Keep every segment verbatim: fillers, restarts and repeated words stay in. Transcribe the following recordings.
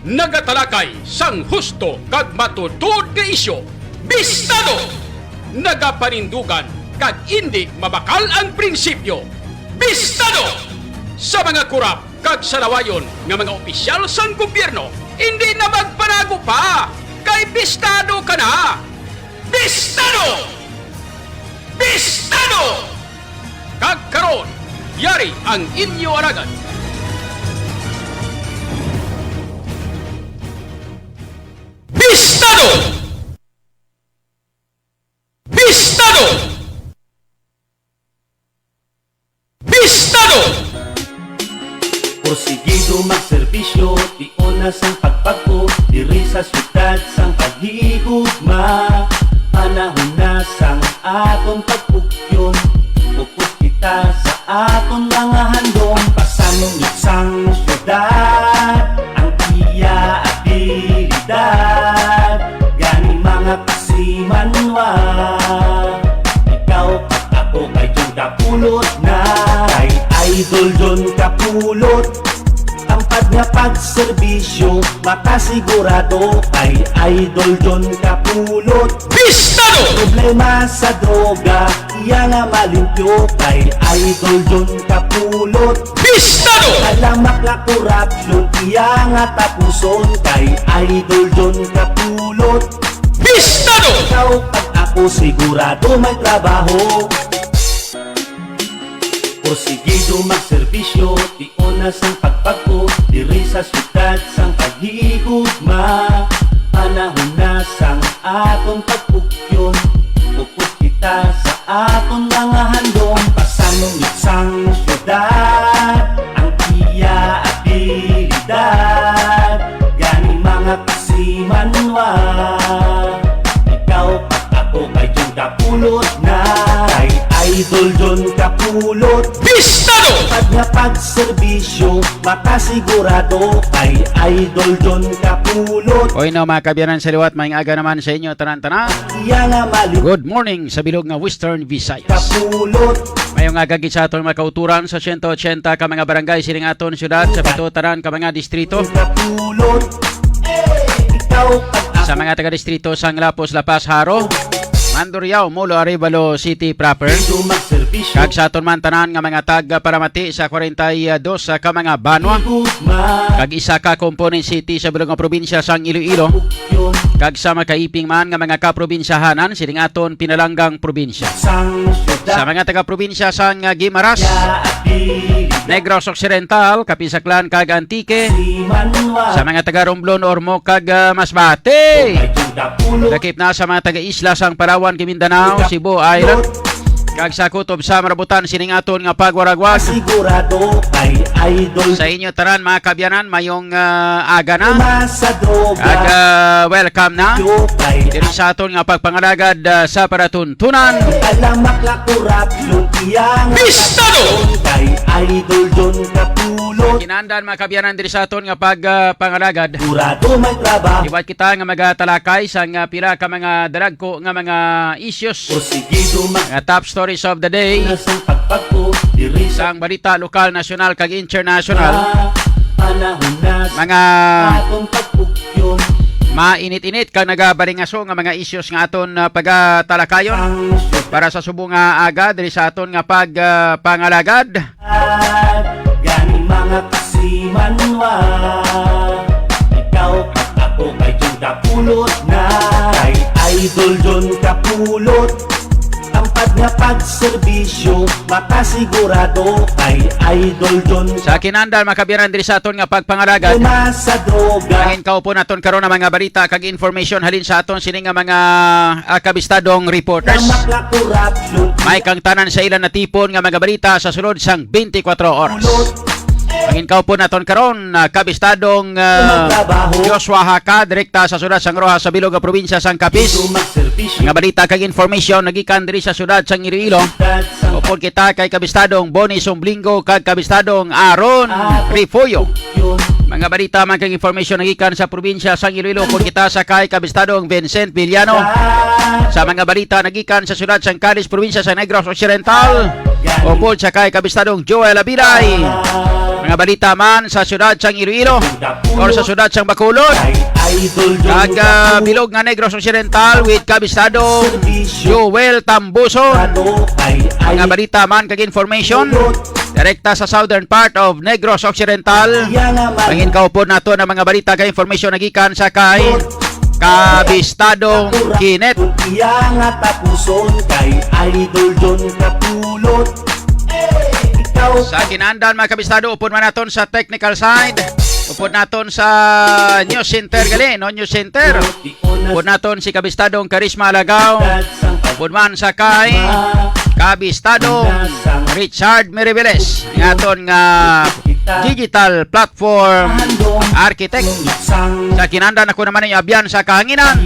Nagatalakay sang husto kag matuod nga isyu, bistado! Nagapanindugan kag indi mabakal ang prinsipyo, bistado! Sa mga kurap kag salawayon nga mga opisyal sang gobyerno, indi na magpanago pa, kay bistado ka na! Bistado! Bistado! Kag karon, yari ang inyo alagad. Bistado! Bistado! Bistado! Porsigido magserbisyo, tion na sang pagpagko, diri sa syudad sang paghigugma. Panahon na sang aton pagpugyon, upos kita sa aton mga handom. Pasanong sang syudad ang iya abilidad, gani mga kasimanwa. Ikaw kag ako kay John Kapulot na. Kay Idol John Kapulot, tampad nga pagserbisyo, makasigurado kay Idol John Kapulot. Bistado! Problema sa droga, iya nga malimpyo kay Idol John Kapulot. Bistado! Kalamak nga korupsyon, iya nga tapuson kay Idol John Kapulot. Bistado! Ikaw kag ako sigurado may trabaho. Porsigido magserbisyo, tion na sang pagpagko, diri sa syudad sang paghigugma. Panahon na sang aton pagpugyon, upos kita sa aton mga handom. Pasanong sang syudad ang iya abilidad, gani mga kasimanwa. Ikaw kag ako kay John Kapulot na. Kay Idol John Kapulot, bistado! Pag nga pagserbisyo, makasigurado kay Idol John Kapulot. Oy, no, mga kaabyanan sa liwat, maayong aga naman sa inyo, tanan-tanan. Iya nga mali. Good morning sa bilog nga Western Visayas. Kapulot. Maayong aga gid sa aton mga kauturan sa siyento otsenta ka mga barangay sining aton syudad, sa pito tanan ka mga distrito. Kapulot. Eh, ikaw kag ako. Sa mga taga-distrito sang Lapuz, La Paz, Jaro, Mandurriao, Molo, Arevalo City proper. Dito magserbisyo. Kag sa aton man tanan nga mga taga-paramati sa kwarenta y dos ka mga banwa. Higugma. Kag isa ka component city sa bilog nga probinsya sang Iloilo. Kag sa makaiping man nga mga kaprobinsyahanan sining aton pinalanggang probinsya. Sang syudad. Sa mga taga-probinsya sang, ah, Guimaras, Negros Occidental, Capiz, Aklan, kag Antique. Si Manuel. Sa mga taga-Romblon, Ormoc, kag, ah, Masbate. Kay Juda Pulo. Lakip na sa mga taga-isla sang Palawan, Guindanao, Cebu Island. Kag sa kutob sa marabutan sining aton nga pagwaragwag. Sigurado kay Idol. Sa inyo tanan, mga kaabyanan, mayong, ah, aga na. Sa droga. Kag, ah, welcome na. Yo kay diri sa aton nga pagpangalagad, ah, sa paratuntunan. Alamak la korupsyon, iya nga bistado! Kay Idol John Kapulot. Kinahanglan, mga kaabyanan, diri sa aton nga pag, ah, pangalagad. Sigurado may trabaho. Liwat kita nga magatalakay sang, ah, pila ka mga dalagko nga mga issues. Porsigido mag- Mga top stories of the day. Na sang pagpagko, diri sa sang balita lokal, nasyonal, kag international. Panahon na sa mga atong pagpugyon. Mainit-init kag nagabalingaso nga mga issues nga aton, ah, pagatalakayon. Ang syudad. Para sa subong nga aga diri sa aton nga pag, ah, pangalagad. Gani mga kasimanwa, ikaw kag ako kay John Kapulot na. Kay Idol John Kapulot, tampad nga pagserbisyo, makasigurado kay Idol John. Sa kinahanglan, mga kaabyanan, diri sa aton nga pagpangalagad. Una sa droga. Ang inkaupo naton karon ang mga balita kag information halin sa aton sini nga mga, ah, kabistadong reporters. Lamak nga korupsyon. May kang tanan sa ilang natipon nga mga balita sa sulod sang twenty-four oras. Ang inkaupo naton karon, ah, kabistadong, ah, Joshua Haka, direkta sa syudad sang Roxas sa bilog nga probinsya sang Capiz. Mga balita kag information nagikan diri sa syudad sang Iloilo. Upod kita kay kabistadong Bonnie Sumblingo kag kabistadong Aaron Refollo. Mga balita man kag information nagikan sa probinsya sang Iloilo, upod kita sa kay kabistadong Vincent Villano. Sa mga balita nagikan sa syudad sang Calis, probinsya sa Negros Occidental, upod sa kay kabistadong Joel Abilay. Mga balita man sa siyudad sang Iloilo or sa siyudad sang Bacolod, kag, ah, bilog nga Negros Occidental with Kabistadong Joel Tambuson. Mga balita man kag information direkta sa southern part of Negros Occidental. Mangin kaupod nato ang mga balita kag information nagikan sa kay Kabistadong Kinet. Iya nga tapuson kay Idol John Kapulot. Sa kinandan, mga kabistado, upod man naton sa technical side, upod naton sa news center gali, no? News center. Upod naton si Kabistadong Karisma Alagaw. Upod man sa kay Kabistadong Richard Meriveles, nga aton nga digital platform architect. Sa kinandan, ako naman ang abyan sa kahanginan,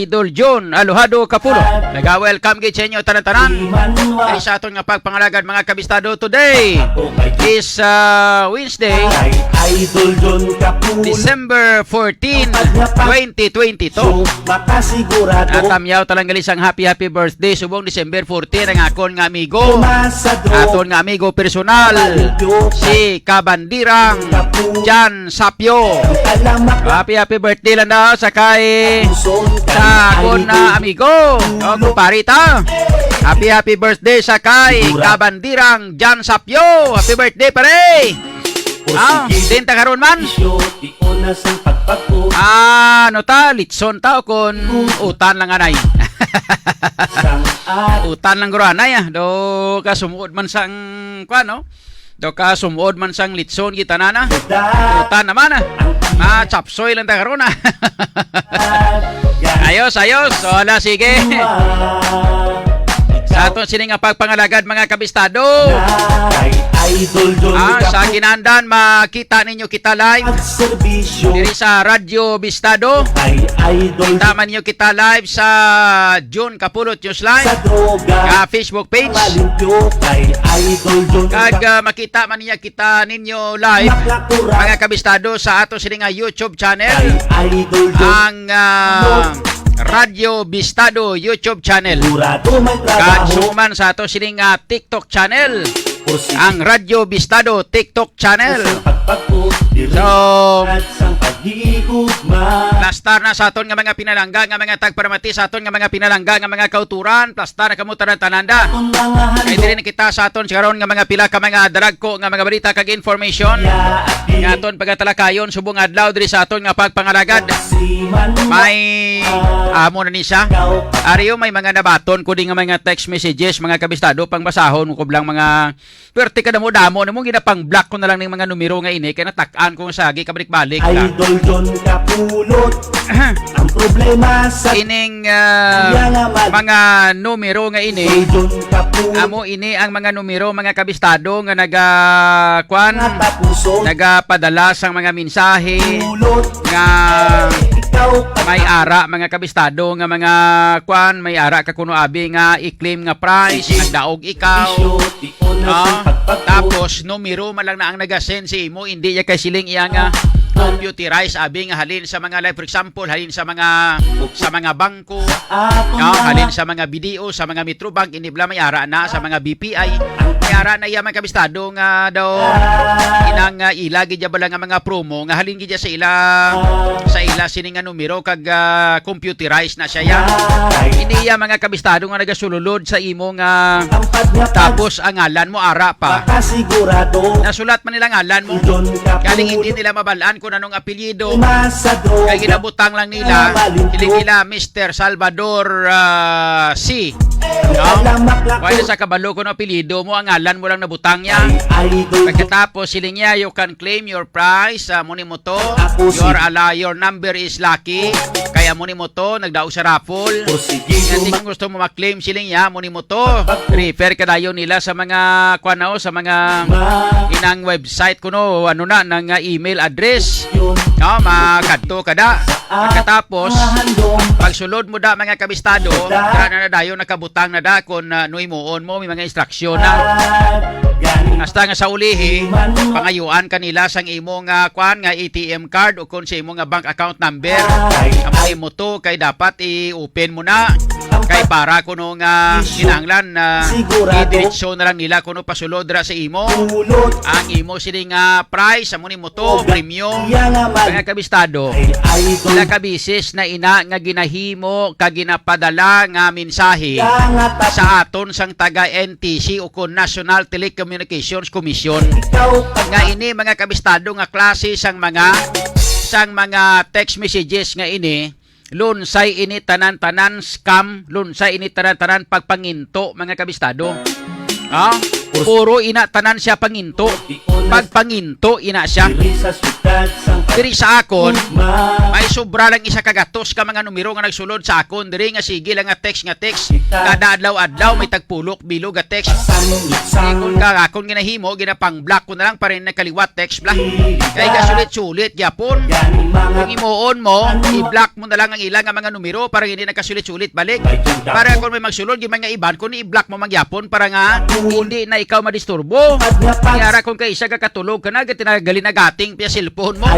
Idol John Alojado Kapulot. Naga-welcome gid sa inyo tanan-tanan. Diri sa aton nga pagpangalagad, mga kabistado, today is, uh, Wednesday, Idol John Kapulot. December fourteen, twenty twenty-two. Makasigurado. Atamyaw talang gali sang happy, happy birthday subong December fourteen ang akon nga amigo. Aton nga amigo personal, si Kabandirang Jan Sapyo. Happy, happy birthday lang daw sa kay, sa akon na amigo. O, kumpare ta. Happy, happy birthday sa kay Kabandirang Jan Sapyo. Happy birthday, pare. Ah, din ta karon man. Ah, ano ta? Litson ta o kon utan lang anay? Utan lang guro anay, ah. Do ka sumuod man sang, kuwan, no? Do ka sumuod man sang litson kita na na. Utan naman, ah. Ma, chapsoy lang ta karon, ah. Ayos, ayos. So, ala, sige. Sa aton sini nga pagpangalagad, mga kabistado. Kay Idol John Ah, sa Kapulot. Kinandan, makita ninyo kita live Pagserbisyo. Diri sa Radyo Bistado. Kay Idol Tama ninyo kita live sa June Kapulot News Live. Sa droga. Nga Facebook page. Malimpyo kay Idol John Kag, Kap- ah, makita man niya kita ninyo live, Maklakura. Mga kabistado, sa ato sini nga YouTube channel. Kay Idol John Ang, ah, Kapulot. Radyo Bistado YouTube channel. Sigurado may Kag trabaho. Suman sa ato sini nga TikTok channel, Pursige. Ang Radyo Bistado TikTok channel. Sa pagpagpo, diri So, at sa paghigugma. Plastar na sa aton nga mga pinalangga, nga mga tagparamati, sa aton nga mga pinalangga, nga mga kauturan. Plastar na kamo tanan-tanan da. Aton mga Kay handog. Diri na kita sa aton karon nga mga pila ka mga dalagko nga mga balita kag information. Ya, ati. Nga aton pagatalakayon subong adlaw diri sa aton nga pagpangalagad. Si Manuel. May amo na ni siya. Ariyo, may mga nabaton ko di nga mga text messages, mga kabistado, pang basahon ko lang mga pwerte ka damo-damo nimo, ginapang-block ko na lang ning mga numero nga ini kay natak-an ko nga sagi kabalik-balik lang. Idol John Kapulot. Ang problema sa Ining, ah, Iya naman. Mga numero nga ini, Idol John Kapulot. Amo ini ang mga numero, mga kabistado nga naga, kwan, Nga tapuson. Nagapadala sang mga mensahe Pulot. Nga Ikaw pa may ara, mga kabistado nga mga, kwan, may ara ka kuno abi nga i-claim nga prize, Sige. Nagdaog ikaw. Isyo, di ko na No? sa pagpagpag- Tapos, numero man lang na ang nagasend sa imo, hindi niya kay siling iya nga computerize, abi nga halin sa mga, like, for example, halin sa mga, sa mga bangko, Aton no? na. Halin sa mga B D O, sa mga Metrobank, hindi bala may ara na, sa mga B P I, may ara na iya, mga kabistado nga daw, inang, ah, ila gid ya bala nga mga promo, nga halin gid ya sa ila, sa ila sini nga numero, kag, ah, computerize na siya ya. Ini iya, mga kabistado nga nagasululod sa imo nga Ang pagnyapag tapos ang ngalan mo ara pa. Makasigurado. Nasulat man nila ngalan mo. John Kapulot. Galing hindi nila mabalaan kung anong apelyido. Uma sa droga. Kay ginabutang lang nila. Malimpyo. Kiling nila, Mister Salvador, ah, C. No? Wala sa kabalo kung apelyido mo, ang ngalan mo lang nabutang niya. Ay, idol. Pagkatapos, siling niya, "You can claim your prize, ah, mo ni mo to. Tapos, your, ala, your number is lucky. Kaya mo ni mo to, nagdaog sa raffle." O sige, Kaya di guma- kung gusto mo ma-claim, siling niya, mo ni mo to. Refer ka dayon nila sa mga, kuwan na, o, sa mga inang website kuno, ano na, nang, ah, email address. No, makadto ka da. Pagkatapos, pagsulod mo da, mga kabistado, dira na, na dayon nakabutang na da kung, ah, ano himuon mo, may mga instruction na. Hasta nga sa ulihi, pangayuan ka nila sang imo nga, kwan, nga A T M card o kung sa imo nga bank account number. Amo imo to kay dapat i-open mo na. Kay para kuno nga kinahanglan na idiretso na lang nila kuno pasulod ra sa imo. Ang imo sini nga prize, amo ni mo to, premyo. Mga kabistado, nakabisis na ina nga ginahimo ka ginapadala nga mensahe sa aton sang taga N T C o kon National Telecommunications Commission nga ini mga kabistado nga klase sang mga sang mga text messages nga ini, lunsay ini tanan-tanan scam, lunsay ini tanan-tanan pagpanginto, mga kabistado. Ha? Puro ina tanan siya panginto. Pagpanginto ina siya. Diri sa akon, may sobra lang isa ka gatos ka mga numero nga nagsulod sa akon diri nga sige lang nga text nga text. Kada adlaw-adlaw may tagpulok bilog nga text. Ikon ka akon ginahimo, ginapang-block ko na lang pa rin na kaliwat text bla. Kay gasulit-sulit gyapon. Kung himuon mo, i-block mo na lang ang ila nga mga numero para hindi nagkasulit-sulit balik. Para kung may magsulod gyud man nga iban, kung i-block mo man gyapon para nga hindi na ikaw madisturbo. Kaya ra kung kay isa ka katulog ka na, gati na gali nagating pa cellphone mo.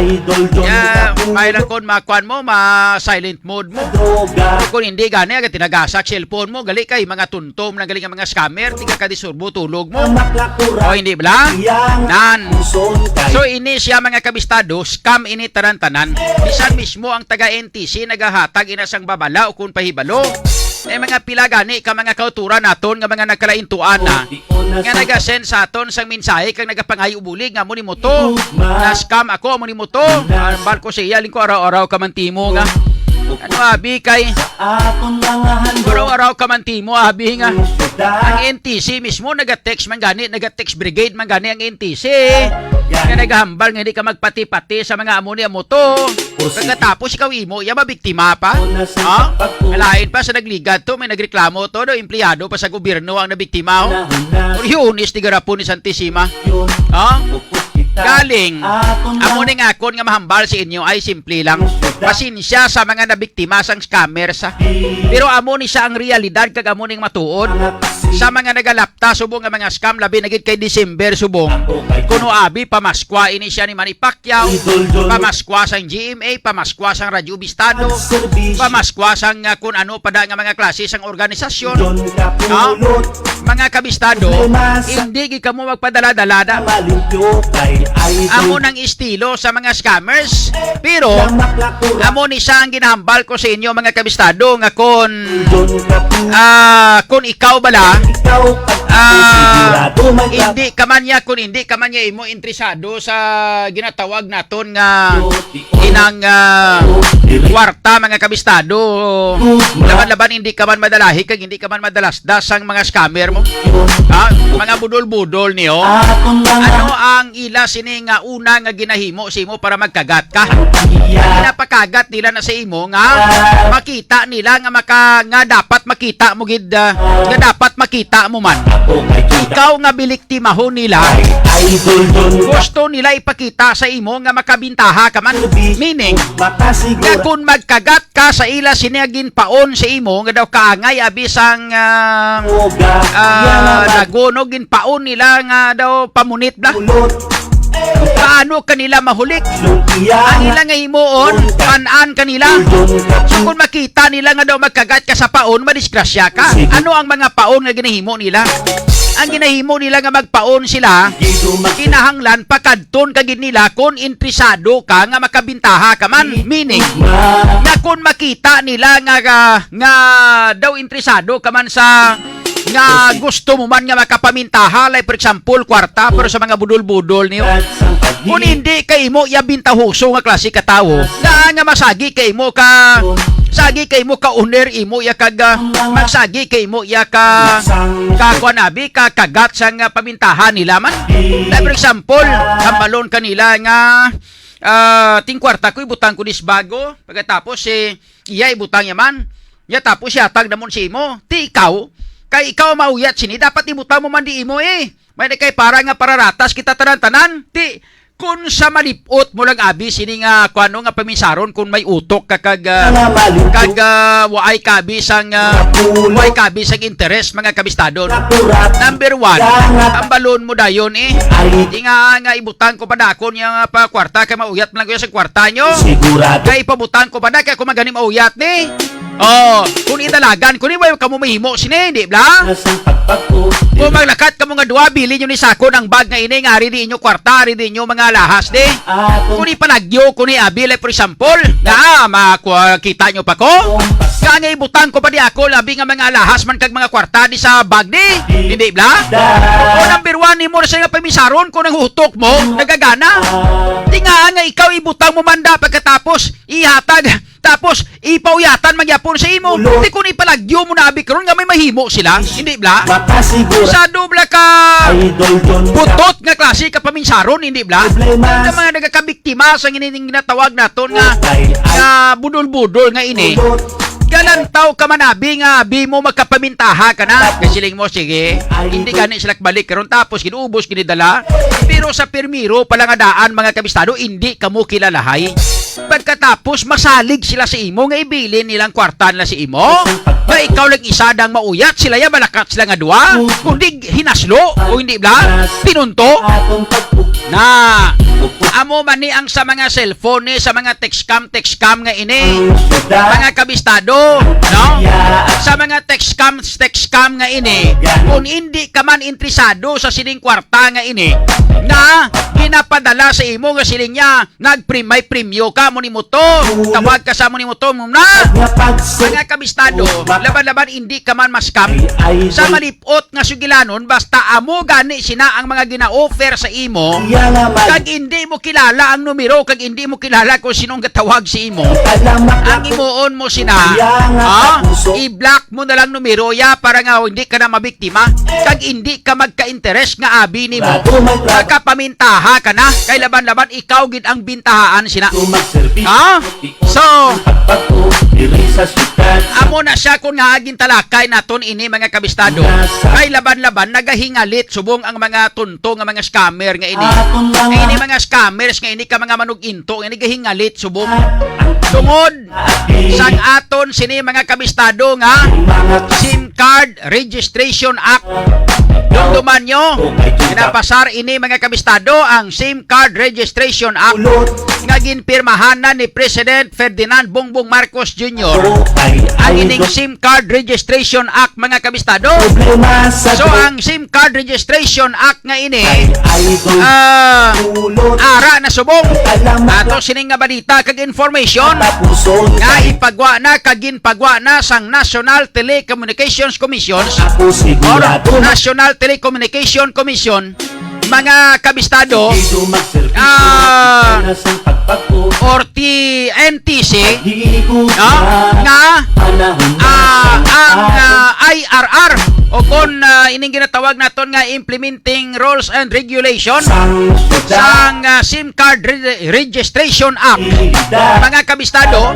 Kaya may lang kon makuan mo, ma-silent mode mo. Kung hindi gani, gati nagasak cellphone mo, gali kay mga tuntom na gali nga mga scammer, tiga ka disturbo tulog mo. O hindi bala? Nan. So ini siya mga kabistado, scam ini tanan-tanan. Bisan mismo ang taga N T C nagahatag ina sang babala o kung pahibalo. May mga pila gani ka mga kauturan naton nga mga nagkalaintuan na nga nagasend sa aton sang mensahe kag nagapangayo bulig nga amo ni mo to. Na scam ako, amo ni mo to. Hambal ko sa iya, lingko araw-araw ka man timo nga. Ano abi kay Aton mga handog. Araw-araw ka man timo abi nga. Ang N T C mismo naga-text man gani, naga-text brigade man gani ang N T C. Nga nagahambal nga hindi ka magpati-pati sa mga amo ni amo to. Pagkatapos ikaw imo iya mabiktima pa. Ha? Kalain pa sa nagligad to, may nagreklamo to, daw empleyado pa sa gobyerno ang nabiktima, oh. Lunes ni garapon ni Santissima. Ha? Galing. Amo ning akon nga mahambal sa inyo ay simple lang. Pasensya sa mga nabiktima sang scammers, ha. Pero amo ni siya ang realidad kag amo ning matuod sa mga nagalapta subong nga mga scam, labi na gid kay December subong. Kuno abi pamaskwa ini siya ni Manny Pacquiao, pamaskwa sang G M A, pamaskwa sang Radyo Bistado, pamaskwa sang, ah, kun ano pa da nga mga klase sang organisasyon. Ha? Mga kabistado, hindi gid kamo magpadala-dala na. Amo nang estilo sa mga scammers, pero amo ni siya ang ginahambal ko sa inyo, mga kabistado, nga kon, ah, kon ikaw bala, ah, hindi ka man niya, kung hindi ka man niya imo interesado sa ginatawag naton nga inang, ah, kwarta, mga kabistado. Laban-laban hindi ka man madalahi kag hindi ka man madalasdas sang mga scammer mo. Ha? Mga budol-budol niyo. Ano ang ila sini nga una nga ginahimo sa imo para magkagat ka? Ang ginapakagat nila na sa imo nga makita nila nga maka-, nga dapat makita mo gid, ah, nga dapat makita mo man. Ikaw nga biliktimahon nila. Gusto nila ipakita sa imo nga makabintaha ka man. Meaning, nga kun magkagat ka sa ila sini nga ginpaon sa imo nga daw kaangay abi sang, ah, ah, lagono, ginpaon nila nga daw pamunit bla. Paano kanila mahulik? Ang ila nga himuon, pan-an kanila. So kung makita nila nga daw magkagat ka sa paon, madisgrasya ka. Ano ang mga paon nga ginahimo nila? Ang ginahimo nila nga magpaon sila, kinahanglan pakadton ka gid nila kung interesado ka nga makabintaha ka man. Meaning, nga kung makita nila nga, nga, nga daw interesado ka man sa nga gusto mo man nga makapamintaha, like for example, kwarta, pero sa mga budol-budol niyo. Kung hindi kay imo iya bintahoso nga klase ka tawo, nga, nga masagi kay imo ka, sagi kay imo ka owner, imo iya kag, ah, magsagi kay imo iya ka, ka kuan abi, ka kagat sa nga pamintahan nila man. Like for example, hambalon kanila nga, ah, ting kwarta ko ibutang ko dis bago, pagkatapos si iya ibutang niya man. Nya tapos siya tag namon si imo. Ti ikaw, kay ikaw mauyat sini, dapat ibutang mo man di imo eh. May na kay para nga pararatas kita tanan-tanan. Ti kun sa malipot mo lang abi sini nga kuano nga paminsaron kun may utok ka kag, ah, kag, ah, waay kabi sang, ah, waay kabi sang interes, mga kabistadon. Number one, ang balon mo dayon eh. Di nga, nga ibutang ko pa dakon nga pa kwarta kay mauyat man lang ko sa kwarta nyo. Kay ipabutang ko pa na kay ako man gani mauyat ni. Oh, kung idalagan, kung di ba kamo mahimo sini, di bala? Kung maglakat kamo nga duha, bilin nyo ni sakon ang bag nga ini, nga ari di inyo kwarta, ari di inyo mga alahas, di. Kung ipalagyo ko ni abi, like, for example, nga, ah, makita nyo pa ko, nga nga ibutang ko pa di ako, labi nga mga alahas man kag mga kwarta di sa bag, di. Hindi bala? O number one, nimo na siya nga pamisaron kung ang utok mo, nagagana. Di nga nga ikaw ibutang mo manda pagkatapos, ihatag, tapos ipauyatan man gyapon sa imo. Di kung ipalagyo mo na abi karon nga may mahimo sila, hindi bala? Sa dubla ka butot nga klase ka paminsaron, hindi bala? Ang mga nagakabiktima sa gini-, ning ginatawag naton nga, nga budol-budol nga ini. Galantaw ka man abi nga abi mo makapamintaha ka na. Kasiling mo, sige, hindi gani sila balik karon tapos ginuubos ginidala. Pero sa pirmiro pala nga daan, mga kabistado, hindi kamo kilalahay. Pagkatapos, masalig sila sa imo nga ibilin nilang kwarta nila sa imo. Nga ikaw lang isa dang mauyat, sila ya malakat sila nga duha. Kundi hinaslo, o hindi bala, pinunto. Na, amo man ni ang sa mga cellphone ni, sa mga text scam, text scam nga ini. Mga kabistado, no? Sa mga text scam, text scam nga ini. Kung hindi ka man interesado sa sining kwarta nga ini, na ginapadala sa imo nga siling niya, nagprim-, may premyo ka, mo ni motor. Tawag ka sa mo ni motor mo na. Mga kabistado, laban-laban hindi ka man ma-scam. Sa malipot nga sugilanon, basta amo gani sina ang mga gina-offer sa imo, kag hindi mo kilala ang numero, kag hindi mo kilala kung sino ang gatawag sa imo, ang imuon mo sina, ha? I-block mo na lang numero ya para nga hindi ka na mabiktima, kag hindi ka magka-interes nga abi nimo. Makapamintaha ka na, kay laban-laban ikaw gid ang bintahaan sina. Ha? So, amo na siya kung nga gintalakay naton ini, mga kabistado. Kay laban-laban nagahingalit subong ang mga tunto nga mga scammer nga ini. Ini mga scammers nga ini ka mga manug-into nga ini gahingalit subong tungod sang aton sini, mga kabistado, nga SIM Card Registration Act. Dumduman nyo, pinapasar ini, mga kabistado, ang SIM Card Registration Act nga ginpirmahan na ni President Ferdinand Bongbong Marcos Junior. Ang ining SIM Card Registration Act, mga kabistado. So, ang SIM Card Registration Act nga ini, ah, ara na subong. Ato sining nga balita kag information nga ipagwa na kag ginpagwa na sang National Telecommunications Commission or National Telecommunication Commission, mga kabistado, ah, or ti-, N T C, no? Nga, ah, ang, ah, I R R, o kon, ah, ining ginatawag naton nga implementing rules and regulations sang, ah, SIM card Re-, Registration Act, mga kabistado,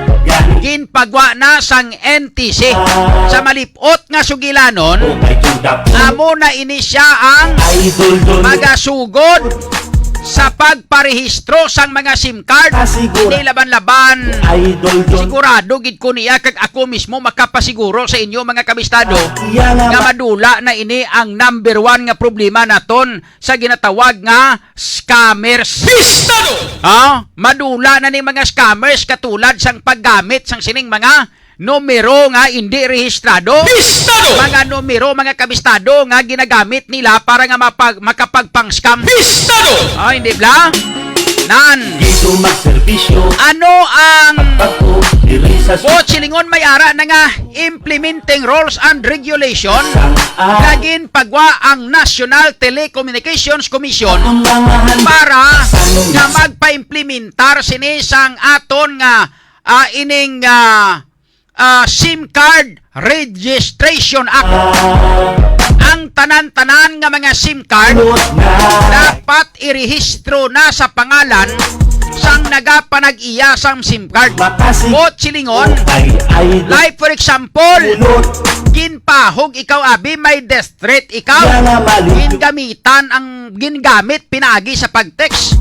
ginpagwa na sang N T C. Sa malip-, ot nga sugilanon, amo na ini siya ang magasugod sa pagparehistro sang mga SIM card. Hindi laban-laban. Sigurado gid ko niya, kag ako mismo makapasiguro sa inyo, mga kabistado, nga madula na ini ang number one nga problema naton sa ginatawag nga scammers. Bistado! Ha? Madula na ni mga scammers katulad sang paggamit sang sining mga numero nga indi rehistrado. Bistado! Mga numero, mga kabistado, nga ginagamit nila para nga mapag-, makapagpang-scam. Bistado! Ah, hindi bala? Nan. Dito magserbisyo. Ano ang pagko diri sa su- Buot silingon, may ara na nga implementing rules and regulations nga ginpagwa ang National Telecommunications Commission para nga magpaimplementar sini sang aton nga, ah, ining, ah, ah, SIM Card Registration Act. Ang tanan-tanan nga mga SIM card dapat irehistro na sa pangalan sang nagapanag-iya sang SIM card. Buot silingon, like for example, ginpahog ikaw, abi, may death threat ikaw. Gingamitan ang, gingamit pinaagi sa pag-text.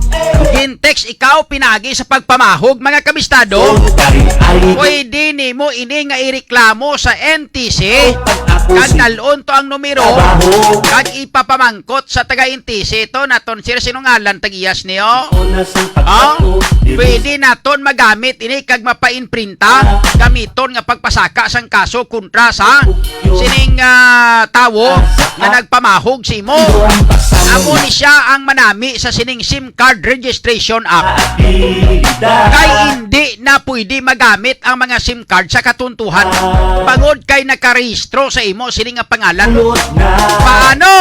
Gin-text ikaw pinaagi sa pagpamahog, mga kabistado. Pwede nimo ini nga ireklamo sa N T C. kag dal-on to ang numero, kag ipapamangkot sa taga-N T C to, naton, "Sir, sino ngalan tag-iyas niyo?" Oh? Pwede naton magamit ini kag mapa-imprinta, gamiton nga pagpasaka sang kaso kontra sa sining, ah, tawo nga nagpamahog sa imo. Amo ni siya ang manami sa sining SIM Card Registration Act. Kay hindi na pwede magamit ang mga SIM card sa katuntuhan, bangod kay nakarehistro sa imo sini nga pangalan. Paano?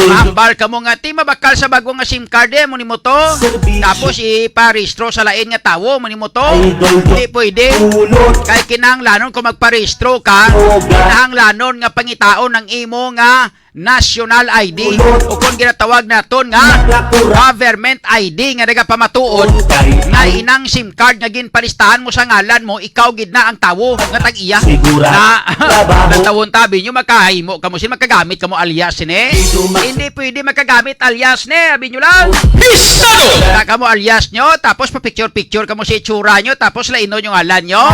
Mahambal kamo nga, "Ti, mabakal sa bag-o nga SIM card, eh, mo nimo to." Tapos iparehistro sa lain nga tawo, mo nimo to. Hindi pwede. Kay kinahanglanon, kung magparehistro ka, kinahanglanon nga pangitaon ang imo nga national I D, o kon ginatawag naton nga government I D, nga nagapamatuod nga inang SIM card nga ginpalistahan mo sa ngalan mo, ikaw gid na ang tawo nga tag-iya. Sigura. Na, natawon tabi nyo, makahimo kamo sin, makagamit kamo alias sini. Hindi pwede makagamit alias ni, abi nyo lang. Pistado! Wala kamo alias nyo, tapos pa-picture-picture kamo sa itsura nyo, tapos lainon yung ngalan nyo.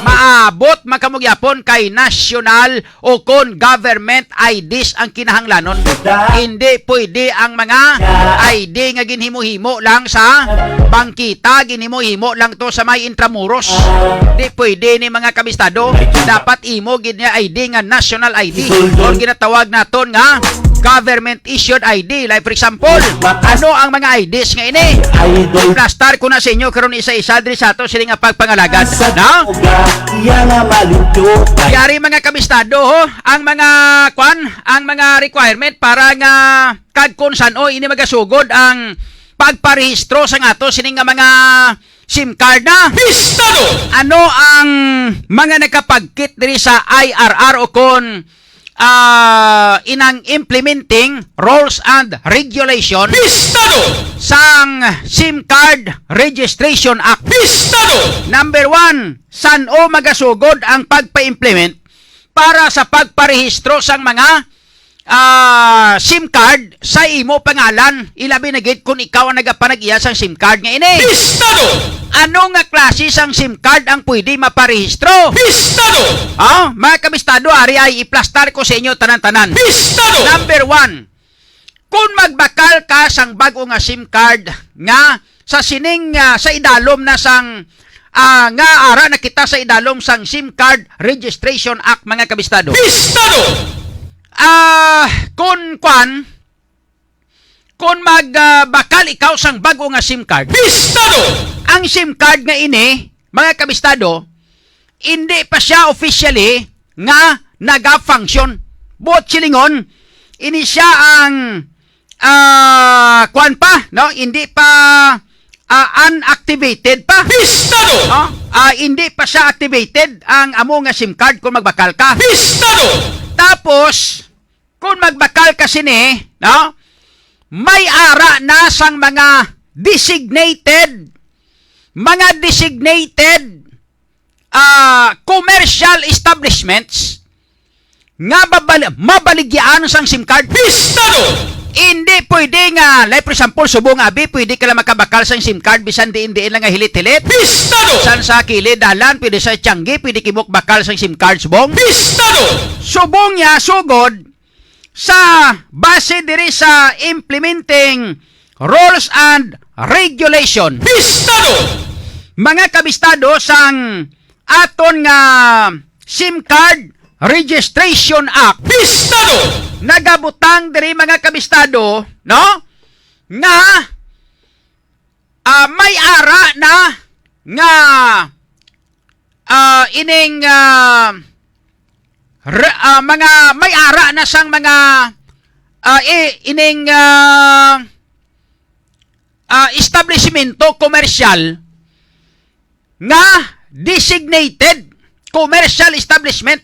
Maabot man kamo gyapon kay national o kon government I Ds ang kinahanglanon. Hindi pwede ang mga I D nga ginhimo-himo lang sa bangkita, ginhimo-himo lang to sa may Intramuros. Di pwede ni, mga kabistado. Dapat imo gid nga I D nga national I D. Or ginatawag naton nga government issued I D. Like, for example, ano ang mga I Ds nga ini? Idol. Iplastar ko na sa inyo karon isa-isa diri sa ato sini nga pagpangalagad. No? Iya nga malimpyo. Yari, mga kabistado, ho, ang mga, kwan, ang mga requirement para nga kag kung san-o ini magasugod ang pagparehistro sa ato sini nga mga SIM card na. Pistado! Ano ang mga nakapagkit diri sa I R R o kon, ah, inang implementing rules and regulation Pistado! sang SIM Card Registration Act? Pistado! Number one, san-o magasugod ang pagpa-implement para sa pagparehistro sang mga, ah, SIM card sa imo pangalan, ilabi na gid kung ikaw ang nagapanag-iya sang SIM card nga ini. Pistado! Ano nga klase sang SIM card ang pwede maparehistro? Pistado! Ah, mga kabistado, ari ay iplastar ko sa inyo tanan-tanan. Pistado! Number one, kung magbakal ka sang bag-o nga SIM card nga sa sining, ah, sa idalom na sang, ah, nga ara na kita sa idalom sang SIM Card Registration Act, mga kabistado. Pistado! Ah, kun kwan, kun mag, ah, bakal ikaw sang bag-o nga SIM card, Pistado! ang SIM card nga ini, mga kabistado, hindi pa siya officially nga naga-function. Buot silingon, ini siya ang, ah, kwan pa, no? Hindi pa, ah, unactivated pa. Pistado! No? Ah, hindi pa siya activated ang amo nga SIM card kung magbakal ka. Pistado! Tapos, kung magbakal ka sini, no? May ara na sang mga designated, mga designated, ah, commercial establishments nga mabal-, mabaligyaan sang SIM card. Pistado! Hindi pwede nga, like, for example, subong abi, pwede ka lang makabakal sang SIM card bisan diin-diin lang nga hilit-hilit. Pistado! Bisan sa kilid dalan, pwede sa tiyanggi, pwede kamo bakal sang SIM card, subong. Pistado! Subong niya, sugod, sa base diri sa implementing rules and regulation. Pistado! Mga kabistado sang aton nga SIM Card Registration Act. Pistado! Nagabutang diri, mga kabistado, no? Nga, ah, may ara na nga, ah, ining, ah, re-, ah, mga may ara na sang mga, ah, i-, ining, ah, ah, establishmento komersyal nga designated commercial establishment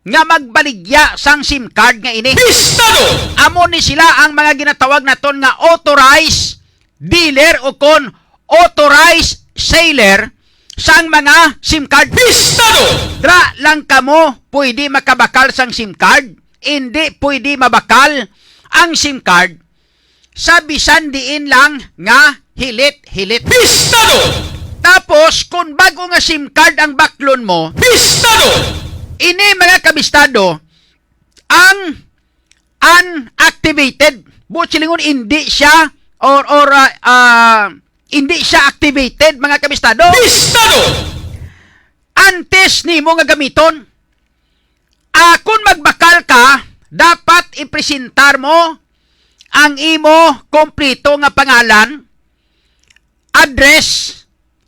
nga magbaligya sang SIM card nga ini. Pistado! Amo ni sila ang mga ginatawag naton nga authorized dealer o kon authorized seller sang mga SIM card. Pistado! Dra lang kamo pwede makabakal sang SIM card. Hindi pwede mabakal ang SIM card sa bisan diin lang nga hilit-hilit. Pistado! Tapos, kung bag-o nga SIM card ang baklon mo, Pistado! ini, mga kabistado, ang unactivated. Buot silingon, hindi siya, or, or, ah, ah, hindi siya activated, mga kabistado. Bistado! Antes nimo nga gamiton, ah, kung magbakal ka, dapat ipresentar mo ang imo kompleto nga pangalan, address,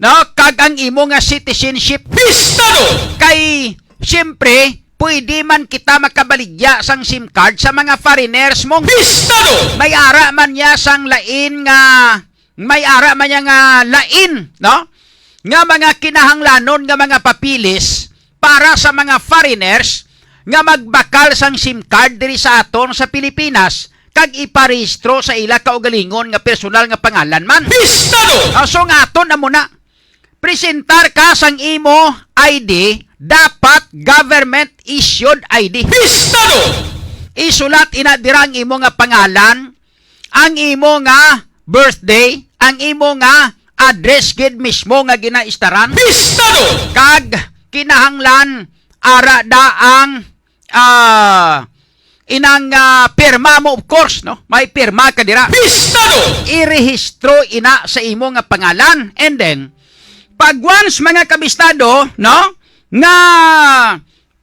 no, kag ang imo nga citizenship. Bistado! Kay, siyempre, pwede man kita makabaligya sang SIM card sa mga foreigners mo. Bistado! May ara man niya sang lain nga, may ara man niya nga lain, no, nga mga kinahanglanon nga mga papeles para sa mga foreigners nga magbakal sang SIM card diri sa aton sa Pilipinas kag iparehistro sa ila kaugalingon nga personal nga pangalan man. Bistado! Ah, so nga aton amo na, presentar ka sang imo I D, dapat government issued I D. Bistado! Isulat ina dira ang imo nga pangalan, ang imo nga birthday, ang imo nga address gid mismo nga ginaistaran. Bistado! Kag kinahanglan ara da ang, ah, inang, ah, pirma mo, of course, no? May pirma ka dira. Bistado! Irehistro ina sa imo nga pangalan. And then, pag once, mga kabistado, no, nga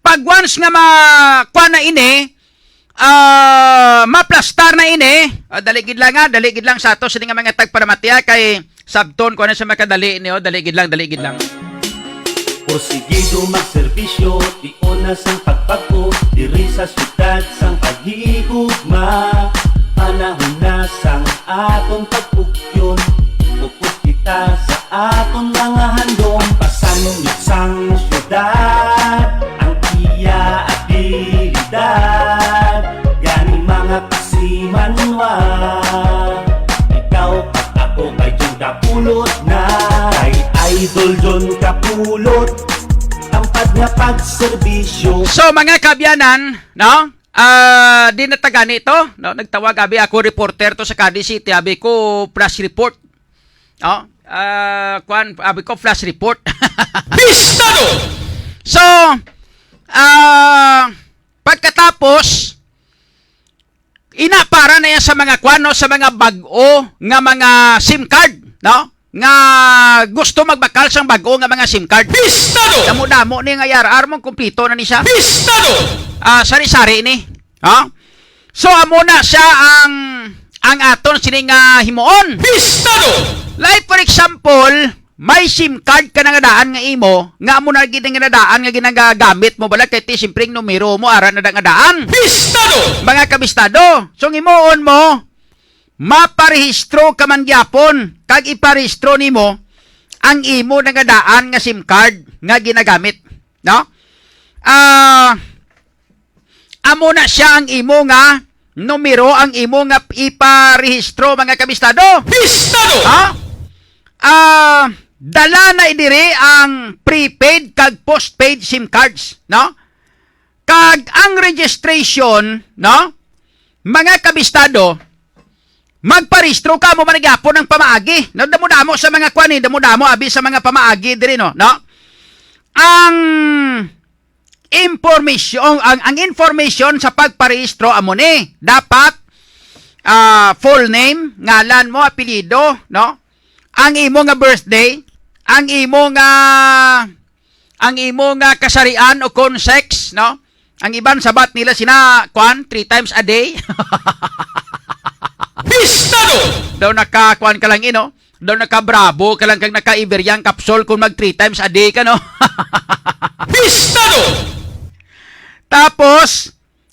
pag once nga ma-, kuha na ini, ah, maplastar na ini, ah, dali gid lang, ah, dali gid lang sa ato sini nga mga tagpanamatya kay sabton ko na sa makadali niyo, dali gid lang, dali gid lang. Porsigido magserbisyo, tion na sang pagpag-o, diri sa syudad sang paghigugma. Panahon na sang aton pagpugyon, upod kita sa aton mga handom. Pasanyo sang syudad ang iya abilidad, gani mga kasimanwa. Ikaw kag ako kay John Kapulot na, kay Idol John Kapulot, tampad nga pagserbisyo. So, mga kaabyanan, no? Ah, di na ta gani to, no? Nagtawag abi ako, reporter to sa Cadiz City, abi ko flash report. No? Ah, kuan, abi ko flash report. Bistado! So, ah, pagkatapos, ina para na yan sa mga kuan, no? Sa mga bag-o nga mga SIM card, no? Nga gusto magbakal sang bag-o nga mga SIM card. Bistado! Damo-damo ni nga I R R mo, kumplito na ni siya. Bistado! Ah, sari-sari ni. Ha? So, amo na siya ang, ang aton sini nga himuon. Bistado! Like, for example, may SIM card ka na nga daan nga imo, nga amo na gid nga daan nga ginagamit mo, bala, kay ti, siyempre, ang numero mo, ara na da nga daan. Bistado! Mga kabistado, so, ang himuon mo, maparehistro ka man gyapon, kag iparehistro nimo ang imo na nga daan nga SIM card nga ginagamit, no? Ah, amo na siya ang imo nga numero, ang imo nga iparehistro, mga kabistado. Bistado! Ha? Ah, dala na diri ang prepaid kag postpaid SIM cards, no? Kag ang registration, no? Mga kabistado, magparehistro ka, amo man gyapon ang pamaagi. No, damo-damo sa mga kuan, eh, damo-damo abi sa mga pamaagi diri, no? No? Ang information, ang, ang information sa pagparehistro amo ni. Dapat, ah, full name, ngalan mo, apelyido, no? Ang imo nga birthday, ang imo nga, ang imo nga kasarian o kon sex, no? Ang iban sabat nila sina, kuan, three times a day. Bistado! Daw naka, kuan ka lang, ino? Daw naka-Bravo ka lang kag naka-Iberia nga capsule kung mag three times a day ka, no? Bistado! Tapos,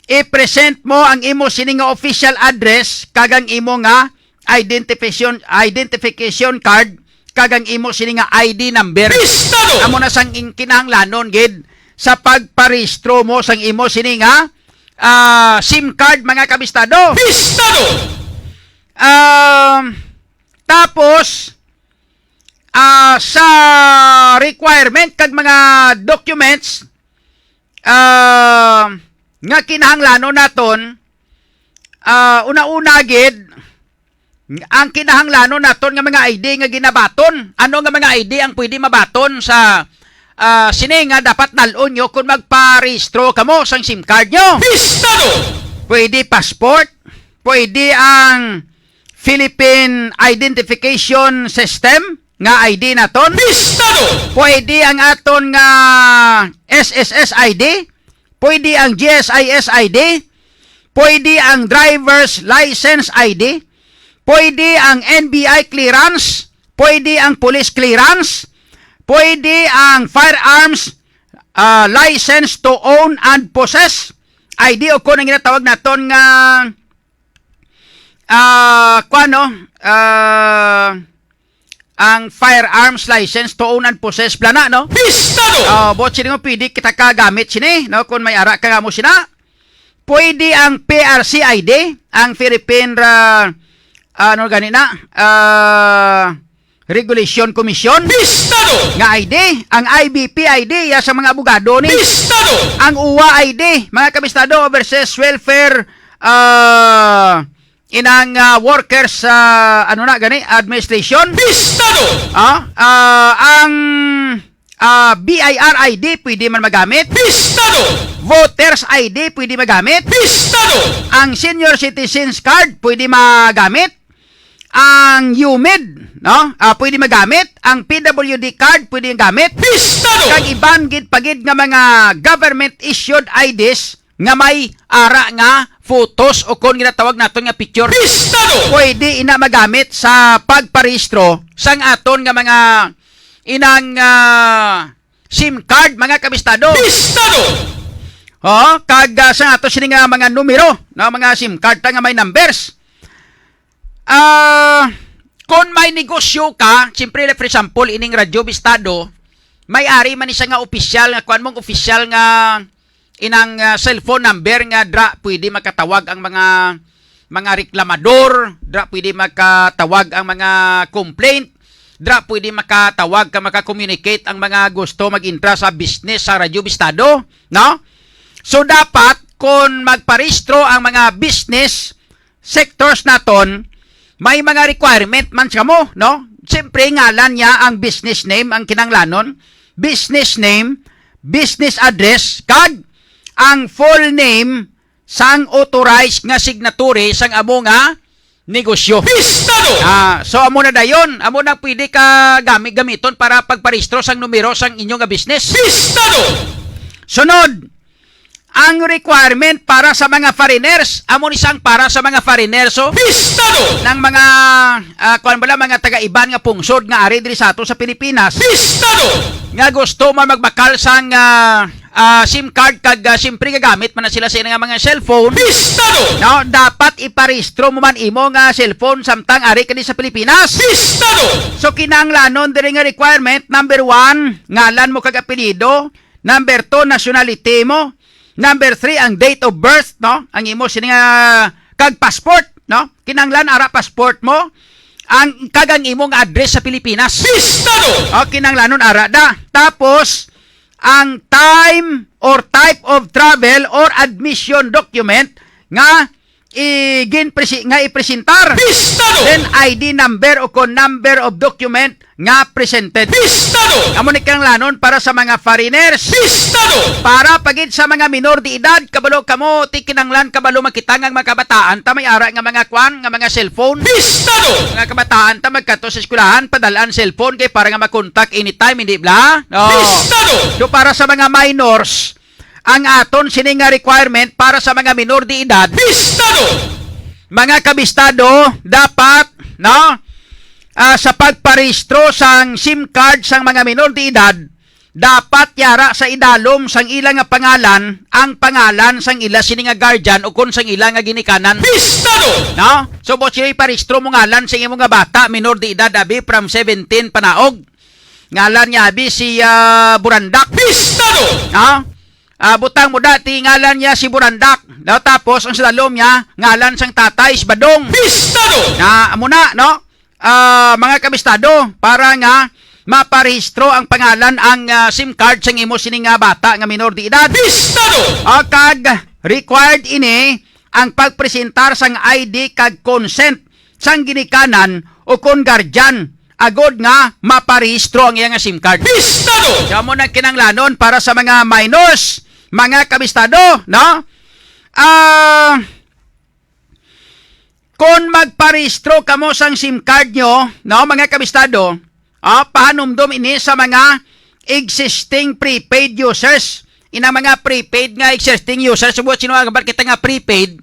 i-present mo ang imo sini nga official address kag ang imo nga identification, identification card kag ang imo sini nga I D number. Bistado! Amo na sang in-, kinahanglanon gid sa pagparehistro mo sang imo sini nga, ah, SIM card, mga kabistado. Bistado! Um, tapos, ah, sa requirement kag mga documents, ah, nga kinahanglanon naton, ah, una-una gid, ang kinahanglanon naton nga mga I D nga ginabaton. Ano nga mga I D ang pwede mabaton sa, ah, sini nga dapat dal-on nyo kung magparehistro kamo sang SIM card nyo. Pwede passport, pwede ang Philippine Identification System nga I D naton. Pwede ang aton nga S S S I D, pwede ang G S I S I D, pwede ang driver's license I D, pwede ang N B I clearance, pwede ang police clearance, pwede ang firearms, ah, license to own and possess I D, o kung ang ginatawag naton nga, ah, kuwan, no? Ah, ang firearms license to own and possess, plana, no? Pistado! Oh, buot sini mo, pwede kita ka gamit sini, no? Kung may ara ka nga mo sina. Pwede ang P R C I D, ang Philippine, ah, ano gani na? Ah, Regulation Commission. Pistado! Nga I D, ang I B P I D, ya sa mga abogado ni. Pistado! Ang uwa I D, mga kabistado, Overseas Welfare, ah, inang, ah, workers, ah, ano na gani, administration. Pistado! Ah, ah, ang, ah, B I R I D pwede man magamit. Pistado! Voters I D pwede magamit. Pistado! Ang senior citizens card pwede magamit. Ang U M I D, no? Ah, pwede magamit. Ang P W D card pwede magamit. Pistado! Kag iban gid pagid nga mga government issued I Ds nga may ara nga photos o kon ginatawag naton nga picture. Pistado! Pwede ina magamit sa pagparehistro sang aton nga mga inang, ah, SIM card, mga kabistado. Pistado! Oh, kag, ah, sa ato sini nga mga numero, no, mga SIM card ta nga may numbers. Ah, kung may negosyo ka, siyempre, like, for example, ining Radyo Bistado, may ari man isa nga opisyal nga, kuan mong opisyal nga inang, ah, cellphone number nga dra pwede makatawag ang mga, mga reklamador, dra pwede makatawag ang mga complaint, dra pwede makatawag ka, maka-communicate ang mga gusto mag-intra sa business sa Radyo Bistado, no? So, dapat, kung magparehistro ang mga business sectors naton, may mga requirement man sa mo, no? Siyempre, ngalan niya ang business name, ang kinanglanon, business name, business address, kag ang full name sang authorized nga signatory sang amo nga negosyo. Pistado! Ah, so amo na dayon, amo na pwede ka gami-, gamiton para pagparehistro sang numero sang inyo nga business. Pistado! Sunod, ang requirement para sa mga foreigners, amo ni sang para sa mga foreigners, so, Pistado! Nang mga, ah, kuwan bala, mga taga-iban nga pungsod nga ari diri sa ato sa Pilipinas. Pistado! Nga gusto man magbakal sang, ah, ah, SIM card kag, ah, siyempre gagamit man na sila sa ila nga mga cellphone. Pistado! No, dapat iparehistro mo man imo nga cellphone samtang ari ka di sa Pilipinas. Pistado! So, kinahanglanon diri nga requirement, number one, ngalan mo kag apelyido. Number two, nationality mo. Number three, ang date of birth, no? Ang imo sini nga, kag passport, no? Kinahanglan ara passport mo. Ang, kag ang imong address sa Pilipinas. Pistado! O, kinahanglanon ara da. Tapos, ang time or type of travel or admission document nga i-, ginpresi-, nga ipresentar. Pistado! Then I D number o kon number of document nga presented. Pistado! Amo ni kinahanglanon para sa mga foreigners. Pistado! Para pa gid sa mga minor de edad, kabalo kamo, ti kinahanglan kabalo makita nga mga kabataan ta may ara nga mga kwan, nga mga cellphone. Pistado! Mga kabataan ta magkadto sa eskwelahan, padal-an cellphone kay para nga makontak anytime, hindi bla? No. Pistado! So, para sa mga minors, ang aton sini nga requirement para sa mga minor de edad. Pistado! Mga kabistado, dapat, no, ah, sa pagparehistro sang SIM card sang mga minor de edad, dapat yara sa idalom sang ila nga pangalan ang pangalan sang ila sini nga guardian o kon sang ila nga ginikanan. Pistado! No? So, buot sila iparehistro mo ngalan sa imo nga bata, minor de edad, abi, from seventeen panaog. Ngalan niya, abi, si, ah, Burandak. Pistado! No? Ah, butang mo dati, ngalan niya si Burandak. Daw tapos, ang sa dalom niya, ngalan sang tatay, si Badong. Pistado! Na, amo na, no? Ah, mga kabistado, para nga maparehistro ang pangalan ang, ah, SIM card sang imo sini nga bata nga minor de edad. Pistado! Ah, kag required ini ang pagpresentar sang I D kag consent sang ginikanan o kon guardian agod nga maparehistro ang iya nga SIM card. Bistado! So, amo nang kinahanglanon para sa mga minors, mga kabistado, no? Ah, kung magparehistro kamo sang SIM card nyo, no, mga kabistado, ah, pahanumdom ini sa mga existing prepaid users. Ina mga prepaid nga existing users, subot sino ang gambar kita nga prepaid,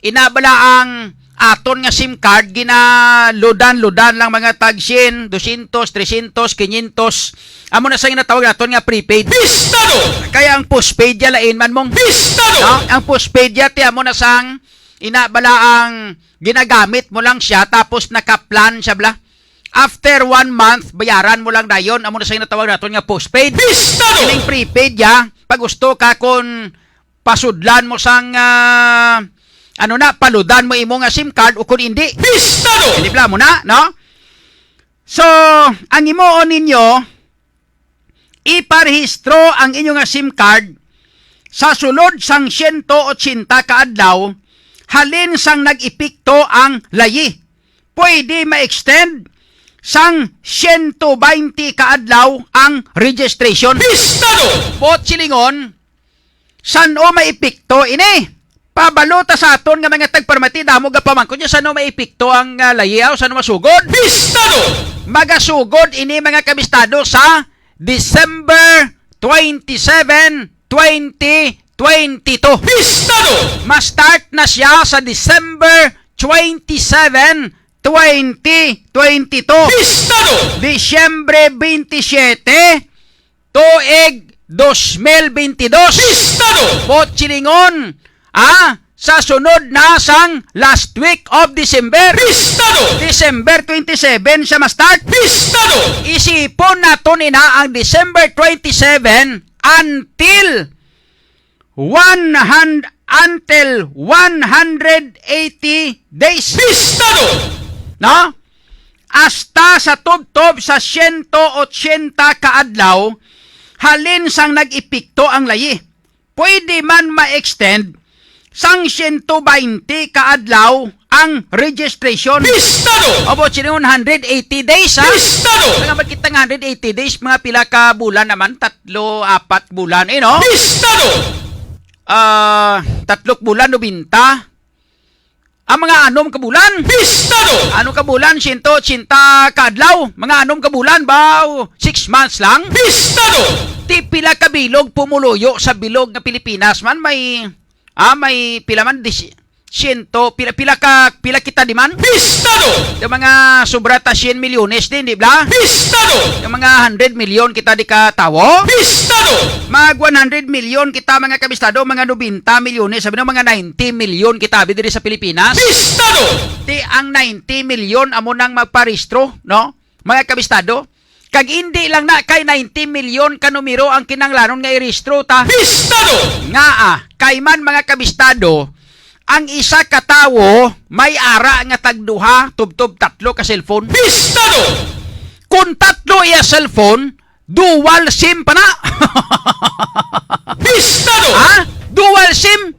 ina bala ang aton nga SIM card, ginaludan-ludan lang mga tag sien, dosyentos, tresyentos, kinyentos. Amo na sang ginatawag naton nga prepaid. Bistado! Kaya ang postpaid ya lain man mong Bistado! No? Ang postpaid ya ti amo na sang ina bala ang ginagamit mo lang siya tapos naka-plan siya bala. After one month, bayaran mo lang dayon. Amo na sa ginatawag naton nga postpaid. Bistado! Kining prepaid ya, pag gusto ka kon pasudlan mo sang, ah, ano na, paludan mo imo nga SIM card o kon hindi. Bistado! Hindi bala mo na, no? So, ang himuon ninyo, iparehistro ang inyo nga SIM card sa sulod sang siyento otsenta ka adlaw halin sang nag-epekto ang layi. Pwede ma-extend sang siyento baynte ka adlaw ang registration. Bistado! Buot silingon, san-o maepekto ini? Pabalo ta sa aton nga mga tagparamati, damo gapamangkot niya, san-o maepekto ang, ah, layi, o san-o masugod? Bistado! Magasugod ini, mga kabistado, sa December twenty-seven, twenty twenty-two. Bistado! Ma-start na siya sa December twenty-seven, twenty twenty-two. Bistado! Disyembre twenty-seven, tuig dos mil bintidós. Bistado! Buot silingon, ah, sa sunod na sang last week of December. Bistado! December twenty-seven siya ma-start. Bistado! Isipon naton ina ang December twenty-seven until one hundred, until one hundred eighty days. Bistado! No? Hasta sa tubtob sa siyento otsenta ka adlaw, halin sang nag-epekto ang layi. Pwede man ma-extend sang siyento baynte ka adlaw ang registration. Bistado! Abo, sino one hundred eighty days, ha? Bistado! Nga magkita nga hundred eighty days, mga pila ka bulan naman? Tatlo, apat bulan, eh, no? Bistado! Ah, tatlok bulan, nobenta. Ang mga anom ka bulan. Bistado! Anom ka bulan, siyento otsenta ka adlaw. Mga anom ka bulan ba? O six months lang? Bistado! Ti pila ka bilog pumuluyo sa bilog nga Pilipinas man may, ah, may pila man, dis-, siyento, pila, pila ka, pila kita di man? Bistado! Yung mga sobra ta sien milyones din, di ba? Bistado! Yung mga hundred million kita di ka tawo? Bistado! Mag one hundred million kita, mga kabistado, mga nobenta milyones, sabi na, mga ninety million kita abi diri sa Pilipinas. Bistado! Ti ang ninety million amo nang magparehistro, no? Mga kabistado, kag indi lang na kay ninety million ka numero ang kinahanglanon nga irehistro ta. Bistado! Ngaa, kay man, mga kabistado, ang isa ka tawo may ara nga tagduha, tubtob tatlo ka cellphone. Bistado! Kung tatlo iya cellphone, dual SIM pa na. Bistado! Ha? Dual SIM?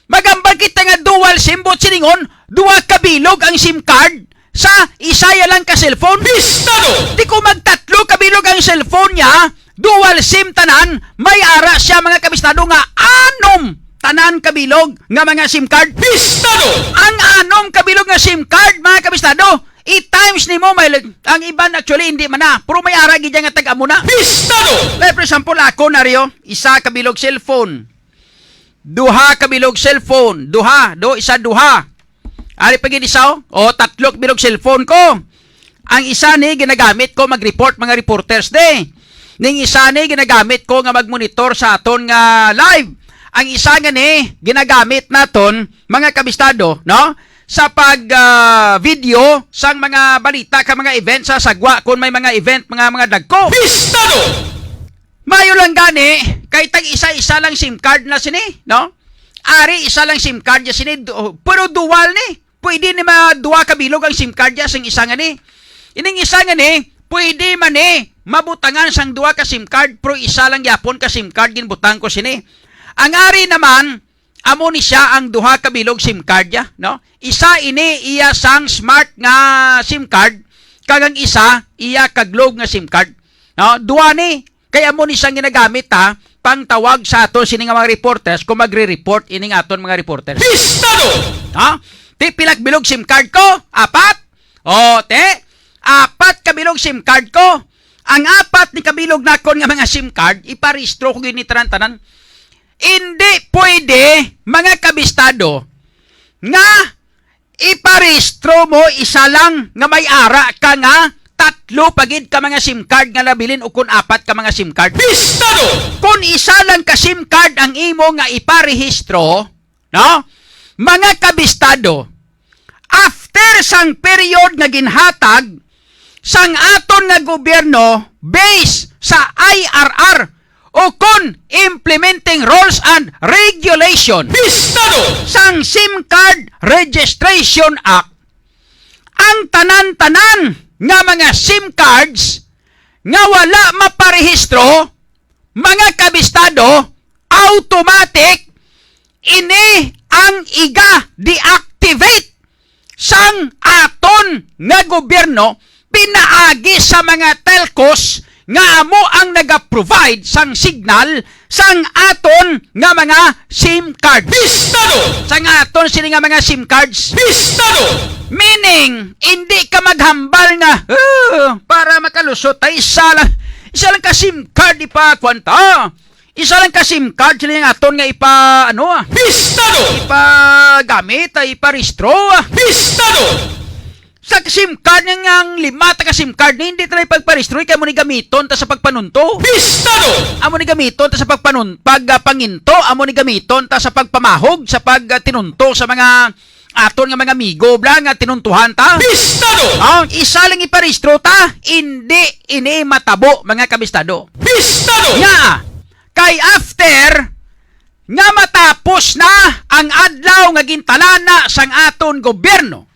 Magambal kita nga dual SIM, buot silingon, duha ka bilog ang SIM card sa isa ya lang ka cellphone. Bistado! Di ko magtatlo ka bilog ang cellphone niya, dual SIM tanan, may ara siya, mga kabistado, nga anom tanan ka bilog nga mga SIM card. Bistado! Ang anom ka bilog nga SIM card, mga kabistado, i-times nimo, may lag-, ang iban actually hindi man na, pero may ara gid nga tag-amo na. Bistado! Like, for example, ako na, Rio, isa ka bilog cellphone. Duha ka bilog cellphone. Duha. Do, isa, duha. Ari pa gid isa, oh. O, tatlo ka bilog cellphone ko. Ang isa ni ginagamit ko mag-report, mga reporters, de. Ning isa ni ginagamit ko nga mag-monitor sa aton nga live. Ang isa nga ni ginagamit naton, mga kabistado, no? Sa pag, ah, video sang mga balita ka mga event sa sagwa, kung may mga event, mga, mga dagko. Bistado! Maayo lang gani, kay tag isa-isa lang SIM card na sini, no? Ari, isa lang SIM card niya sini, du-, pero dual ni. Pwede ni ma-, duha ka bilog ang SIM card niya sang isa nga ni. Ining isa nga ni, pwede man ni mabutangan sang duha ka SIM card, pero isa lang yapon ka SIM card ginbutang ko sini. Ang ari naman, amo ni siya ang duha ka bilog SIM card niya, no? Isa ini iya sang smart nga SIM card, kag ang isa, iya ka Globe nga SIM card. No? Duha ni, kay amo ni siyang ginagamit, ha, pangtawag sa aton sini nga mga reporters kung magre-report ining aton mga reporters. Pistado! Ha? Ti, pila ka bilog SIM card ko? Apat? O, te, apat ka bilog SIM card ko. Ang apat ni kabilog nakon nga mga SIM card, iparehistro ko gini tanan-tanan. Hindi pwede, mga kabistado, nga iparehistro mo isa lang nga may ara ka nga tatlo pa gid ka mga SIM card nga nabilin o kun apat ka mga SIM card. Pistado! Kun isa lang ka SIM card ang imo nga iparehistro, no? Mga kabistado, after sang period nga ginhatag sang aton nga gobyerno based sa I R R o kon implementing rules and regulation Pistado! Sang SIM Card Registration Act, ang tanan-tanan nga mga SIM cards nga wala maparehistro, mga kabistado, automatic ini ang iga-deactivate sang aton nga gobyerno pinaagi sa mga telcos nga amo ang naga-provide sang signal sang aton nga mga SIM card. Pistado! Sang aton sini nga mga SIM cards. Pistado! Meaning, hindi ka maghambal nga, "Ah, para makalusot, ay isa lang, isa lang ka SIM card ipakuan ta. Isa lang ka SIM card sila yung aton nga ipa, ano, ah, Pistado! Ipagamit, ah, iparehistro, ah." Pistado! Sa SIM card nga ang lima ta ka SIM card ni, hindi ta na ipagparehistro, kay amo ni gamiton ta sa pagpanunto. Pistado! Amo ni gamiton ta sa pagpanun-, pag, ah, panginto, amo ni gamiton ta sa pagpamahog, sa pag, ah, tinunto sa mga aton nga mga amigo, bla, nga tinuntuhan ta. Pistado! Ah, isa lang iparehistro ta, hindi ini matabo, mga kabistado. Pistado! Nga, kay after nga matapos na ang adlaw nga gintalana sang aton gobyerno,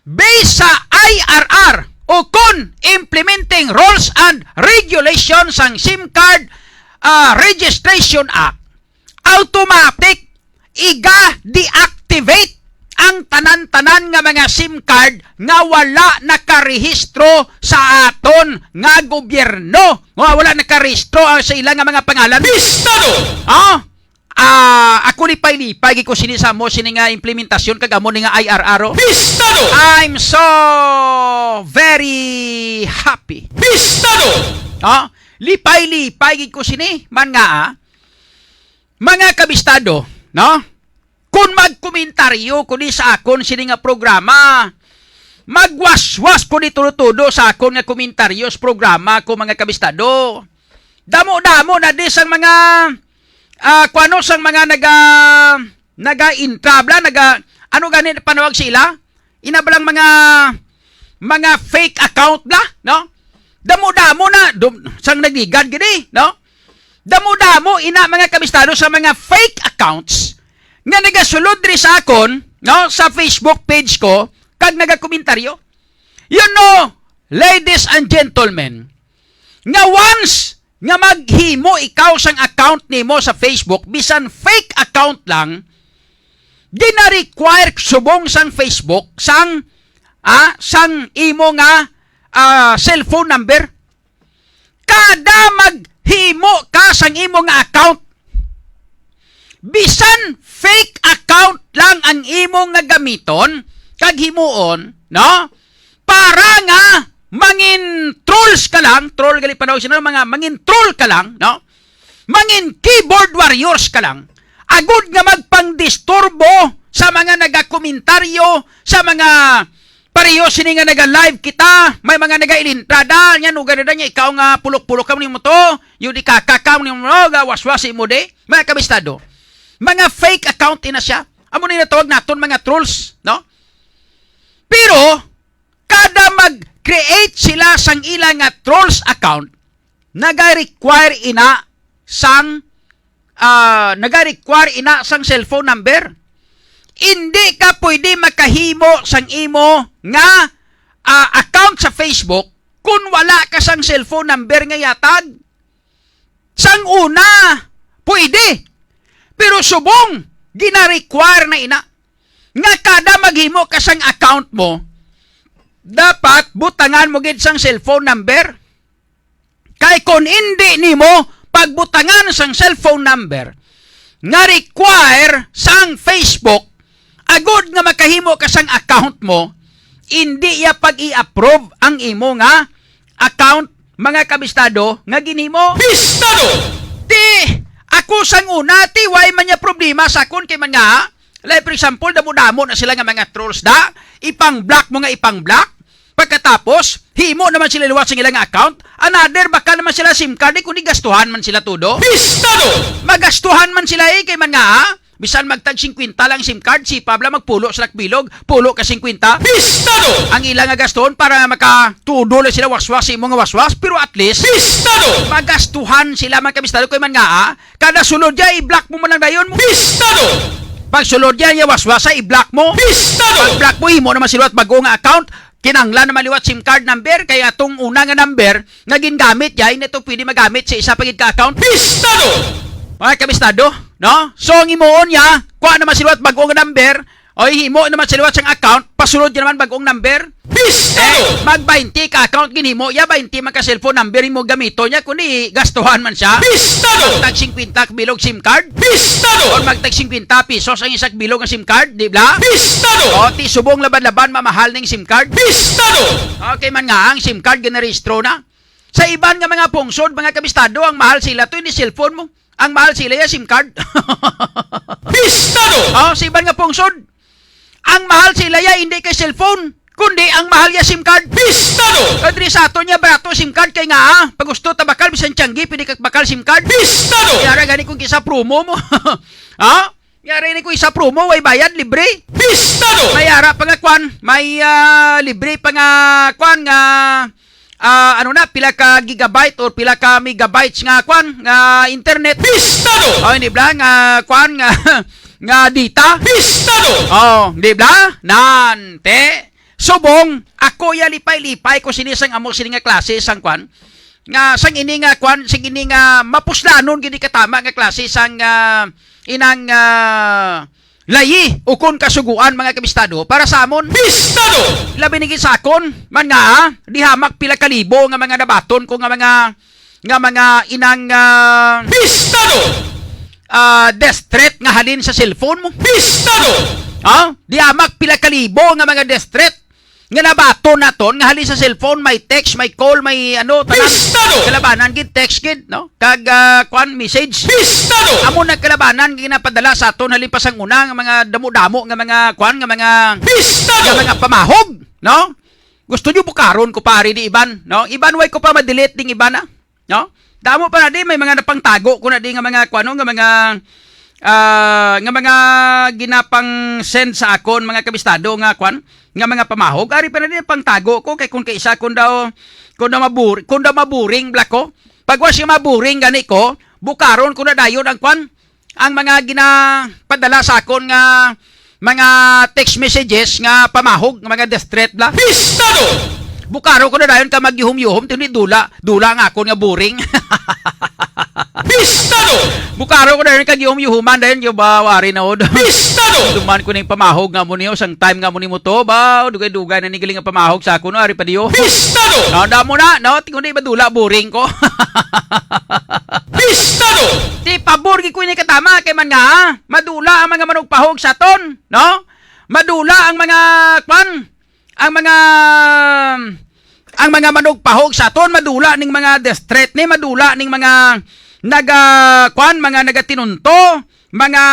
based sa I R R o kon implementing rules and regulations sang SIM card, ah, Registration Act, automatic iga-deactivate ang tanan-tanan nga mga SIM card nga wala nakarehistro sa aton nga gobyerno, nga wala nakarehistro ang sa ila nga mga pangalan. Pistado! Ah, ah, ako lipay-lipay gid ko sini sa amo sini nga implementasyon kag amo ni nga I R R, oh. Pistado! I'm so very happy. Pistado! Ah, lipay-lipay gid ko sini man nga, ah, mga kabistado, no? Kung magkomentaryo ko ni sa akon sini nga programa, magwaswas ko ni tudo-tudo sa akon nga komentaryo sa programa ko, mga kabistado. Damo-damo na di sang mga, ah, kuano, sang mga naga, naga-intra bla, naga, ano gani panawag sila? Ina ba lang mga, mga fake account bla, no? Damo-damo na, dum-, sang nagligad gini, no? Damo-damo ina, mga kabistado, sa mga fake accounts nga nagasulod diri sa akon, no, sa Facebook page ko, kag nagakomentaryo. You know, ladies and gentlemen, nga once nga maghimo ikaw sang account nimo sa Facebook, bisan fake account lang, gina-require subong sang Facebook sang, ah, sang imo nga, ah, cellphone number. Kada maghimo ka sang imo nga account, bisan fake account lang ang imo nga gamiton kag himuon, no? Para nga mangin trolls ka lang, troll gali pa daw sila, mga mangin troll ka lang, no? Mangin keyboard warriors ka lang, agud nga magpangdisturbo sa mga nagakomentaryo, sa mga pareho sini nga naga-live kita, may mga nagailintrada, nya nugad na niya, ikaw nga pulok-pulok ka mo nimo to, yun di ka, ka, ka mo nimo, ga, waswas mo di, mga kabistado. Mga fake account ina siya. Amo ni natawag naton mga trolls, no? Pero, kada mag-create sila sang ila nga trolls account, naga-require ina sang, ah, naga-require ina sang cellphone number. Hindi ka pwede makahimo sang imo nga, ah, account sa Facebook kung wala ka sang cellphone number nga yatag. Sang una, pwede. Pero subong, gina-require na ina nga kada maghimo ka sang account mo, Dapat butangan mo gid sang cellphone number. Kay kung hindi nimo pagbutangan sang cellphone number nga require sang Facebook, agod nga makahimo ka sang account mo, hindi iya pag-i-approve ang imo nga account, mga kabistado, nga ginhimo. Bistado! Ti, ako sang una, ti, way man niya problema sa akon kay man nga, like, for example, damo-damo na sila nga mga trolls da, ipang-block mo nga ipang-block. Pagkatapos, himo naman sila liwat sa ilang account, another, baka naman sila SIM card, eh, kundi gastuhan man sila todo. Bistado! Magastuhan man sila, eh, kay man nga, ha? Bisan magtag singkwenta lang SIM card, si Pabla magpulo sa bilog, pulo ka singkwenta. Bistado! Ang ila nga gaston para makatudo lang sila waswas sa imo nga waswas, pero at least, Bistado! Magastuhan sila, mga kabistado, kay man nga, ah, kada sulod niya, i-block mo man lang dayon mo. Bistado! Pag sulod niya, niya waswas, ah, i-block mo. Bistado! Pag block mo, imo naman sila at bago nga account, kinanglan naman liwat SIM card number, kay atong una nga number, nga gingamit, yay, na to pwede magamit sa isa pa gid ka account. Bistado! Mga kabistado, no? So, ang imuon niya, kuha naman sila at bagong number, o himo naman sila at sang account, pasulod niya naman bagong number. Bistado! Eh, mag twenty ka account, ginhimo, ya, twenty man ka cellphone number, imo gamito niya, kundi gastuhan man siya. Bistado! Magtag singkwenta bilog SIM card. Bistado! Or magtag singkwenta pesos ang isa bilog nga SIM card, di ba? Bistado! O, ti subong laban-laban, mamahal ning SIM card. Bistado! Okay man nga, ang SIM card, ginarehistro na. Sa iban nga mga pungsod, mga kabistado, ang mahal sila to, hindi cellphone mo. Ang mahal sila ya SIM card. Bistado! Oh, sa iban nga pungsod, ang mahal sila ya, hindi kay cellphone, kundi ang mahal ya SIM card. Bistado! Kadri sa ato niya, barato SIM card kay nga, ah, pag gusto tabakal, bisan tiyanggi, pwede ka bakal SIM card. Bistado! Yara gani kung kisa promo mo. Ha? Yari ni ko isa promo, way bayad, libre. Bistado! May ara pa nga kwan, may, ah, libre pa nga kwan nga, ah, ano na, pila ka gigabyte or pila ka megabytes nga kwan, nga internet. Bistado! O, hindi bla, nga kwan, nga, nga data. Bistado! O, hindi bla? Nante. Subong, ako ya lipay-lipay ko sini sang amo sini nga klase sang kwan, nga sang ini nga kwan, sang ini nga mapuslanon gid katama nga klase sang, ah, inang, ah, layi ukon kasuguan, mga kabistado, para sa amon. Bistado! Labi na gid sa akon man nga, ah, di hamak pila ka libo nga mga nabaton ko nga mga, nga mga inang, ah, Bistado! Ah, death threat nga halin sa cellphone mo. Bistado! Ha? Di hamak pila ka libo nga mga death threat nga nabaton naton nga halin sa cellphone, may text, may call, may ano, tanan. Bistado! Kalabanan gid, text gid, no? Kag, ah, kwan, message. Bistado! Amo nagkalabanan nga ginapadala sa aton halin pa sang una nga mga damo-damo nga mga kwan, nga mga, Bistado! Nga mga pamahog, no? Gusto nyo bukaron ko, pare, di iban, no? Iban, way ko pa ma-delete ding iban, ah. No? Damo pa na di, may mga napangtago ko na di nga mga, kuano, nga mga, ah, nga mga ginapang-send sa akon, mga kabistado nga, kwan, nga mga pamahog. Ari pa na di, pangtago ko, kay kung kaisa, kung daw, kung daw mabur-, kung daw maburing, bla ko. Pag wa siya maburing, gani ko, bukaron ko na dayon ang, kwan, ang mga ginapadala sa akon nga mga text messages nga pamahog, nga mga death threat, bla. Bistado! Bukaro ko na dayon ka magyuhom-yuhom, tindi dula, dula nga akon nga boring. Bistado! Bukaro ko na dayon ka gihom-yuhuman dayon, yo ba, wari na od. Bistado! Duman ko ning pamahog nga mo niyo, sang time nga mo nimo to, ba, dugay-dugay na ni galing nga pamahog sa akon, no, ari pa diyo. Bistado! No, damo na, no, tingon di ba dula, boring ko. Bistado! Ti pabor gid ko ini katama kay man nga, ah, madula ang mga manugpahog sa aton, no? Madula ang mga, kwan, ang mga, ang mga manugpahog sa aton, madula ning mga death threat ni, madula ning mga naga, kwan, mga nagatinunto, mga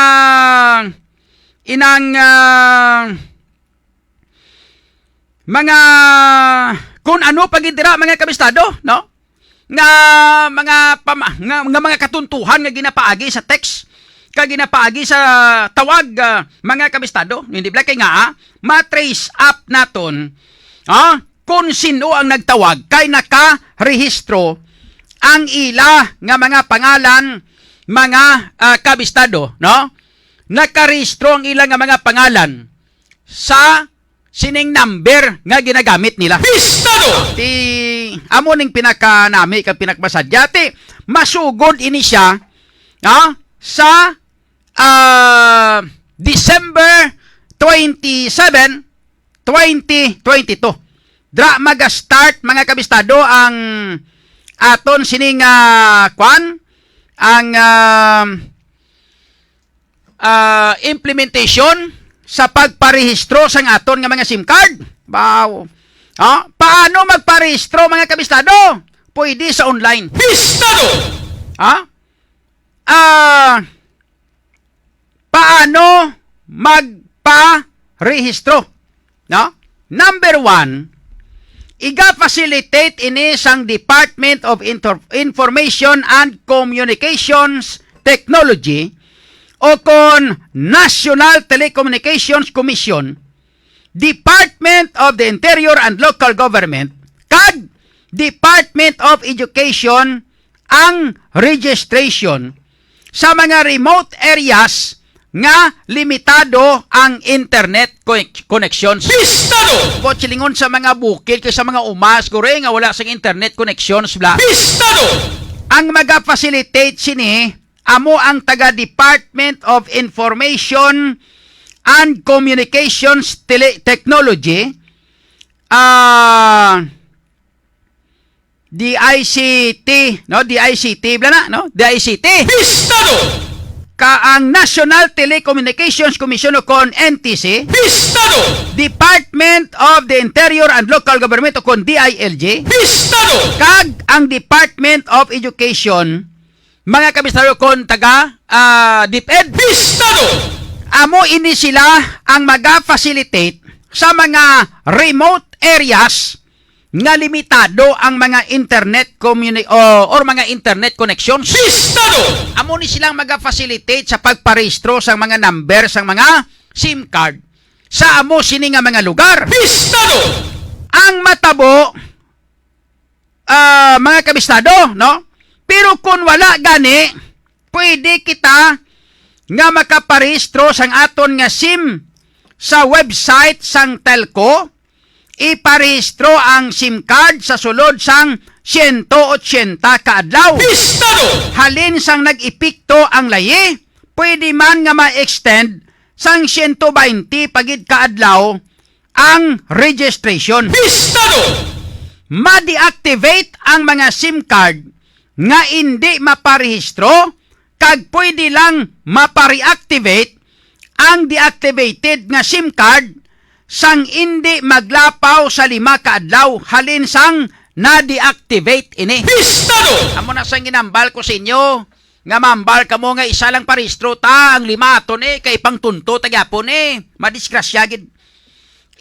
inang, ah, mga kun ano pa gid dira, mga kabistado, no? Nga mga pama-, nga, nga mga katuntuhan nga ginapaagi sa text, ka ginapaagi sa tawag, ah, mga kabistado, hindi bala kay nga, ah, ma-trace up naton, ah, kung sino ang nagtawag kay nakarehistro ang ila nga mga pangalan, mga, ah, kabistado, no? Nakarehistro ang ila nga mga pangalan sa sining number nga ginagamit nila. Bistado! Ti, amo ning pinakanami kag pinakmasadya. Ti, masugod ini siya, ah, sa, ah, December twenty-seven, twenty twenty-two. Dra maga-start, mga kabistado, ang aton sining, ah, kwan, ang, ah, ah, implementation sa pagparehistro sang aton nga mga SIM card. Wow. Ah, paano magparehistro, mga kabistado? Pwede sa online. Bistado! Ha? Ah, paano magparehistro? No? Number one, iga-facilitate ini sang Department of Inter-, Information and Communications Technology o kon National Telecommunications Commission, Department of the Interior and Local Government, kag Department of Education ang registration sa mga remote areas nga limitado ang internet co-, connections. Bistado! Buot silingon sa mga bukid kag sa mga uma, siguro, eh, nga wala sang internet connections, bla. Bistado! Ang maga-facilitate sini amo ang taga Department of Information and Communications Tele-, Technology, ah, D I C T, no? D I C T, bla na, no? D I C T. Bistado! Ka ang National Telecommunications Commission o kon N T C. Bistado! Department of the Interior and Local Government o kon D I L G. Bistado! Kag ang Department of Education, mga kabistado, kon taga, ah, DepEd. Bistado! Amo ini sila ang maga-facilitate sa mga remote areas nga limitado ang mga internet communi-, o, or mga internet connections. Bistado! Amo ni silang maga-facilitate sa pagparehistro sang mga number sang mga SIM card sa amo sini nga mga lugar. Bistado! Ang matabo, ah, mga kabistado, no? Pero kung wala gani, pwede kita nga makaparehistro sang aton nga SIM sa website sang telco. Iparehistro ang SIM card sa sulod sang siyento otsenta ka adlaw. Bistado! Halin sang nag-epekto ang layi, pwede man nga ma-extend sang siyento baynte pa gid ka adlaw ang registration. Bistado! Ma-deactivate ang mga SIM card nga indi maparehistro, kag pwede lang mapareactivate ang deactivated nga SIM card sang indi maglapaw sa lima ka adlaw halin sang na-deactivate ini. Bistado! Amo na sang ginambal ko sa inyo, nga mambal kamo nga isa lang parehistro ta, ang lima aton, eh, kay pangtunto ta gyapon, eh. Madisgrasya gid.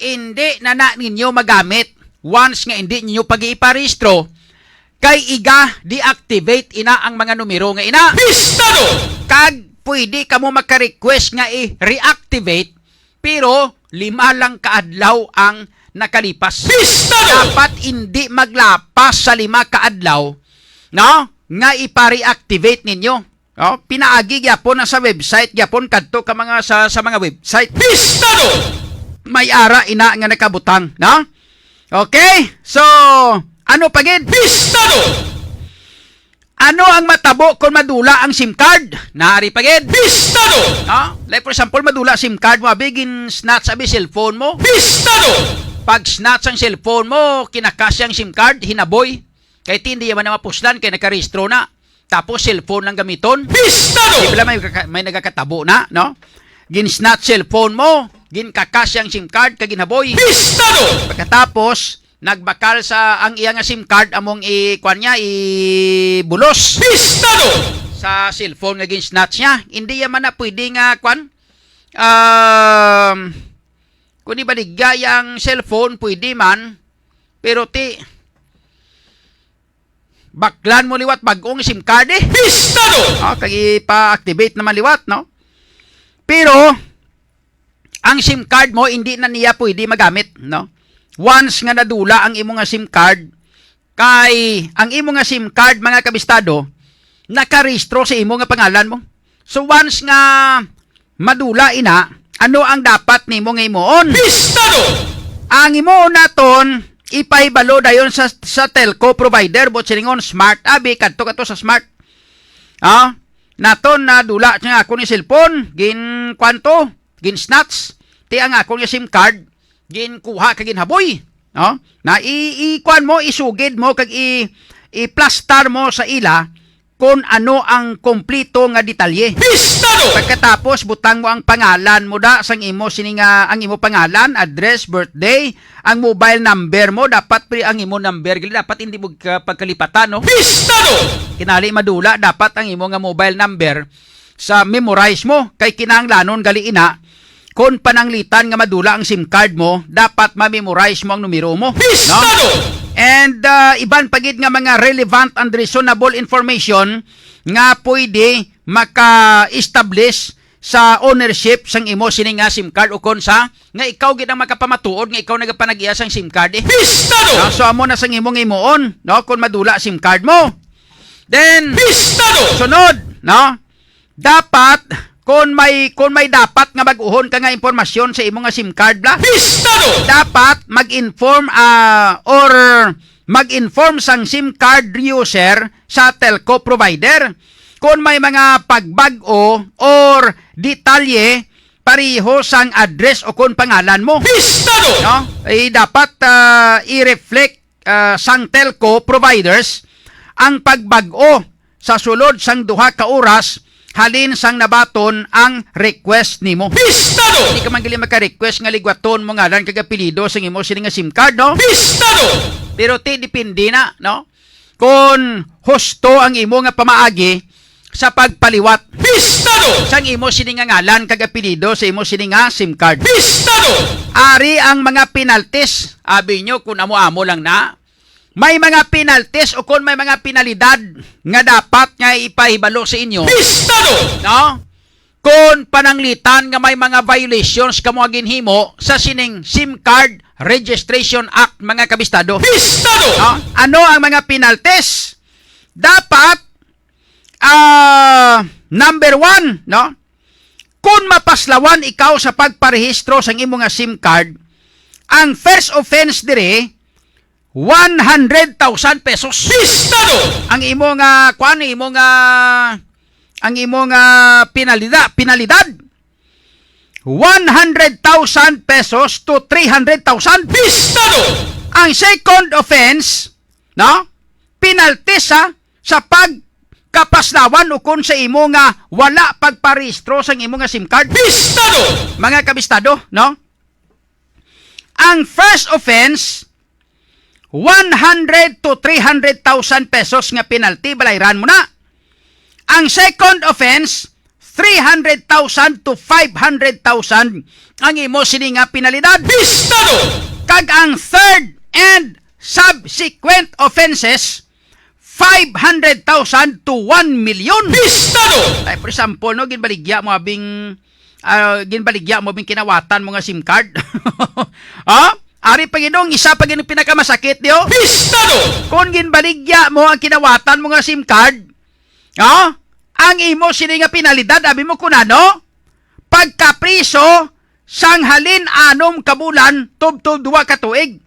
Indi na na ninyo magamit once nga indi ninyo pag-iparehistro, kay iga-deactivate ina ang mga numero nga ina. Bistado! Kag pwede kamo maka-request nga i-reactivate, pero lima lang ka adlaw ang nakalipas. Bistado! Dapat indi maglapas sa lima ka adlaw, no? Nga ipa-reactivate ninyo. Oh, pinaagi gyapon na sa website gyapon, kadto ka mga sa, sa mga website. Bistado! May ara ina nga nakabutang, no? Okay? So, ano pa gid? Bistado! Ano ang matabo kung madula ang SIM card? Nari pa gid. Bistado! No? Like, for example, madula SIM card mo, abi, gin-snatch, abi, cellphone mo. Bistado! Pag snatch ang cellphone mo, kinakasya ang SIM card, hinaboy. Kay ti, hindi man na mapuslan, kay nakarehistro na. Tapos cellphone lang gamiton. Bistado! Di bala may kaka-, may nagakatabo na, no? Gin-snatch cellphone mo, ginkakasya ang SIM card, kag ginhaboy. Bistado! Pagkatapos, nagbakal sa ang iya nga SIM card, among i-, kwan niya, ibulos. Bistado! Sa cellphone nga gin-snatch niya. Hindi ya man na pwede nga, kwan, um, kung ibaligya yang cellphone, pwede man. Pero ti, baklan mo liwat bag-ong SIM card, eh. Bistado! Ah, kag ipa-activate naman liwat, no? Pero, ang SIM card mo, hindi na niya pwede magamit, no? Once nga nadula ang imo nga SIM card, kay ang imo nga SIM card, mga kabistado, nakarehistro sa imo nga pangalan mo. So, once nga madula ina, ano ang dapat nimo nga himuon? Bistado! Ang himuon naton, ipahibalo dayon sa, sa telco provider, buot silingon, Smart. Abi, kadto ka to sa Smart. Ah, naton nadula siya nga ako ni cellphone, gin kwanto, gin snatch. Ti ang akon nga SIM card, ginkuha kag ginhaboy. no? Na i-, i-, kuwan mo, isugid mo, kag i-, iplastar mo sa ila kung ano ang kompleto nga detalye. Pistado! Pagkatapos, butang mo ang pangalan mo da, sang imo sini nga, ang imo pangalan, address, birthday, ang mobile number mo, dapat pre ang imo number, gali dapat hindi mo ka-, pagkalipatan, no? Pistado! Kinali madula, dapat ang imo nga mobile number sa memorize mo, kay kinahanglanon gali ina, kon pananglitan nga madula ang sim card mo, dapat ma-memorize mo ang numero mo, no? Pistado! And, ah, iban pa gid nga mga relevant and reasonable information nga pwede maka-establish sa ownership sang imo sini nga sim card, o kon sa nga ikaw gid ang makapamatuod nga ikaw nagapanag-iya sang sim card, eh. Pistado! No? So, amo na sang imong himuon, no, kung madula sim card mo. Then, Pistado! Sunod, no? Dapat, kung may, kung may dapat nga bag-uhon ka nga impormasyon sa imo nga sim card, bla, Pistado! Dapat mag-inform, ah, or mag-inform sang sim card user sa telco provider kung may mga pagbag-o or detalye pareho sang address o kon pangalan mo. Pistado! No? Eh, dapat, ah, i-reflect, ah, sang telco providers ang pagbag-o sa sulod sang duha ka oras halin sang nabaton ang request nimo. Pistado! Hindi ka man gali maka-request nga ligwaton mo ngalan kag apelyido sang imo sini nga sim card, no? Pistado! Pero ti, depende na, no? Kon husto ang imo nga pamaagi sa pagpaliwat, Pistado! Sang imo sini nga ngalan kag apelyido sa imo sini nga sim card. Pistado! Ari ang mga penalties. Abi nyo, kun amo-amo lang na, may mga penalties o kon may mga penalidad nga dapat nga ipahibalo sa inyo. Pistado! No? Kon pananglitan nga may mga violations kamo nga ginhimo sa sining sim Card Registration Act, mga kabistado. Pistado! No? Ano ang mga penalties? Dapat, ah, number one, no? Kung mapaslawan ikaw sa pagparehistro sang imo nga sim card, ang first offense diri, one hundred thousand pesos. Pistado! Ang imo nga, kuan, imo nga, ang imo nga pinalida-, pinalidad, one hundred thousand pesos to three hundred thousand. Pistado! Ang second offense, no? Penalty sa, sa pagkapaslawan o kung sa imo nga wala pagparehistro sang imo nga sim card. Pistado! Mga kabistado, no? Ang first offense, one hundred to three hundred thousand pesos nga penalty, balayran mo na. Ang second offense, three hundred thousand to five hundred thousand ang imo sini nga penalidad. Pistado! Kag ang third and subsequent offenses, five hundred thousand to one million. Pistado! Ay, for example, no, ginbaligya mo abing, ah, ginbaligya mo abing kinawatan mo nga sim card. Ha? Ari pa gid, dong, isa pa gid ang pinakamasakit, di, oh. Pistado! Kung ginbaligya mo ang kinawatan mo nga sim card, ha? Ang imo sini nga penalidad, abi mo kun ano? Pagkapriso sang halin anom ka bulan tubtob duha ka tuig,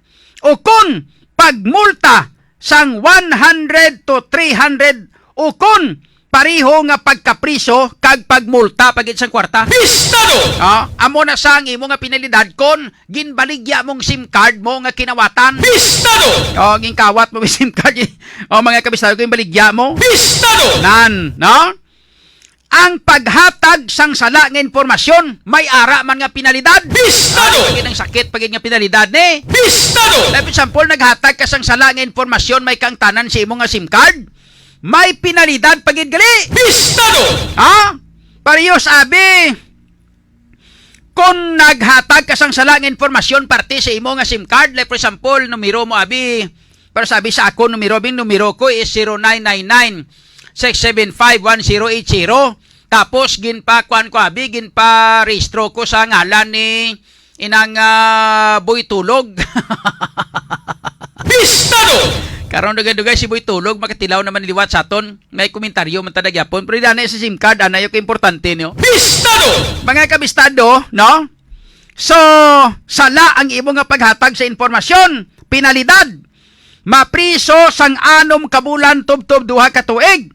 o kon pagmulta sang one hundred to three hundred, o kon pareho nga pagkapriso kag pagmulta pa gid sang kwarta. Pistado! Ah, amo na sa ang imo nga penalidad kon ginbaligya mong sim card mo nga kinawatan. Pistado! Oh, ginkawat mo may sim card. Oh, mga kabistado, ginbaligya mo. Pistado! Nan, no? Ang paghatag sang sala nga impormasyon, may ara man nga penalidad. Pistado! Ah, lagi nang sakit pa gid nga penalidad ni. Pistado! Like, for example, naghatag ka sang sala nga impormasyon, may kaangtanan sa imo nga sim card, may penalidad pa gid gali. Pistado! Ha? Parehas abi, kung naghatag ka sang sala nga impormasyon parte sa imo nga sim card, like, for example, numero mo abi, para sabi sa ako, numero, bing, numero ko is zero nine nine nine, six seven five, one zero eight zero. Tapos, ginpakuan ko abi, ginparehistro ko sa ngalan ni inang, ah, Boy Tulog. Pistado! Karon dugay-dugay si Boy Tulog, makatilaw naman liwat sa aton. May komentaryo man ta na gyapon. Pero dili na sa sim card, anay ka importante niyo. Pistado! Mga kabistado, no? So, sala ang imo nga paghatag sa impormasyon, penalidad. Mapriso sang anom ka bulan tubtob duha ka tuig.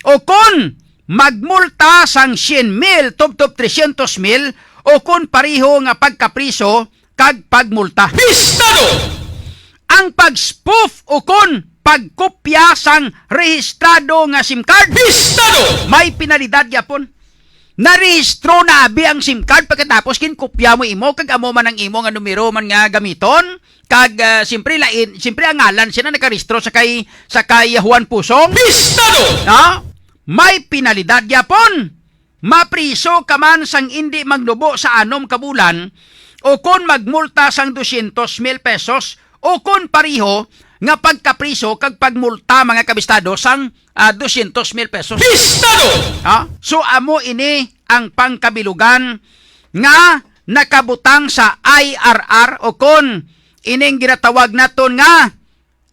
O kon magmulta sang syen mil tubtob tresyentos mil, o kon pareho nga pagkapriso kag pagmulta. Pistado! pag-spoof o kon pagkopya sang rehistrado nga SIM card. Pistado! May penalidad gyapon. Narehistro na abi ang SIM card, pagkatapos ginkopya mo imo, kag amo man ang imo nga numero man nga gamiton, kag, ah, siyempre lain, siyempre ang ngalan siya na nakarehistro sa kay, sa kay Juan Pusong. Pistado! Ha? May penalidad gyapon. Mapriso ka man sang indi magnubo sa anom ka bulan, o kon magmulta sang dosyentos mil pesos, o kon pareho nga pagkapriso kag pagmulta, mga kabistado, sang, ah, dosyentos mil pesos. Pistado! Ha? So, amo ini ang pangkabilugan nga nakabutang sa I R R, o kon ining ginatawag naton nga,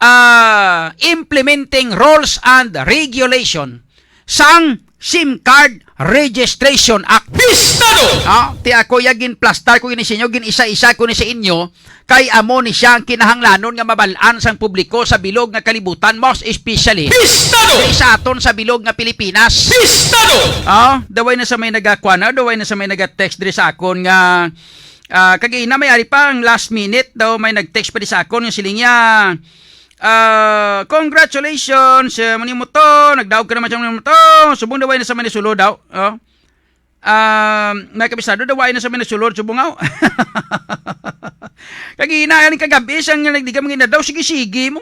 ah, implementing rules and regulation sang SIM Card Registration Act. Pistado! Ah, ti ako ya ginplastar ko gini sa inyo, gin-isa-isa ko ni sa inyo, kay amo ni siya ang kinahanglanon nga mabal-an sang publiko sa bilog nga kalibutan, most especially Pistado! Diri sa aton sa bilog nga Pilipinas. Pistado! Ah, daway na sa may nagakuan, ah, daway na sa may naga-text diri sa akon nga, ah, kag ina may ari pa ang last minute daw may nag-text pa di sa akon nga siling niya, ah, "Congratulations, eh, mani mo to, nagdaog ka naman siya, mani mo to." Subong daway na sa may nasulod daw, oh. Um, may kabisado daw, wala na sa may nasulod, subong aw. Kag ina, galing kagabi, siyang nagdiga mga inadaw, sige-sige mo.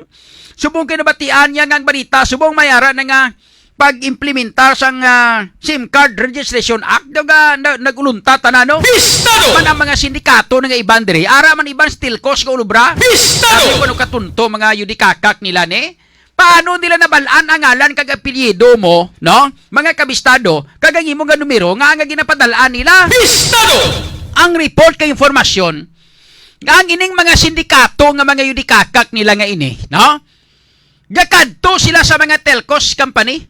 Subong kay nabatian niya nga ang balita, subong may ara na nga pag-implementar sang, ah, SIM Card Registration Act, daw ga, na, nag-ulunta tanan, no? Pistado! Man ang mga sindikato na nga iban diri, ara man iban sa Telcos nga ulubra. Pistado! Sabi ko, ano katunto, mga yudikakak nila, ni? Paano nila nabal-an ang ngalan kag apelyido mo, no? Mga kabistado, kag ang imo nga numero nga, nga ginapadalaan nila? Pistado! Ang report kay impormasyon nga ang ining mga sindikato nga mga yudikakak nila nga ini, no? Gakadto sila sa mga Telcos company,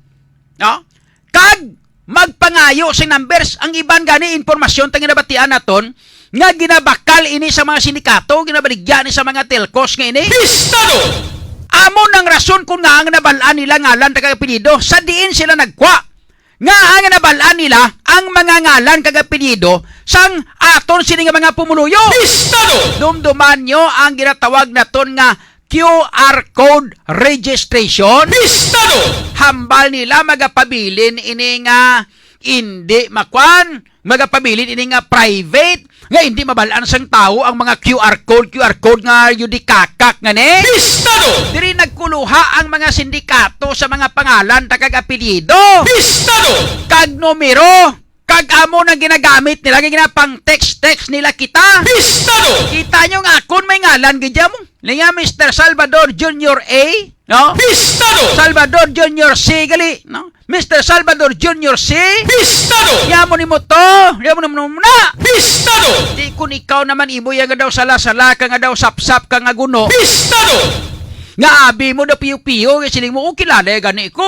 no? Kag magpangayo sing numbers. Ang iban gani impormasyon ta ginabatian naton nga ginabakal ini sa mga sindikato, ginabaligya ni sa mga Telcos nga ini. Pistado! Amo nang rason kung nga ang nabal-an nila ngalan kag apelyido sa diin sila nagkwa. Nga ang nabal-an nila ang mga ngalan kag apelyido sang aton sini nga mga pumuluyo. Pistado! Dumduman nyo ang ginatawag naton nga Q R code registration. Pistado! Hambal nila magapabilin ini nga indi makwan, magapabilin ini nga private, nga indi mabal-an sang tawo ang mga Q R code, Q R code nga yudikakak nga ni. Pistado! Diri nagkuluha ang mga sindikato sa mga pangalan ta kag apelyido. Pistado! Kag numero. Kag amo nang ginagamit nila, nga ginapang text-text nila kita. Pistado! Kita nyo nga akon may ngalan gid mo. Niya Mister Salvador Junior A, no? Pistado! Salvador Junior C gali, no? Mister Salvador Junior C. Pistado! Niya mo ni mo to, niya mo ni mo na. Pistado! Di kun ikaw naman imo ya nga daw sala-sala ka, nga daw sapsap ka nga guno. Pistado! Nga abi mo daw piyo-piyo, nga siling mo, "Oh, kilala gani ko."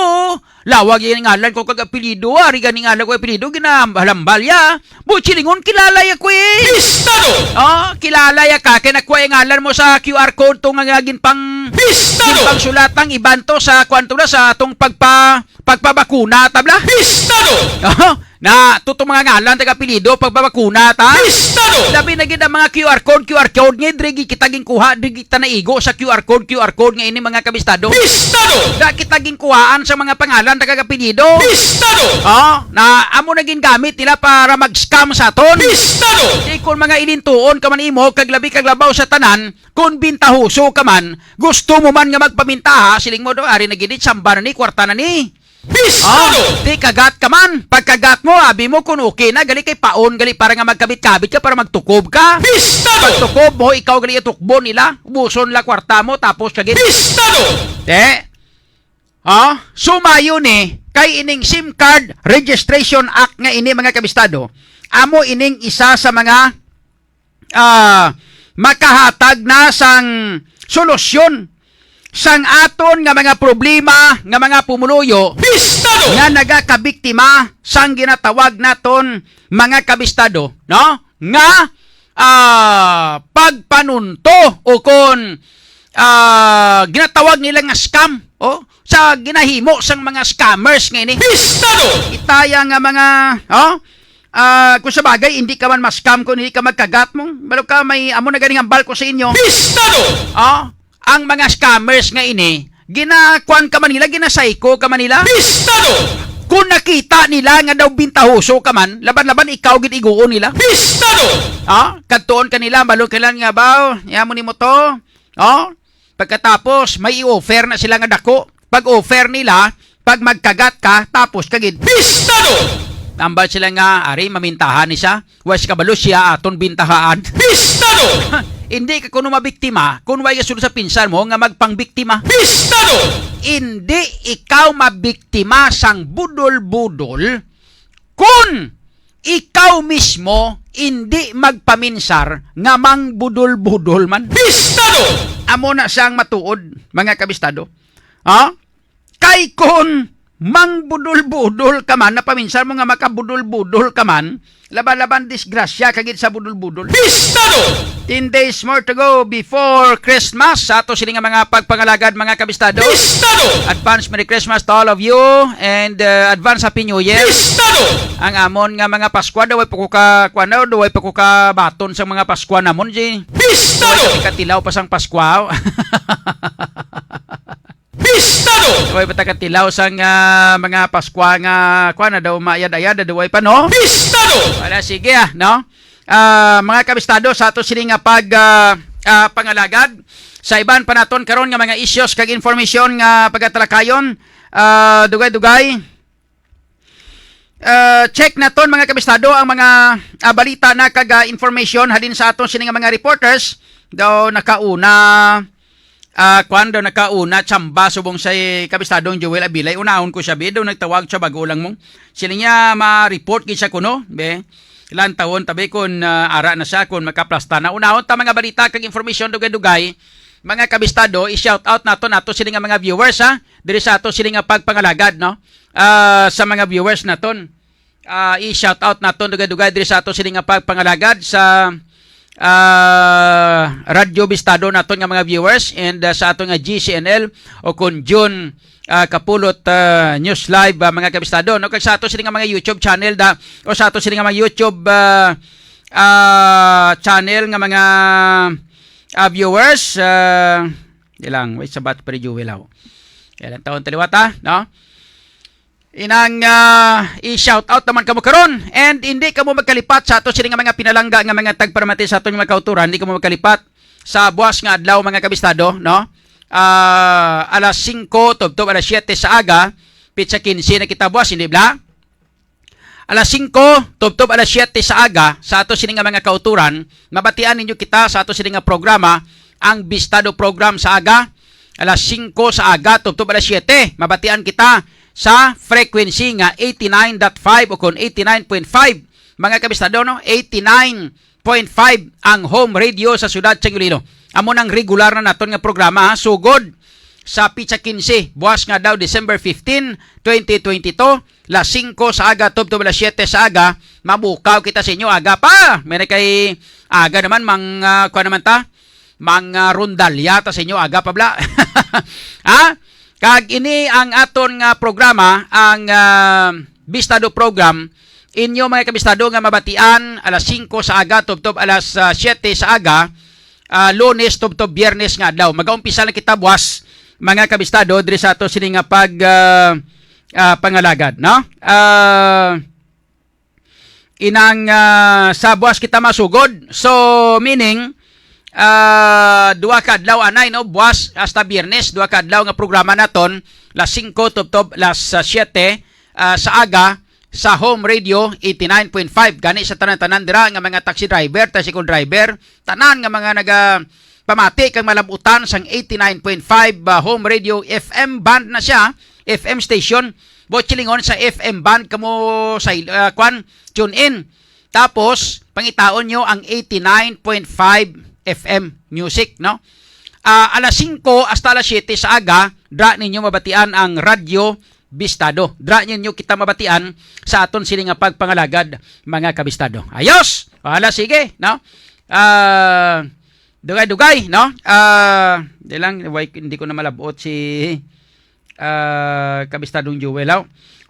Lawag yung ngalan ko kag apelyido, ari gani ngalan ko apelyido, ginahalambal ya. Buchilingon, kilala ya ko eh. Pistado! Oh, kilala ya ka, kay nakuha yung ngalan mo sa Q R code to nga, nga ginpang, Pistado! Ginpang sulatang iban to sa kwanto na sa atong pagpa, pagpabakuna, tabla. Pistado! Oh, na, tutong mga ngalan, taga apelyido, pagpabakuna, ta? Pistado! Labi na gid ang mga Q R code, Q R code, nga diri gid kita ginkuha, diri kita naigo sa Q R code, Q R code nga ini mga kabistado. Pistado! Da kita ginkuhaan sa mga pangalan, taga apelyido. Pistado! Oh, na amo na gingamit nila para mag-scam sa aton. Pistado! Di kon mga ilintuon ka man imo, kag labi kag labaw sa tanan, kon bintahoso ka man, gusto mo man nga magpamintaha, siling mo do, ari na gid, samba na ni, kwarta na ni. Pistado! Oh, di kagat ka man. Pagkagat mo, abi mo kung okay na, gali kay paon, gali para nga magkabit-kabit ka, para magtukob ka. Pistado! Pagtukob mo, ikaw gali itukbo nila, ubuson la kwarta mo, tapos kagin. Pistado! Te, oh, sumayo ni, kay ining SIM Card Registration Act nga ini, mga kabistado, amo ining isa sa mga, ah, makahatag na sang solusyon sang aton nga mga problema nga mga pumuluyo. Pistado! Nga nagakabiktima sang ginatawag naton mga kabistado, no? Nga, ah, pagpanunto o kon, ah, ginatawag nila nga scam, oh, sa ginahimo sang mga scammers nga ini. Pistado! Itaya nga mga, oh, ah, kung sa bagay, hindi ka man ma-scam kung hindi ka magkagat mo. Balo ka, may amo na ganing hambal ko sa inyo. Pistado! Oh, ang mga scammers nga ini, ginakuan ka man nila, ginasayko ka man nila. Bistado! Kung nakita nila nga daw bintahoso ka man, laban-laban ikaw gid iguon nila. Bistado! Ah, kadtuon ka nila, balon kailan nga ba, ya mo nimo to. Oh, pagkatapos may i-offer na sila nga dako. Pag-offer nila, pag magkagat ka, tapos ka gid. Bistado! Ambal sila nga, ari, mamintahan ni siya. Wa siya kabalo, siya aton bintahaan. Bistado! Hindi ka kuno mabiktima kung wa ka sulod sa pinsan mo nga magpangbiktima. Bistado! Hindi ikaw mabiktima sang budol-budol kung ikaw mismo hindi magpaminsar nga mangbudol-budol man. Bistado! Amo na siyang matuod, mga kabistado. Ha? Kay kon mangbudol-budol ka man, napaminsar mo nga makabudol-budol ka man, laban-laban disgrasya ka gid sa budol-budol. Bistado! Ten days more to go before Christmas. Sa ato sini nga mga pagpangalagad, mga kabistado. Bistado! Advance Merry Christmas to all of you and, uh, advance Happy New Year. Bistado! Ang amon nga mga Paskwa, daw way pa ko ka, kuwan na, daw way pa ko ka baton sa mga Paskwa namon, G. Bistado! Daw way pa katilaw pa sang Paskwa. Bistado! Way pa ta katilaw sang, ah, mga Paskwa nga, kuwan na daw, maayad-ayad, daw way pa, no? Bistado! Wala, sige, ah, no? Ah, mga kabistado, sa ato sini nga pag, ah, ah, pangalagad, sa iban pa naton karon nga mga issues kag information nga pagatalakayon, ah, dugay-dugay. Ah, check naton, mga kabistado, ang mga, ah, balita na kag, ah, information halin sa aton sini nga mga reporters. Daw nakauna, ah, kwan daw nakauna, tsamba subong sa kabistadong Joel Abilay. Unahon ko siya, bi, daw nagtawag siya, bago lang mo. Sila niya ma-report gid siya kuno, be. Ilang taon, tabi, kun, ah, ara na siya, kun makaplasta na. Unahon ta mga balita kag information dugay-dugay, mga kabistado, i-shout out naton ato sini nga mga viewers, ha, diri sa ato sini nga pagpangalagad, no? Ah, sa mga viewers naton. Ah, i-shout out naton dugay-dugay diri sa ato sini nga pagpangalagad sa, ah, Radyo Bistado naton nga mga viewers and, ah, sa ato nga G C N L o kun June, ah, Kapulot, ah, News Live, ah, mga kabistado, no? Kag sa ato sini nga mga YouTube channel da, o sa ato sini nga mga YouTube, ah, ah, channel nga mga, ah, viewers, ah, di lang, wait, sabat pa rin, Jewel, aw. Yan ang taon taliwat, ha? No? Inang, ah, i-shout out naman kamo karon. And hindi kamo magkalipat sa ato sini nga mga pinalangga nga mga tagparamati sa aton mga kauturan. Hindi kamo magkalipat sa buwas nga adlaw, mga kabistado, no? Ah, alas singko tubtob alas siyete sa aga, pitsa kinse na kita buwas, hindi bla? Alas singko tubtob alas siyete sa aga, sa ato sini nga mga kauturan, mabatian ninyo kita sa ato sini nga programa, ang Bistado Program sa aga. Alas singko sa aga tubtob alas siyete, mabatian kita sa frequency nga eighty-nine dot five o kon eighty-nine point five, mga kabistado, no? Eighty-nine point five ang home radio sa siyudad sa Iloilo. Amo nang regular na naton nga programa, ha? Sugod sa pitsa kinse, buwas nga daw December fifteen, twenty twenty-two, las singko sa aga tubtob alas siyete sa aga, mabukaw kita sa inyo aga pa. May na kay aga naman, mang, ah, kuwan naman ta, mang, ah, rondalya ta sa inyo aga pa bla. Ha? Kag ini ang aton nga programa, ang, ah, Bistado Program, inyo mga kabistado nga mabatian alas singko sa aga tubtob alas, ah, siyete sa aga, ah, Lunes tubtob Biyernes nga adlaw. Magaumpisa na kita buwas, mga kabistado, diri sa ato sini nga pag, ah, ah, pangalagad, no? Ah, inang, ah, sa buwas kita masugod. So, meaning, ah, duha ka adlaw anay, no? Buwas hasta Biyernes, duha ka adlaw nga programa naton, las singko tubtob las, ah, siyete, ah, sa aga, sa Home Radio eighty-nine point five. Gani sa tanan-tanan dira nga mga taxi driver, tricycle driver, tanan nga mga naga pamati kag malabutan sang eighty-nine point five, ah, Home Radio F M band na siya, F M station. Buot silingon sa F M band kamo sa, ah, kwan, tune in. Tapos, pangitaon nyo ang eighty-nine point five F M music, no? Ah, alas singko hasta alas siyete sa aga, dra ninyo mabatian ang Radyo Bistado. Dra ninyo kita mabatian sa aton sini nga pagpangalagad, mga kabistado. Ayos! Wala, sige, no? Ah, dugay-dugay, no? Ah, di lang, why, hindi ko na malabot si, ah, kabistadong Jewel, aw.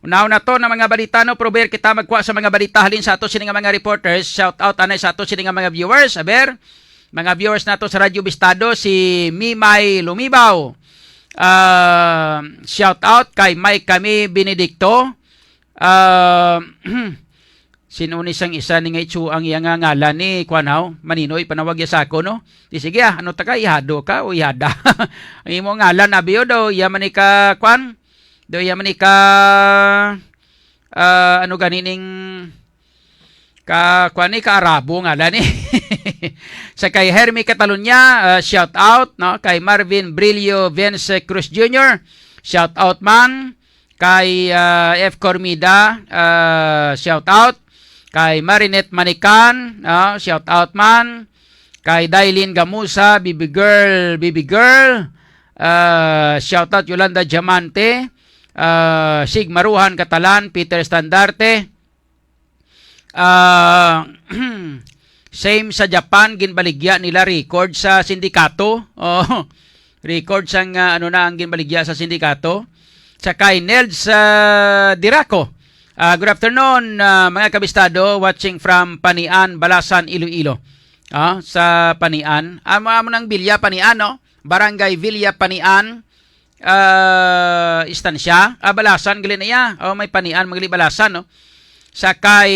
Unaw na to na mga balita, no? Prover kita magkuha sa mga balita halin sa ato sini nga mga reporters. Shout out anay sa ato sini nga mga viewers. Aber, Mga viewers nato sa Radyo Bistado, si Mimay Lumibaw. Ah, shout out kay Mike Kami Benedicto. Ah, sino ni sang isa ni nga itsu ang iya nga ngalan ni kuan haw? Maninoy, panawag ya sa ako, no? Di sige, ah, ano ta ka, ihado ka o ihada? Ang imo ngalan, abi, o daw, iya man ni ka, kuan? Daw, iya man ni ka, ah, ano gani ning ka, kuan ni, ka Arabo ngalan ni. Sa kay Hermie Catalunya, ah, shout out, no? Kay Marvin Brillo Vince Cruz Junior, shout out man. Kay, ah, F Cormida, ah, shout out. Kay Marinette Manican, ah, shout out man. Kay Dailin Gamusa, baby girl, baby girl. Ah, shout out Yolanda Diamante, ah, Sig Maruhan Catalan, Peter Estandarte. Ah, same sa Japan, ginbaligya nila record sa sindikato. Oh, record sang, ah, ano na ang ginbaligya sa sindikato. Sa kay Nels, ah, Diraco. Ah, good afternoon, ah, mga kabistado, watching from Panian, Balasan, Iloilo. Ah, sa Panian. Amo, amo nang Villa Panian, no? Barangay Villa Panian. Ah, istansya, ah, Balasan gali na iya. Oh, may Panian, magli Balasan, no? Sa kay,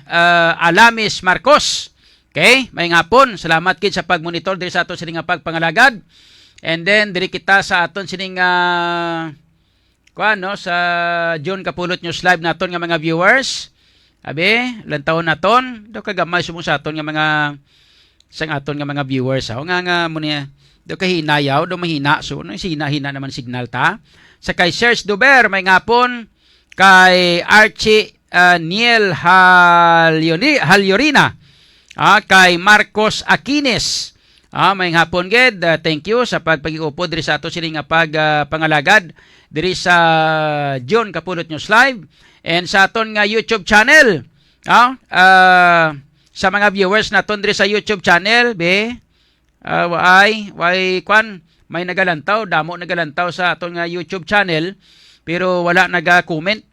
ah, Alamis Marcos. Okay, may ngapon. Salamat gid sa pagmonitor diri sa ato sini nga pagpangalagad. And then diri kita sa aton sining, ah, kuan, no, sa June Kapulot News Live naton nga mga viewers. Abi, lantawon naton, daw kagamay subong sa aton nga mga sang aton nga mga viewers, ha? O nga, nga mo niya, do kahinayaw, do mahina, so, no, hina-hina naman signal ta. Sa kay Serge Duber, may ngapon, kay Archie, ah, Niel Halyoni-, Halyorina, ah, kay Marcos Aquines. Ah, may ngapon gid, ah, thank you sa pagpag-iupod diri sa ato sini nga pag, ah, pangalagad diri sa June Kapulot News Live and sa aton nga YouTube channel. Ah, ah, sa mga viewers naton diri sa YouTube channel, be, ah, waay, way, kwan, may nagalantaw, damo nagalantaw sa aton nga YouTube channel, pero wala naga-comment.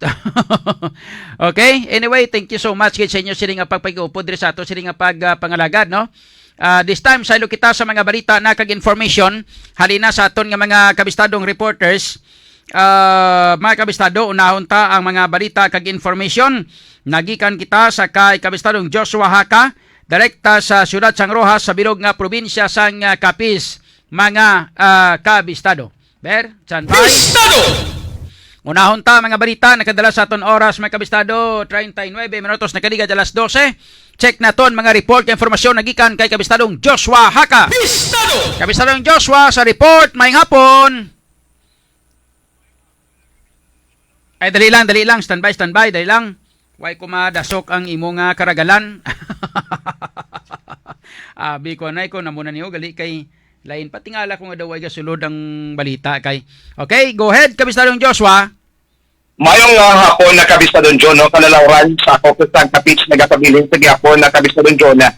Okay? Anyway, thank you so much gid sa inyo sini nga pagpag-upod diri sa ato sini nga pag, ah, pangalagad, no? Ah, this time, saylo kita sa mga balita na kag information halina sa aton nga mga kabistadong reporters. Ah, mga kabistado, unahon ta ang mga balita kag information. Nagikan kita sa kay Kabistadong Joshua Haka, direkta sa siyudad sang Roxas sa bilog nga probinsya sang, ah, Capiz, mga, ah, kabistado. Ber, standby. Kabistado! Unahon ta mga balita, nakadala sa aton oras, mga kabistado, treinta y nueve minutos nakaliga alas doce. Check naton mga report, informasyon nagikan kay Kabistadong Joshua Haka. Kabistado! Kabistadong Joshua sa report, may hapon. Ay, dali lang, dali lang. Standby, standby, dali lang. Way ko madasok ang imo nga karagalan. Abi ko, anay ko, namo na niyo, gali kay lain. Patingala ko nga daw ay gasulod ang balita kay. Okay, go ahead, Kabistadong Joshua. Mayong, ah, hapon na Kabistadong John, no? Kalalawran sa Caucus Santa Cruz nagapabilin sa gihapon na Kabistadong John, ah,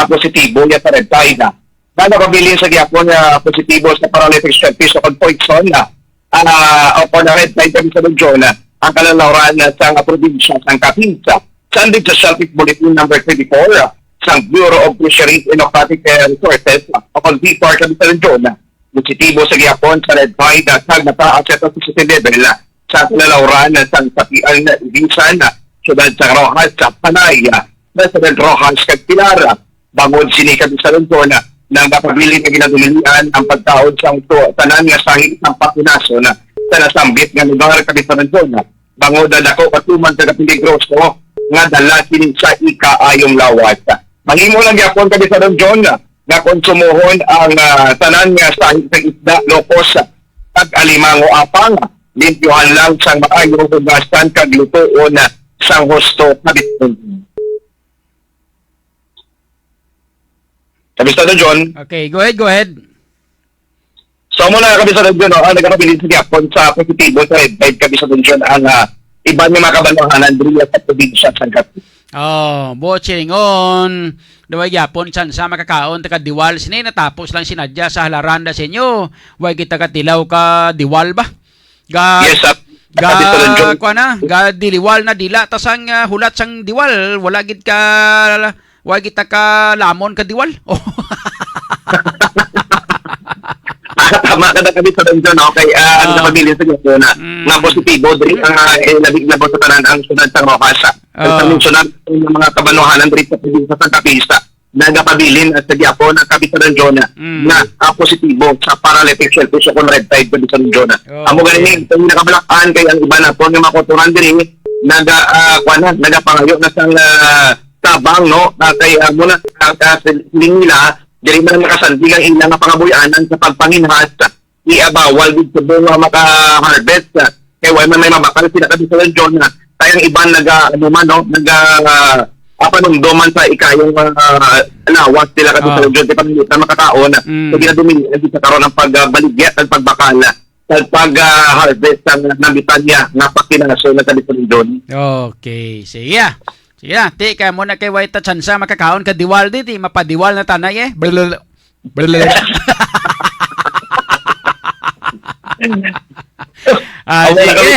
positibo niya sa red tide, ah. Nagapabilin sa gihapon nga positibo sa paralytic strep fish o poison, ah, ah, o kung na red tide kami sa regiyon, ah, ang kalalawran, ah, sa probinsya sang Capiz. Sandin sa Celtic Bulletin number twenty-four, ah, sang Bureau of Fisheries and Aquatic, eh, Resources, ah, o kung B F A R kami sa regiyon, ah, positibo sa gihapon sa red tide, ah, sa mataas sa toxicity level, ah, sa kalalawran, ah, sang Sapian, Ibisan, ah, siyudad sa Roxas, sa Panay, ah, President Roxas, kag Pilar, ah, Bangod sini kag sa Luzon, nagapabilin nga ginadumilian ang pagkaon sang to-, tanan nga sahi sang papunason sa nasambit nga lugar kag sa Luzon. Bangod na dako pa tuman sa kapeligroso nga dala sini sa ikaayong lawas. Mahimo lang gyapon kag sa Luzon nga konsumohon ang, ah, tanan nga sahi sa isda, lokos, kag alimango apang limpyohan lang sang maayo, hugasan kag lutoon sang husto. Kabistado, John. Okay, go ahead, go ahead. So, muna, Kabistado, John, no, ang nagakabilin sa gihapon sa positibo sa red tide, Kabistado, John, ang, ah, iban nga mga kabanwahanan diri sa probinsya sa Capiz. Oh, buot silingon, daw ay gihapon, san sa makakaon, taga Diwal, sini natapos lang sinadya sa halaran da sa inyo. Way kita katilaw ka Diwal ba? Ga, Yes, sir. ga, Kabistado, John. Kuwan na, ga diliwal na dila, tas ang, ah, hulat sang Diwal, wala gid ka Wa kita ka lamon ka diwal. Oh. Ah, tama ka na kami sa Ronjo, no? Kay, ah, ang Ah. napabilin sa Ginoo na, Mm. nga positibo, diri ang, ah, eh, labing labaw sa tanan ang syudad sa Roxas, ah. Ang Ah. sa mensyonado nga mga kabanwahanan diri sa probinsya sa Santa Cruz, nagapabilin at sa gihapon ang Kapitan Ronjo na, Mm. na, ah, positibo sa paralytic shellfish o kung red tide, Kapitan Ronjo na. Oh, Amo gani okay. ni, ang nakabalak-an kay ang iba nato nga mga kautoran diri, naga, ah, kuwan na, nagapangayo na sang, ah, tabang, no? Ah, kay, ah, muna, ah, ah, siling nila, diri man nakasandig ang ilang nga pangabuy-anan sa pagpanginhas, iya bawal gid subong nga maka-harvest, ah, kay wala man may mabakal sila kay sa John na. Kay ang iban naga, ano man, no? Naga, ah, ah, panumdom man sa ikayong, ah, lawas nila kay sa Ah. John, kay pananglitan makakaon, ah, Mm. sa ginadumi, lagi sa karon ang pagbaligya at pagbakal, ah, at pag, ah, harvest ang nabitan niya nga pakinaso na sa John. Okay, sige. Sige na, ti, kay amo na kay way ta tsansa makakaon ka diwal di, ti mapadiwal na tanay eh. Blul-, blul-, blul-. Ah, Amo na sige. kami.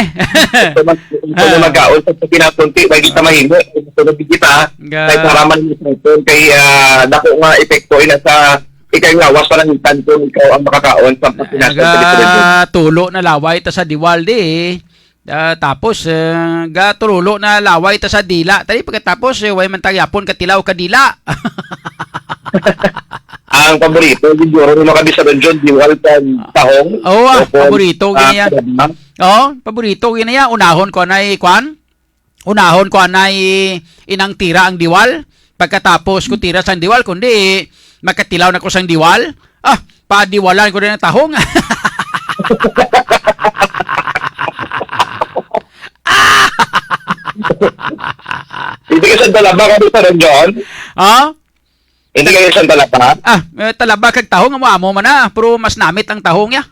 Ito mag-, ito na Ah. magkaon sa pagkinapunti, may kita Ah. mahimo. Ito na kita. Ga- Kay para man yung cellphone, kay, ah, dako nga epekto ina sa ikay lawas pananglitan kung ikaw ang makakaon sa pagkinaso sa Ga-, tulo na laway ta sa diwal di. Ah, tapos, eh, gaturulo na laway ta sa dila. Tali pagkatapos, eh, way man ta gyapon katilaw ka dila. Ang paborito, siguro, ni mga kabisado John, diwal kag tahong. Oo, ah, O kung, paborito, ah, gini yan. Kurma. Oo, paborito, gini yan. Unahon ko anay, kwan? Unahon ko anay inang tira ang diwal. Pagkatapos ko tira sang diwal, kundi makatilaw na ko sang diwal. Ah, padiwalan ko na ng tahong. Hindi ka sa talaba ka, Mister John? Ha? Hindi ka sa talaba? Ah, eh, talaba kag tahong, amo, amo man na. Pero mas namit ang tahong niya.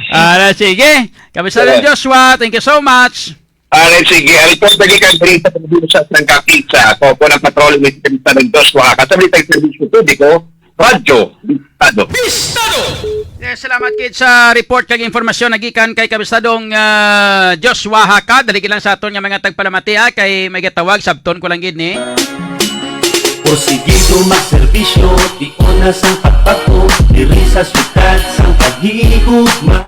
Ah, sige. Kapisalan Sige. Joshua, thank you so much. Alright, sige. Ang report lagi kang Brisa Probinsya sang Kakisa. Ako po ng patrol ni Kapisalan Joshua. Kasabay tayong servisyo publiko, Radyo Bistado. Bistado! Yes, salamat kid sa report kag impormasyon nagikan kay Kapisadong, ah, Joshua Haka. Dali lang sa aton nga mga tagpalamati, ah, kay may gatawag, sabton ko lang gid ni. Porsigido magserbisyo, di una sang pagbato, diri sa syudad sang paghigugma.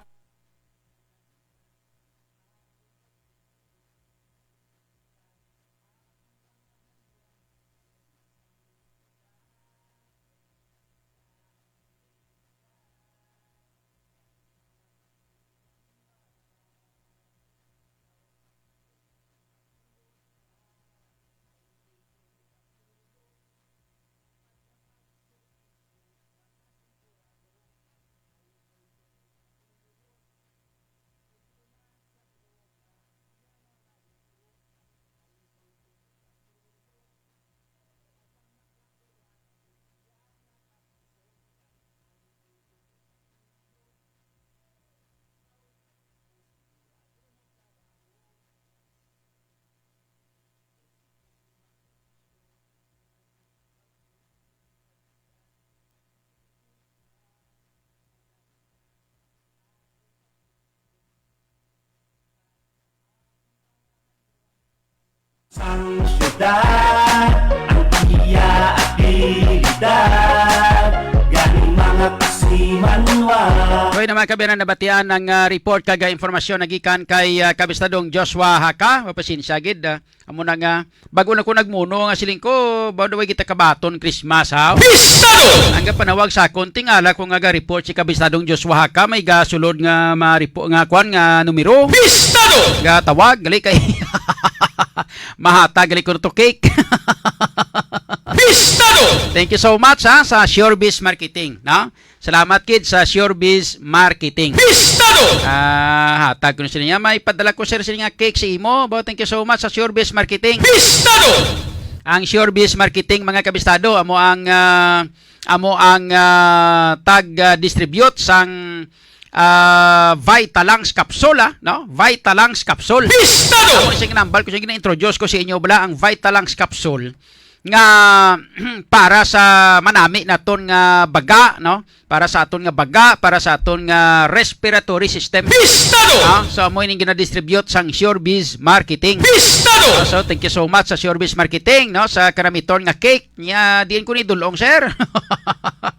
Sang syudad, ang iya abilidad, gani mga kasimanwa. Okay naman, kabiyanan, nabatian ang, ah, report kag, ah, impormasyon nagikan kay, ah, Kabistadong Joshua Haka. Mapasensya gid, ah, amo na nga, bago na ko nagmuno nga siling ko, ba daw kita kabaton Christmas, ha? Bistado! Ang kapanawag sa akon, tingala ko nga ga-report si Kabistadong Joshua Haka, may gasulod nga ma-repo-, nga kwan nga numero. Bistado! Gatawag, gali kay mahatag, gali ko to cake. Bistado! Thank you so much, ha, sa Sure Biz Marketing, no? Salamat kid sa Sure Biz Marketing. Bistado! Ah, hatag ko na sila niya. May padala ko, sir, sila nga cake sa imo. Bo, thank you so much sa Sure Biz Marketing. Bistado! Ang Sure Biz Marketing, mga kabistado, amo ang, ah, amo ang, ah, tag, ah, distribute sang, ah, Vitalangs capsule, ah, no? Vitalangs capsule. Bistado! Amo sing nambal ko, sing gina-introduce ko sa inyo, bala, ang Vitalangs capsule. nga para sa manami naton nga baga, no? Para sa aton nga baga, para sa aton nga respiratory system. Pistado! Ah, so amo ining ginadistribute sang Sure Biz Marketing. Pistado! Ah, so thank you so much sa Sure Biz Marketing, no, sa kanamiton nga cake. Nya diin ko ni dulong, sir?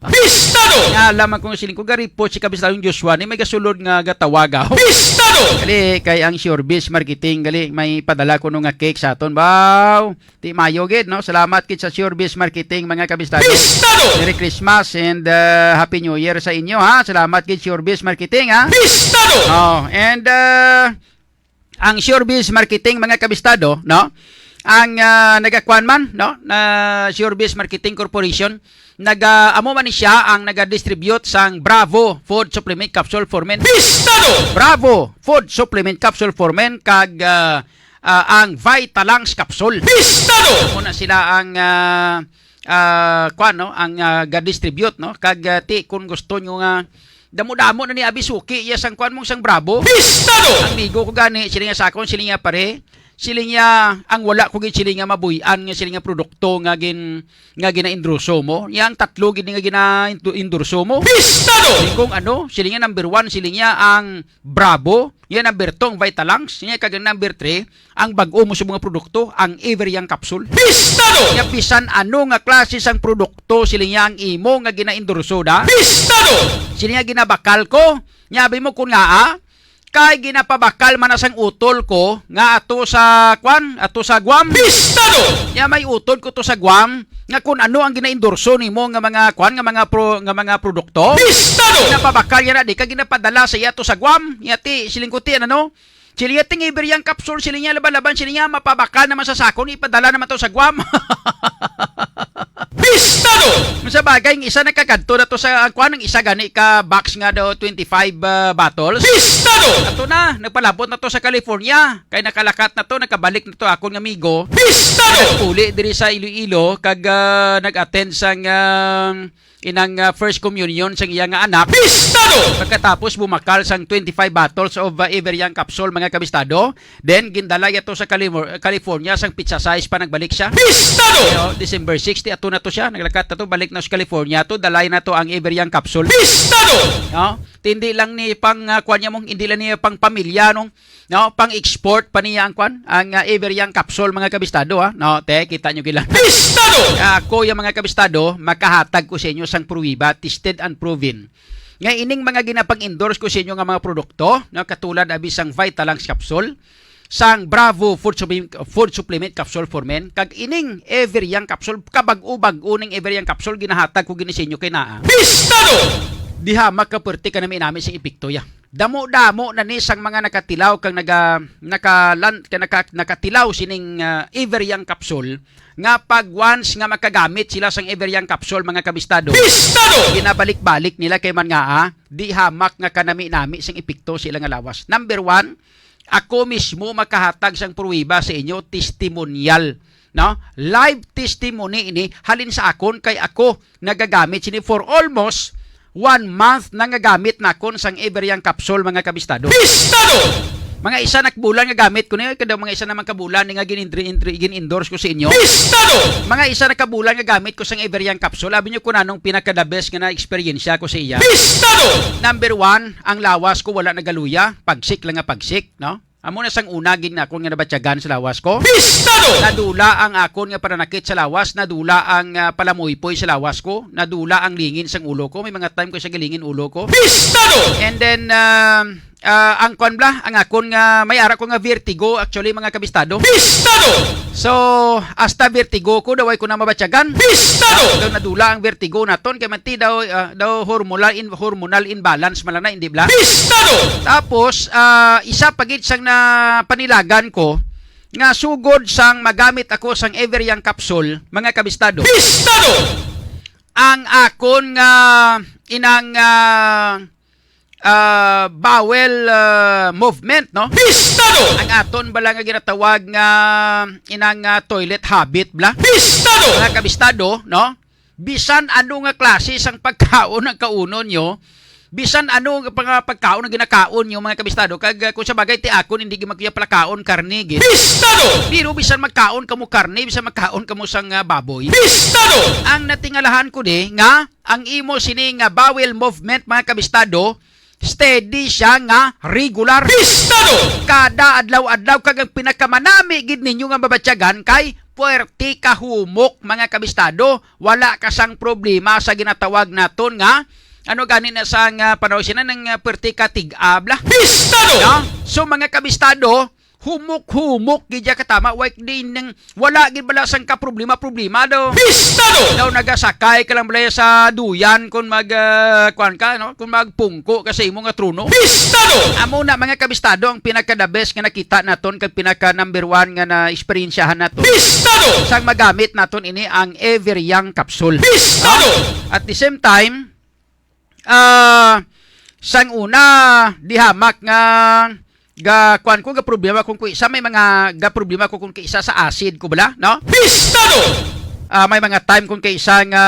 Pistado! Nya alam man kung siling ko, garipo si Kabistadong Joshua ni may gasulod nga gatawaga. Pistado! Gali kay ang Sure Biz Marketing gali may padala kuno nga cake sa aton, baw. Di mayo gid, no? Salamat gid sa Sure Biz Marketing, mga kabistado. Pistado! Merry Christmas and, uh, Happy New Year sa inyo, ha? Salamat gid, Sure Biz Marketing, ha? Pistado! Oh, and, uh, ang Sure Biz Marketing, mga kabistado, no? Ang, uh, nagakuan man, no? Na Sure Biz Marketing Corporation, naga amo man ni siya ang naga-distribute sang Bravo Food Supplement Capsule for Men. Pistado! Bravo Food Supplement Capsule for Men kag, uh, ah, ang Vitalangs capsule. Pistado! Muna sila ang, ah, ah, kuwan, no? Ang, ah, ga-distribute, no? Kag, ah, ti, kung gusto nyo nga damo-damo na ni abi suki, iya sang kuwan mong sang Bravo. Pistado! Ang migo ko gani, sila nga sakon, sila nga pare, sila nga ang wala ko gid sila nga mabuy-an nga sila nga produkto nga gin-, nga ginaendorso mo. Yang tatlo gid nga ginaendorso mo. Pistado! Kung ano, sila nga number one, sila nga ang Bravo, yan number two ang Vitalangs, yan kag ang number three, ang bag-o mo sa mga produkto, ang Ever Young Capsule. Pistado! Nga bisan ano nga klase sang produkto, sila niya ang imo nga ginaendorso da. Pistado! Sila niya ginabakal ko, niya abi mo kun nga, ah, kay ginapabakal man na sang utol ko nga ato sa, kwan, ato sa Guam. Pistado! Niya may utol ko to sa Guam, nga kun ano ang ginaendorso nimo nga mga, kwan, nga mga pro-, nga mga produkto. Pistado! Ginapabakal niya na, di ka ginapadala sa iya to sa Guam. Niya ti, siling ko ti, ano, no? Sila niya ting Ever Young capsule, sila niya laban-laban, sila niya mapabakal naman sa sako, ni ipadala naman to sa Guam. Pistado! Sa bagay, ang isa nakakadto na to sa, ang kwan, ang isa gani ka box nga daw twenty-five, ah, bottles. Pistado! Ato na, nagpalabot na to sa California. Kay nakalakat na to, nakabalik na to akon nga amigo. Pistado! Nagpuli diri sa Iloilo, kag, ah, nag-attend sang, ah, inang, ah, first communion sang iya nga anak. Pistado! Pagkatapos bumakal sang twenty-five bottles of, ah, Ever Young capsule, mga kabistado. Then, gindala niya to sa Cali-, California, sang pizza size pa nagbalik siya. Pistado! Pero, December sixty, ato na to siya. Naglakat na to, balik na sa California to, dalay na to ang Ever Young capsule. Pistado! No? Hindi lang ni pang, ah, kwan niya mo, hindi lang ni pang pamilya, no? No, pang-export pa niya ang kwan, ang, ah, Ever Young capsule, mga kabistado, ha. No, te, kita nyo gila. Pistado! Ako, yung mga kabistado, makahatag ko sa inyo sang pruwiba, tested and proven. Nga ining mga ginapang-endorse ko sa inyo nga mga produkto, no, katulad abi sang Vitalangs capsule, sang Bravo food, supplem-, food supplement capsule for men, kag ining Ever Young capsule, kabag-o-bag-o ning Ever Young capsule, ginahatag ko gini sa inyo kay naa. Pistado! Diha makaperte ka nami-nami sa epekto ya. Damo-damo na ni sang mga nakatilaw kag naga-, nakalan-, ka-, naka-, nakatilaw sining, ah, Ever Young capsule nga pag once nga makagamit sila sang Ever Young capsule, mga kabistado, Pistado! Ginabalik-balik nila kay man nga, ah, di hamak nga kanami-nami sing epekto sa ila nga lawas. Number one, ako mismo makahatag sang pruweba sa inyo, testimonial, no? Live testimony ini halin sa akon kay ako nagagamit sini for almost one month na nga gamit nakon sang Ever Young capsule, mga kabistado. Pistado! Mga isa na kabulan nga gamit ko ni, kada mga isa naman kabulan ni nga gin-, gin-, gin-endorse ko sa inyo. Pistado! Mga isa na kabulan nga gamit ko sang Ever Young capsule. Abi nyo kung anong pinaka-the best nga na-experience ko sa iya. Pistado! Number one, ang lawas ko wala nagaluya. Pagsik lang nga pagsik, no? Amo na sang una gid na akon nga nabatyagan sa lawas ko. Pistado! Nadula ang akon nga pananakit sa lawas, nadula ang, ah, palamuypoy sa lawas ko, nadula ang lingin sang ulo ko. May mga time ko sa galingin ulo ko. Pistado! And then, um, ah, ang kwan bla, ang akon nga may ara ko nga vertigo, actually, mga kabistado. Pistado! So, hasta vertigo ko, daway ko na mabatyagan. Pistado! Daw nadula ang vertigo naton, kay manti daw, ah, daw hormonal in-, hormonal imbalance man lang na, hindi bla? Pistado! Tapos, ah, isa pa gid sang napanilagan ko, nga sugod sang magamit ako sang Ever Young capsule, mga kabistado. Pistado! Ang akon nga inang, ah, ah, bowel, ah, movement, no? Pistado! Ang aton bala nga ginatawag nga inang, ah, toilet habit, bla? Pistado! Mga kabistado, no? Bisan ano nga klase sang pagkaon ang kaunon nyo, Bisan ano nga pag-, pagkaon ang ginakaon niyo, mga kabistado, kag, ah, kung sa bagay, ti akon, hindi gyud man ko ya palakaon karne, gid. Bistado! Pero bisan magkaon kamo karne, bisan magkaon kamo sang, ah, baboy. Bistado! Ang natingalahan ko di nga ang imo sini nga bowel movement, mga kabistado, steady siya nga regular. Bistado! Kada adlaw-adlaw, kag ang pinakamanami gid ninyo nga mabatyagan kay puwerte ka humok, mga kabistado. Wala ka sang problema sa ginatawag naton nga, ano gani na sa nga panahon sina nang, ah, puwerte ka tig-abla. Bistado! No? So, mga kabistado, humok-humok gid ya katama, wa di nang, wala gid bala sang kaproblema-problema daw. Bistado! Daw nagasakay ka lang bala sa duyan kung mag, ah, kuwan ka, no? Kung magpungko ka sa imo nga trono. Bistado! Amo na, mga kabistado, ang pinaka-the best nga nakita naton kag pinaka number one nga na-eksperyensyahan naton. Bistado! Sang magamit naton ini ang Ever Young capsule. Bistado! At the same time, ah, sang una, di hamak nga ga kuan ko, ga problema kung kuisa may mga ga problema ko kung kaisa sa acid ko bala, no? Bistado! Ah, may mga time kung kaisa nga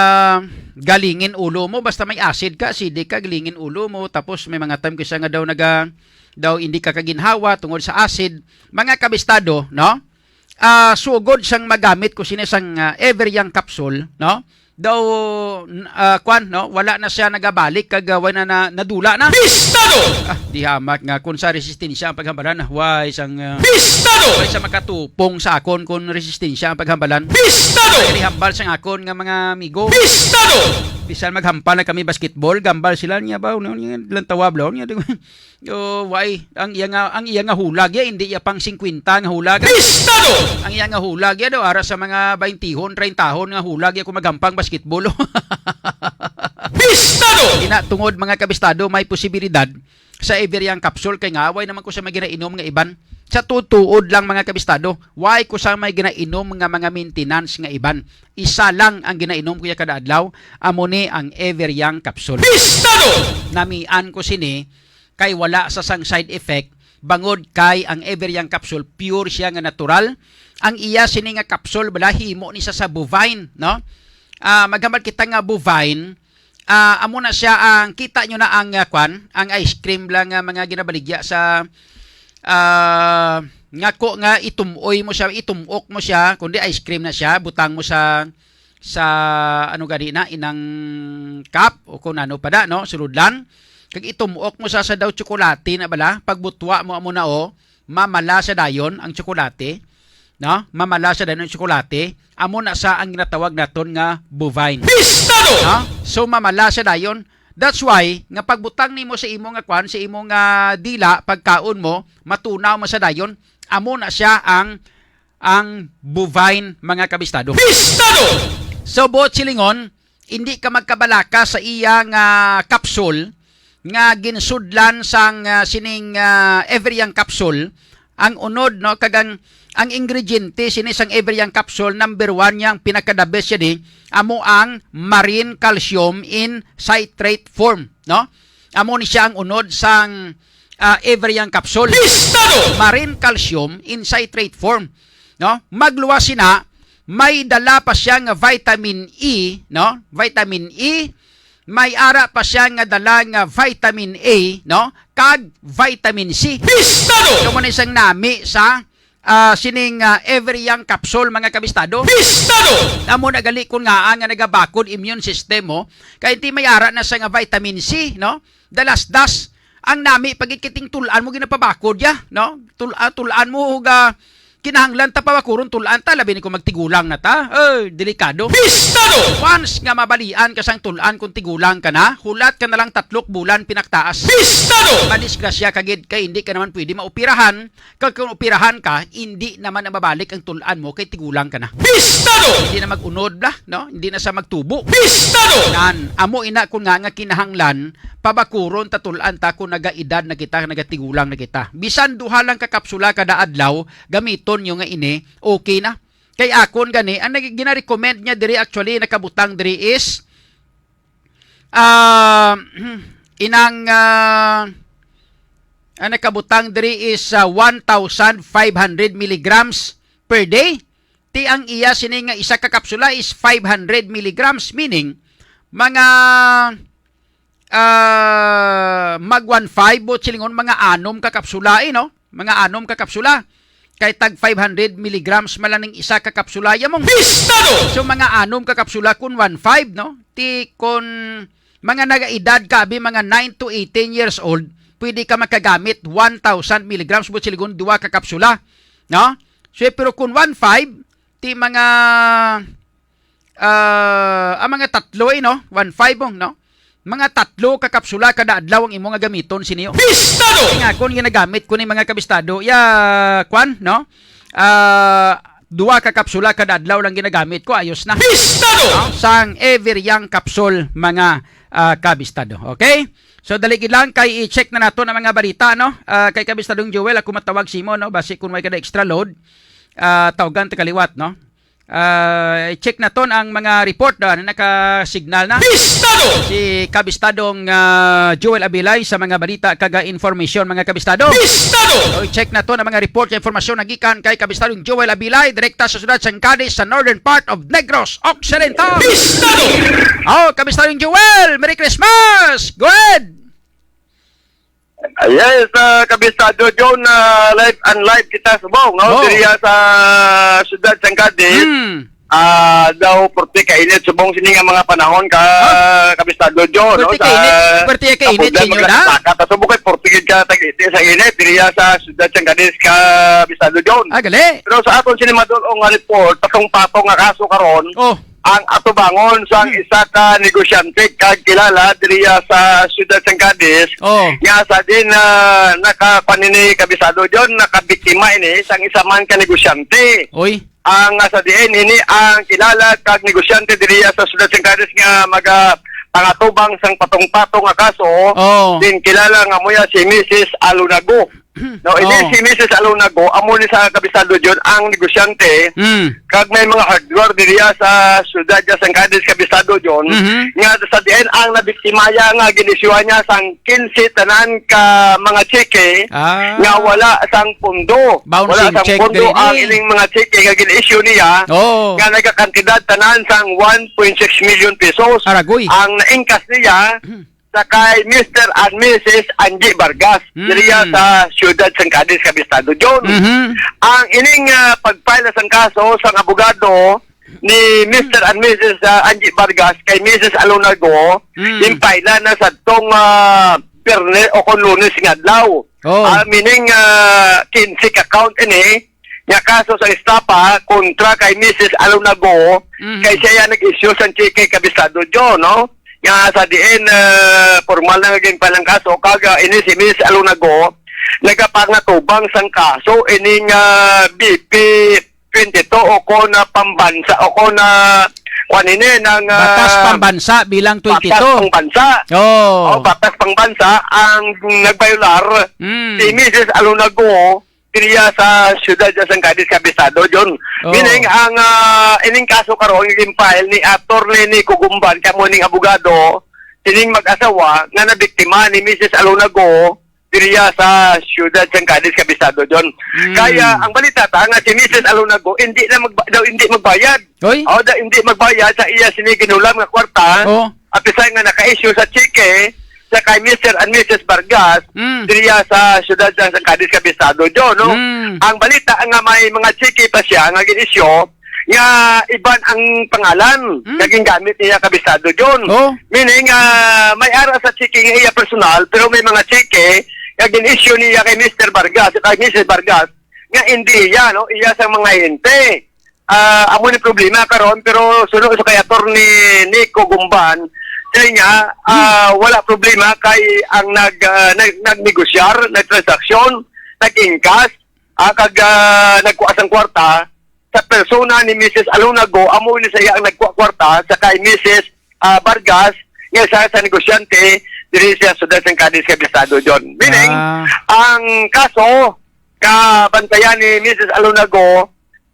galingin ulo mo, basta may acid ka, acidic ka, galingin ulo mo, tapos may mga time kaisa nga daw naga, daw hindi ka kaginhawa tungod sa acid. Mga kabistado, no? Ah, sugod sang magamit ko sini sang, ah, Ever Young capsule, no? Daw, n-, ah, kwan, no? Wala na siya nagabalik kag, ah, wala na, na nadula na. Bistado! Ah, di hamak nga kung sa resistensya ang paghambalan, ah, way sang, ah, Bistado! Way sa makatupong sa akon kung resistensya ang paghambalan. Bistado! Ay, hambal sang akon nga mga amigo. Bistado! Bisan maghampal na kami basketball, gambal sila niya ba? Ano niya, lang tawab lang niya. Oh, why? Ang iya nga, ang iya nga hulag ya, hindi ya pang singkwenta nga hulag. Bistado! Ang iya nga hulag ya daw, ara sa mga baintihon, trentahon nga hulag ya kung magampang basketball. Bistado! Ina, tungod, mga kabistado, may posibilidad sa Ever Young capsule kay nga, way naman ko sa may ginainom nga iban. Sa tutuod lang, mga kabistado, way ko sa may ginainom nga mga maintenance nga iban. Isa lang ang ginainom ko ya kada adlaw, amo ni ang Ever Young capsule. Bistado! Namian ko sini, kay wala sa sang side effect, bangod kay ang Ever Young capsule, pure siya nga natural. Ang iya sini nga capsule, bala, himo ni sa, sa bovine, no? Ah, maghambal kita nga bovine, ah, amo na siya ang, kita nyo na ang, ah, kwan, ang ice cream lang nga mga ginabaligya sa, ah, nga ko nga itum-oy mo siya, itum-ok mo siya, kundi ice cream na siya, butang mo sa sa, ano gani na, inang cup o kung ano pa da, no? Sulod lang. Kag itum-ok mo sa, sa daw tsokolate na bala, pagbutwa mo amo na, o, mamala sa dayon ang tsokolate, no? Mamala sa dayon ang tsokolate, amo na sa ang ginatawag naton nga bovine. Bistado! No? So, mamala sa dayon. That's why, nga pagbutang nimo sa imo nga kwan, sa imo nga dila, pagkaon mo, matunaw mo sa dayon, amo na siya ang ang bovine, mga kabistado. Bistado! So, buot silingon, hindi ka magkabalaka sa iya nga kapsul nga ginsudlan sang, ah, sining, ah, Ever Young capsule. Ang unod, no, kag ang, ang ingrediente sini sang Ever Young capsule, number one niya, ang pinaka-the best siya di, amo ang marine calcium in citrate form, no? Amo ni siya ang unod sang, ah, Ever Young capsule. Bistado! Marine calcium in citrate form, no? Magluwas sina, may dala pa siya nga vitamin E, no? Vitamin E, may ara pa siya nga dala nga vitamin A, no? Kag vitamin C. Bistado! Kamo na isang nami sa, ah, sining, ah, Ever Young capsule, mga kabistado. Bistado! Amo na gali kun ngaa nga nagabakod immune system mo, kay ti may ara na sa nga vitamin C, no? Dalasdas. Ang nami pagit kiting tul-an mo ginapabakod ya, no? Tul-, ah, tul-an mo, huga, kinahanglan ta pabakuron tul-an ta, labi ni kung magtigulang na ta. Eh, delikado. Bistado! Once nga mabalian ka sang tul-an kung tigulang ka na, hulat ka na lang tatlok bulan pinaktaas. Bistado! Madisgrasya ka gid kay hindi ka naman pwede maoperahan. Kag kung operahan ka, hindi naman na mabalik ang tul-an mo kay tigulang ka na. Bistado! Hindi na mag-unod bla, no? Hindi na sa magtubo. Bistado! Nan, amo ina kun nga nga kinahanglan pabakuron ta tul-an ta kung nagaedad na kita, nagatigulang na kita. Bisan duha lang ka kapsula kada adlaw, gamiton nyo nga ini, okay na. Kay akon gani, ang nag-, gina-recommend niya diri, actually, nakabutang diri is, ah, inang, ah, ang nakabutang diri is, ah, one thousand five hundred milligrams per day. Ti ang iya sini nga isa ka kapsula is five hundred milligrams, meaning mga ah, mag one five, buot silingon, mga anom ka kapsula, eh, no? Mga anom ka kapsula. Kay tag five hundred milligrams man lang ning isa ka kapsula, ya mong. Bistado! So, mga anom ka kapsula kun one five, no? Ti kun mga nagaedad ka, abi, mga nine to eighteen years old, pwede ka makagamit one thousand milligrams, buot silingon, duha ka kapsula, no? So, pero kun one five, ti mga, ah, ang mga tatlo, eh, no? One five, oh, no? Mga tatlo ka kapsula kada adlaw ang imo nga gamiton sini, oh. Bistado! Kay nga akon ginagamit ko ni, mga kabistado, ya, kwan, no? Ah, duha ka kapsula kada adlaw lang ginagamit ko, ayos na. Bistado! No? Sang Ever Young Capsule, mga, ah, kabistado. Okay? So, dali gid lang kay i-check na nato ang mga balita, no? Ah, kay Kabistadong Joel, ako matawag simo, no? Basi kung may kada extra load, ah, tawagan ta kaliwat, no? Ah, i-check naton ang mga report, ah, na naka-signal na. Bistado! Si Kabistadong, ah, Joel Abilay sa mga balita kag, ah, informasyon, mga kabistado. Bistado! So, i-check naton ang mga report kag informasyon na gikan kay Kabistadong Joel Abilay, direkta sa siyudad sang Cadiz, sa northern part of Negros Occidental. Bistado! Oh, Kabistadong Joel, Merry Christmas! Go ahead! Ah, yes, ah, Kabistado John, ah, live and live kita subong, no? Oh. Diriya sa siyudad sang Cadiz. Hmm. Ah, daw purti ka init subong sini nga mga panahon ka, Ah. Kabistado John, no? Purti ka init, Sa purti ka init sa inyo na? Paglakat-lakat, subong kay purti gid ka tag-init sa init diriya sa siyudad sang Cadiz, Kabistado John. Ah, gali. Pero sa aton sini madul-ong nga report, patong-patong nga kaso karon, Oh. ang atubangon sang Hmm. isa ka negosyante kag kilala diriya sa siyudad sang Cadiz, Oh. nga sa din, ah, nakakuan ini, Kabistado John, nakabiktima ini sang isa man ka negosyante. Oy. Ang, ah, sa diin ini ang kilala kag negosyante diriya sa siyudad sang Cadiz nga maga-, pangatubang sang patong-patong nga kaso, Oh. din kilala nga muya si Missus Alunago. No, ini Oh. si Missus Alunago, amo ni sa Kabistado John ang negosyante, Mm. kag may mga hardware diriya sa siyudad niya sang Cadiz, Kabistado John, Mhm. nga sa diin ang nabiktima niya nga ginisyuhan niya sang quince tanan ka mga tseke Ah. nga wala sang pondo. Bouncing Wala sang check pondo diri ang ni. ining mga tseke nga gin-issue niya Oh. nga nagakantidad tanan sang one point six million pesos. Aragoy. Ang naingkas niya sa kay Mister and Missus Angie Vargas, Mm. diriya sa siyudad sang Cadiz, Kabistado John. Mhm. Ang ining, ah, pag-file na sang kaso sang abogado ni Mister and Missus, ah, Angie Vargas kay Missus Alunago, Mm. ginpaila na sa tong, ah, Biyernes o kon Lunes nga adlaw. Oh. Ah, meaning, ah, quince ka count ini, nga kaso sa estafa kontra kay Missus Alunago, Mhm. kay siya yan nag-issue sang cheque, Kabistado John, no? Nga sa diin, ah, formal na nga ginpalang kaso, kag, ah, ini si Missus Alunago, nagapangatubang sang kaso, ining, ah, B P twenty-two o kon na pambansa, o kon na, kuan ini, nang, ah, Batas pambansa bilang batas twenty-two. pambansa. Oh. Oh, batas pambansa ang nagbayular Mm. si Missus Alunago, diriya sa siyudad sa San Cadiz, Kabistado, John. Oh. Meaning, ang, ah, ining kaso karon, ginfile ni Attorney Nico Gumban, kamo ning abogado, sining mag-asawa, nga nabiktima ni Missus Alunago, diriya sa siyudad San Cadiz, Kabistado, John. Mm. Kaya, ang balita ta, nga si Missus Alunago, hindi na magba-, daw hindi magbayad. Oy? Oh, daw hindi magbayad sa iya sini ginulam nga kwarta. Oh. Apisan nga naka-issue sa cheque sa kay Mister and Missus Vargas, Mm. diriya sa siyudad sa San Cadiz, Kabistado, John, no? Mm. Ang balita nga may mga cheque pa siya nga gin-issue nga iban ang pangalan Mm. nga gingamit niya, Kabistado, John. Oh. Meaning, ah, may ara sa cheque nga iya personal, pero may mga cheque nga gin-issue niya kay Mister Vargas, kay Missus Vargas, nga hindi iya, no? Iya sa mga hente. Ah, amo ni problema karon, pero suno sa kay Attorney Nico Gumban, sa niya, ah, Hmm. wala problema kay ang nag, ah, nag-, nagnegosyar, nagtransaksyon, nag-ingkas, ah, kag, ah, nagkuha sang kwarta sa persona ni Missus Alunago, amo ni sa iya ang nagkuha kwarta sa kay Missus, ah, Vargas, nga isa sa negosyante diri sa siyudad sang Cadiz, Kabistado, John. Meaning, Ah. ang kaso kabantayan ni Missus Alunago,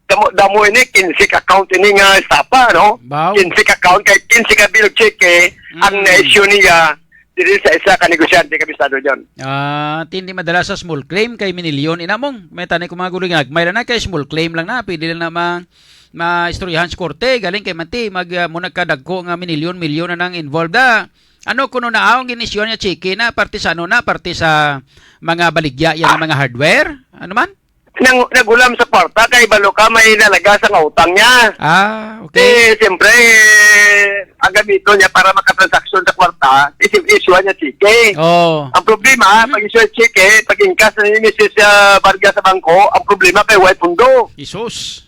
damo, damo ini, quince ka account ini nga estafa, no? Wow. Quince ka account, kay quince ka bill of cheque ang Mm. na-issue niya diri sa isa ka negosyante, Kabistado, John. Ah, ti hindi madala sa small claim kay minilyon. Ina mong, may tanay ko mga gulo nga, may lang na kay small claim lang na, pwede lang na ma-, maistoryahan sa korte, galing kay manti, mag, ah, muna kadagko nga minilyon-milyon na nang involved, ah. Ano kuno na ang ginisyuhan niya, cheque na, parte sa ano na, parte sa mga baligya, yan ang mga hardware? Ano man? Nang, nagulam sa kwarta kay balo ka may nalaga sa nga utang niya. Ah, okay. Eh, siyempre, eh, ang gamito niya para makatransaksyon sa kwarta, isi-, issue niya cheque. Oh. Ang problema, Mhm. pag issue cheque, pag ingkas na ni Misis, ah, Vargas sa bangko, ang problema kay way pundo. Jesus.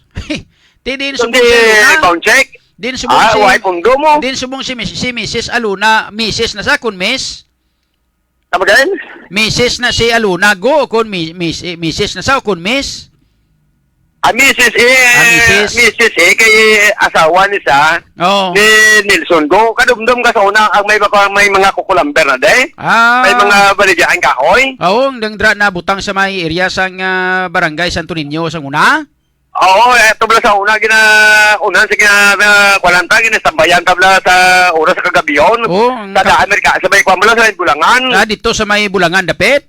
Ti din Kundi subong si Aluna. Bounce check. Din subong Ah, si way pundo mo. Din subong si Miss, si Missus Aluna, Missus na sa kun Miss. Tama din? Missus na si Aluna, go, o kun mi-, Miss, eh, Missus na sa, o kun Miss? Ah, Missus eh, Ah, Missus. Missus eh, kay asawa ni sa Oo. ni Nelson Go. Kadumdum ka sa una, ang may baka may mga kukulamber na de. Ah. May mga baligyaan kahoy. Oo, ang dang dra na butang sa may area sang, ah, barangay Santo Niño sang una. Oo, eh, tubla sa una, gina-, unahan sa gina-, na, kuwan ta, ginasambayan tabla sa oras sa kagabion. Oo, ang Sa ka- daan, Amerika, sa may kuwan mo lang, sa may Bulangan. Ah, dito sa may Bulangan, dapit?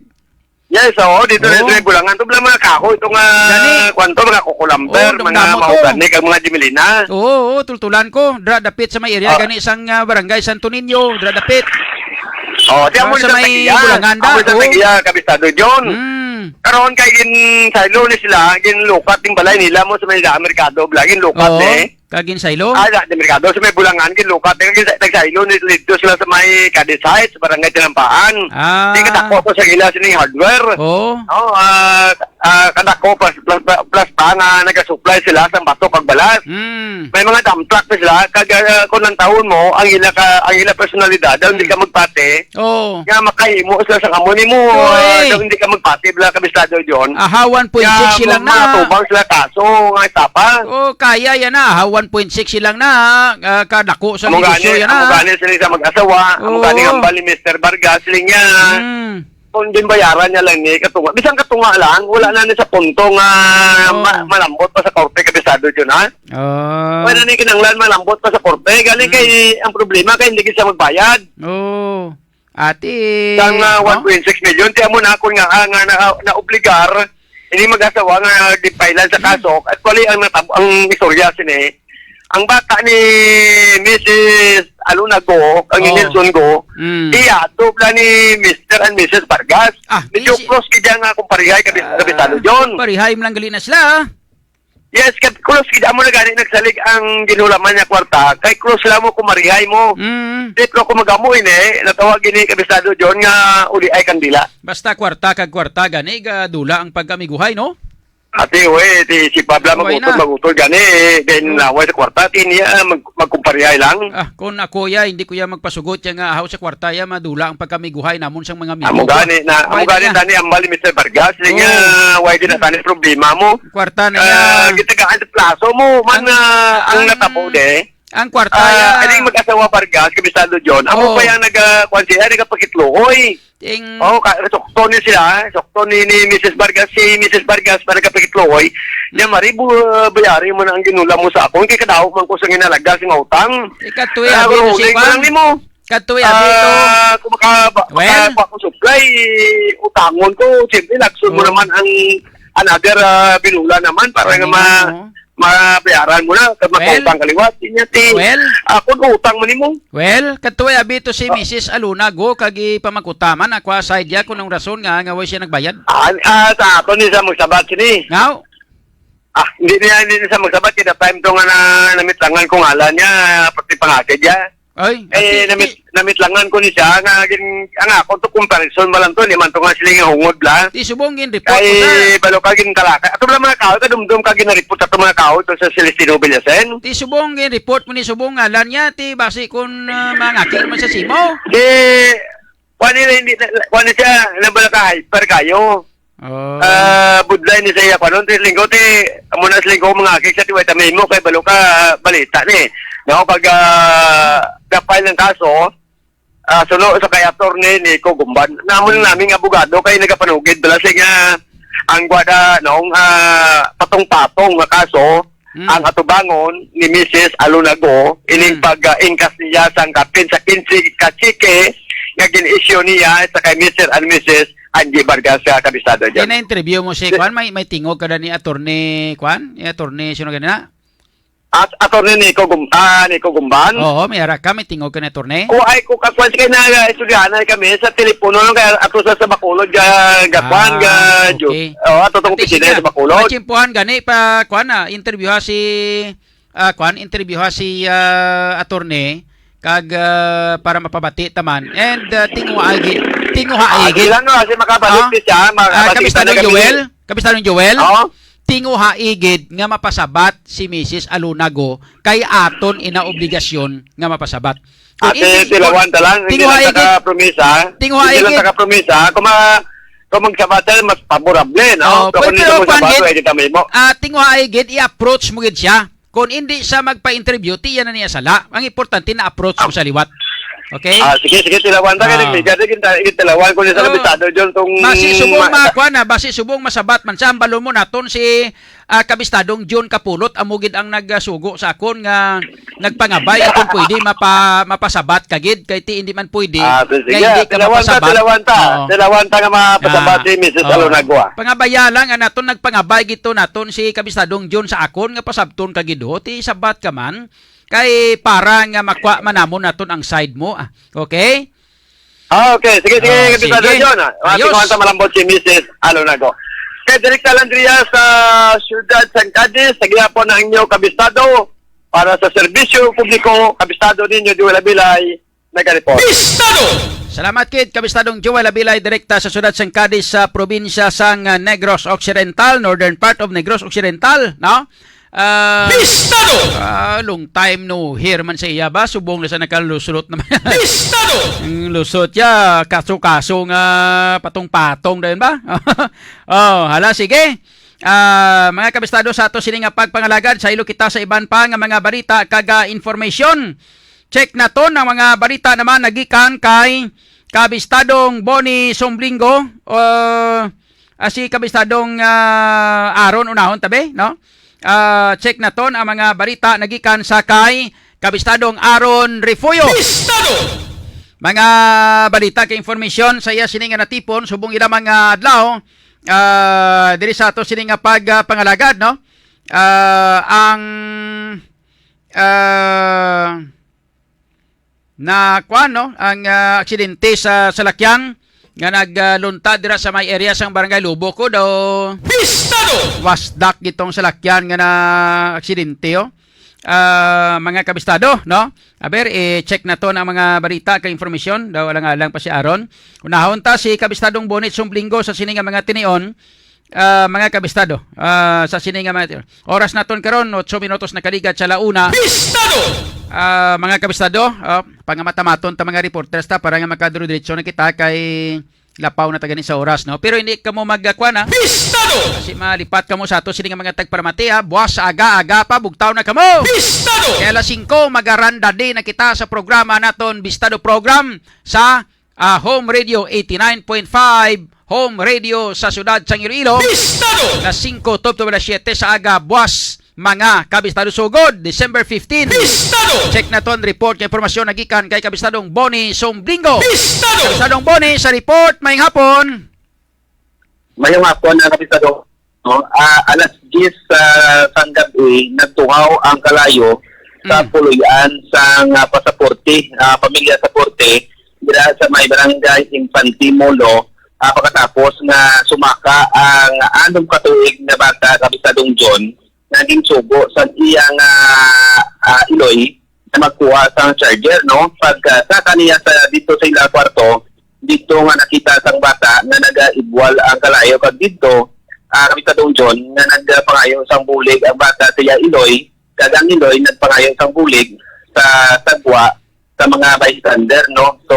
Yes, oo, dito na Oo. sa may Bulangan. Tubla mga kahoy, ito nga, Gani. kuwan to, mga kukulamber, Oo, mga damdamo to. mahogani, kag mga jimilina. Oo, oo, tultulan ko. Dra, dapit sa may area, Ah. gani sang, ah, barangay Santo Niño, dra, dapit. Oh, di Ah, amo sa sa may tagiya. Bulangan da, Amo sa oh. tagiya, Kabistado John. Mm. Karon kay gin saylo ni sila, ginlukat ning balay nila mo sa may merkado, bla, ginlukat Oo. ni. Kag gin saylo? Ah, sa merkado, sa may Bulangan, ginlukat ni, gin nagsaylo ni, dito sila sa may Cadiz Heights, Barangay Tinampaan. Ah. Di kadako to sa ila sining hardware. Oo. Oh, ah, ah, kadako plus, plus, plus pa nga nagasupply sila sa bato kag balas. Mm. May mga dump truck na sila, kag, ah, kung ang taon mo, ang ila ka, ang ila personalidad, daw hindi Mm. ka magpati, Oo. nga makahimo sila sa amo nimo, Oy. ah, daw hindi ka magpati, bla, Kabistado John. Aha, one point six Nga silang mga na. tubang sila kaso, nga etapa. Oh, kaya yan na. Aha, one point six silang na, ah, kadako sa Amo gani, negosyo yan amo na. gani sila sa mag-asawa, amo Oo. gani ang hambal ni Mister Vargas, sila niya. Mm. Kung ginbayaran niya lang ni katunga. Bisan katunga lang, wala na ni sa punto nga Oo. ma-, malambot pa sa korte, Kabistado John, ha? Ah. Wala na ni kinahanglan malambot pa sa korte. Gani Mm. kay ang problema kay hindi gid siya magbayad. Oo. Ati, Sang, ah, no? one point six million, ti amo na akon nga, ah, nga na, naobligar, ini mag-asawa nga gipailan sa kaso. Actually, ang natab-, ang istorya sini, ang bata ni Missus Aluna Go, ang ni Oh. Nelson Go, Mm. iya, dubla ni Mister and Missus Vargas. Ah, Medyo isi- close gid nga kumparihay, kabi-, Ah, kabisado, John. Parihay man lang gali na sila. Yes, kab-, close gid. Amo na gani nagsalig ang ginhulaman niya kwarta. Kay close lang mo, kumarihay mo. Mm. Di, pero kung mag-amo ini, natawag ini, kabisado, John, nga uli ay kandila. Basta kwarta kag kwarta gani, gadula ang pagkamiguhay, no? Ati, we, ti si Pabla Huway magutod, na. magutod gani, then Mm. naway sa kwarta, ti niya, ah, mag-, magkumparihay lang. Ah, kung ako ya, hindi ko ya magpasugot ya nga ahaw sa kwarta ya, madula ang pagkamiguhay namon sang mga amigo. Amo gani na, amo Huway gani na. tani ang bali, Mister Vargas, Oh. niya, why di na Mm. tani problema mo? Kwarta na Ah, ya. gitagaan sa plaso mo, man, Ang, ah, ang ang, natabo de. ang kwarta Ah, ya. aning mag-asawa Vargas, kabisado John, amo Oh. pa yang naga-, kwan siya, nagapakitluoy. Ting Oh, ka-, sukto ni sila, sukto ni, ni Missus Vargas, si Missus Vargas pa nagapakitluoy. Niya, Mari, bu-, bayari mo na ang ginula mo sa akon, kay kadaot man ko sa ginalaga sa nga utang. Ikatuy, Ah, abi, no, si uling ko Kwan. lang nimo. Katuy, abi, to. Ah, kung maka-, ba-, Well. makakuha ko supply, utangon ko. Siyempre, lagson mo Oh. naman ang another, ah, binula naman para Ano nga ma-, mo? mabayaran mo na, kag Well. makautang ka liwat. Inya ti, Well. ah, kung utang mo nimo. Well, katuy, abi, to si Oh. Missus Aluna Go, kag ipamangkuta man, ako, ah, side ya, kung ang rason nga, nga way siya nagbayad. Ah, ah, sa aton ni sa magsabat sini. Ngaw? Ah, hindi niya, hindi niya sa magsabat, kaya time to nga na, namitlangan kong ngalan niya, pati pangakid niya. Ay, Eh, ati, namit-, ti- namitlangan ko ni siya, nga gin-, ang ako to comparison, malam to, hindi man to nga sila nga hungod lang. Ti subong gin-report ko Kay sa balo ka gin talaka. Ato lang mga kahoy, kadumdum ka gin-report sa mga kahoy to sa Celestino Villasen. Ti subong gin-report mo ni subong ngalan niya, ti basi kun, ah, mangakir man sa simo. Di, kuha nila, hindi na, kuha na siya, nabala ka hyper kayo. Oh. Ah, budlay ni sa iya, kuha nun, ti linggo, ti, amo na sa linggo, mga akik sa tiway, tamay mo, kay balo ka, balita ni. No, pag, ah, gapay ng kaso, ah, suno sa kay Attorney Nico Gumban. Namo na Hmm. naming abogado kay nagapanugid bala siya nga ang gwada nung, ah, patong-patong nga kaso, Hmm. ang atubangon ni Missus Alunago ining Hmm. pag, ah, ingkas niya sang kapin sa quince ka cheque nga gin-issue niya sa kay Mister and Missus Angie Vargas sa kabisado dyan. Gina-interview mo si Di- Kwan? May, may tingog ka na ni Attorney Kwan? Ni Attorney sino ganina? At Attorney Nico Gum-, ah, Nico Gumban? Oo, may ara ka, may tingog ka na, attorney. Kuha ay ko kakuan kay na, ah, istoryahan na kami sa telepono lang kay ato sa, sa Bacolod, ga, ga, kuan, ga, Ah, Ju-, okay. Oh, ato tong Ate, opisina sige. Sa Bacolod. Machimpuhan gani pa, kuan na, interview ha si, ah, kuan, interview ha si, ah, attorney, kag, ah, para mapabati taman. And, ah, tinguha igi, tinguha Ah, igi. Sige lang, no, kasi makabalik Ah? siya, Ah, makabalik Kabistadong na kami. Joel? Kabistadong Joel? Oo. Tinguha igid nga mapasabat si Misis Alunago kay aton ina obligasyon nga mapasabat. Kung Ate, hindi, tilawan ta lang, hindi tinguha lang igid. Taka promisa. Tinguha Hindi lang igid. Taka promisa. Kung ma-, kung magsabatan, mas favorable, no? Oh, So, kung pwede, hindi pero mo kuwan sabado, gid, ay kita may mo. ah, tinguha igid, i-approach mo gid siya. Kung hindi siya magpa-interview, tiyan na niya sala. Ang importante, na-approach mo Ah. sa liwat. Okay? Ah, sige, sige, tilawan ta, Ah. kaya nagligad, eh, kita, kita tilawan ko ni sa Oh. kabisado, John, kung Basi subong ma-, ma-, kuwan na, basi subong masabat man siya, ang balon mo naton si, ah, kabistadong John Kapulot, amo gid ang nagasugo sa akon nga nagpangabay, kung pwede, mapa-, mapasabat ka gid, kay ti hindi man pwede, Ah, sige, kay hindi ka tilawan ta, mapasabat. tilawan ta. Oo. Tilawan ta nga mapasabat Ah, si Misis oo. Alonagua. Pangabaya lang, ang naton nagpangabay gito naton si kabistadong John sa akon nga pasabton ka gid, ho, ti sabat ka man, kay para nga makwa man namon naton ang side mo, ah. Okay? Ah, okay. Sige, sige, Ah, Kabisado sige. John, ah. Ayos. Tingnan ta malambot si Misis Alonagua. Kay Direkta Landria sa Siyudad sang Cadiz, sa gihapon ang inyo kabisado para sa serbisyo publiko, kabisado ninyo, Joel Abilay, nagareport. Bistado! Salamat, kid, Kabistadong Joel Abilay, direkta sa siyudad sang Cadiz, sa probinsya sang, ah, Negros Occidental, northern part of Negros Occidental, no? Ah, Bistado! ah, long time no hear man sa iya ba? Subong na sa nakalusulot naman. Bistado! Ang lusot ya, kaso-kaso nga patong-patong dayon ba? Oh, hala, sige. Ah, mga kabistado, sa ato sini nga pagpangalagad, saylo kita sa iban pa nga mga balita kag, ah, information. Check naton ang mga balita naman nagikan kay Kabistadong Bonnie Somblingo, uh, ah, si Kabistadong, ah, Aaron Unahon tabi, no? Ah, check naton ang mga balita nagikan sa kay Kabistadong Aaron Refugio. Bistado! Mga balita kay information sa iya sini nga natipon subong ila mga adlaw, ah, diri sa ato sini nga pag, ah, pangalagad, no? Ah, ang, ah, na kuan, no, ang, ah, aksidente sa salakyan nga nagluntad dira sa may area sang Barangay Lubo ko daw. Bistado! Wasdak gitong salakyan nga na aksidente, oh. Ah, mga kabistado, no? Aber, i-check naton ang mga balita kag impormasyon. Daw alang-alang pa si Aaron. Unahon ta si Kabistadong Bonnie Sumblinggo sa sini nga mga tinion. Ah, mga kabistado, ah, sa sini nga mga oras naton karon, otso minutos nakaligad sa la una. Bistado! Ah, mga kabistado, ah, pangamatamaton ta mga reporters ta para nga makaduro-diretso na kita kay lapaw na ta gani sa oras, no? Pero hindi kamo magkuan, ha? Bistado! Kasi malipat kamo sa ato sini nga mga tagparamati, ha? Buwas sa aga-aga pa, bugtaw na kamo! Bistado! Kay alas singko, magaranda di na kita sa programa naton, Bistado Program, sa ah, Home Radio eighty-nine point five, Home Radio sa siyudad sang Iloilo. Bistado! Las singko tubtob alas siyete sa aga, buwas, mga kabistado sugod, December fifteen. Bistado! Check naton report nga impormasyon nagikan kay Kabistadong Bonnie Somblingo. Bistado! Kabistadong Bonnie sa report, maayong hapon. Mayong hapon, ah, Kabistado. No? Ah, alas diyes, ah, sang gab-i, nagtuhaw ang kalayo sa Mm. puloy-an sang, ah, pasaporte, ah, pamilya Saporte, dira sa may barangay Infante Molo, ah, pagkatapos nga sumaka ang anom ka tuig nga bata, Kabistadong John, nga ginsugo sa iyang, ah, ah, iloy na magkuha sang charger, no? Pagkasaka niya sa, dito sa ila kwarto, dito nga nakita sang bata nga nagaigwal ang kalayo, kag dito, ah, Kabistadong John, nga nagpangayo sang bulig ang bata sa iya iloy, kag ang iloy nagpangayo sang bulig sa sagwa sa mga bystander, no? So,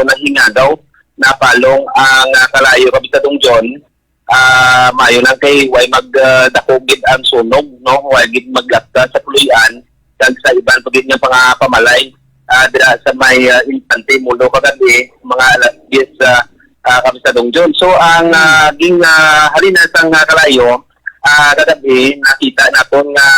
nahingagaw, napalong ang, ah, kalayo, Kabistadong John. Ah, maayo lang kay way mag, ah, dako gid ang sunog, no? Way gid maglagta sa puloy-an kag sa iban pa gid nga mga pamalay, ah, dira sa may, ah, Infante Molo kagabi, mga alas diyes, ah, ah, Kabistadong John. So, ang, ah, ging, ah, halina sang, ah, kalayo, ah, kagabi, nakita naton nga,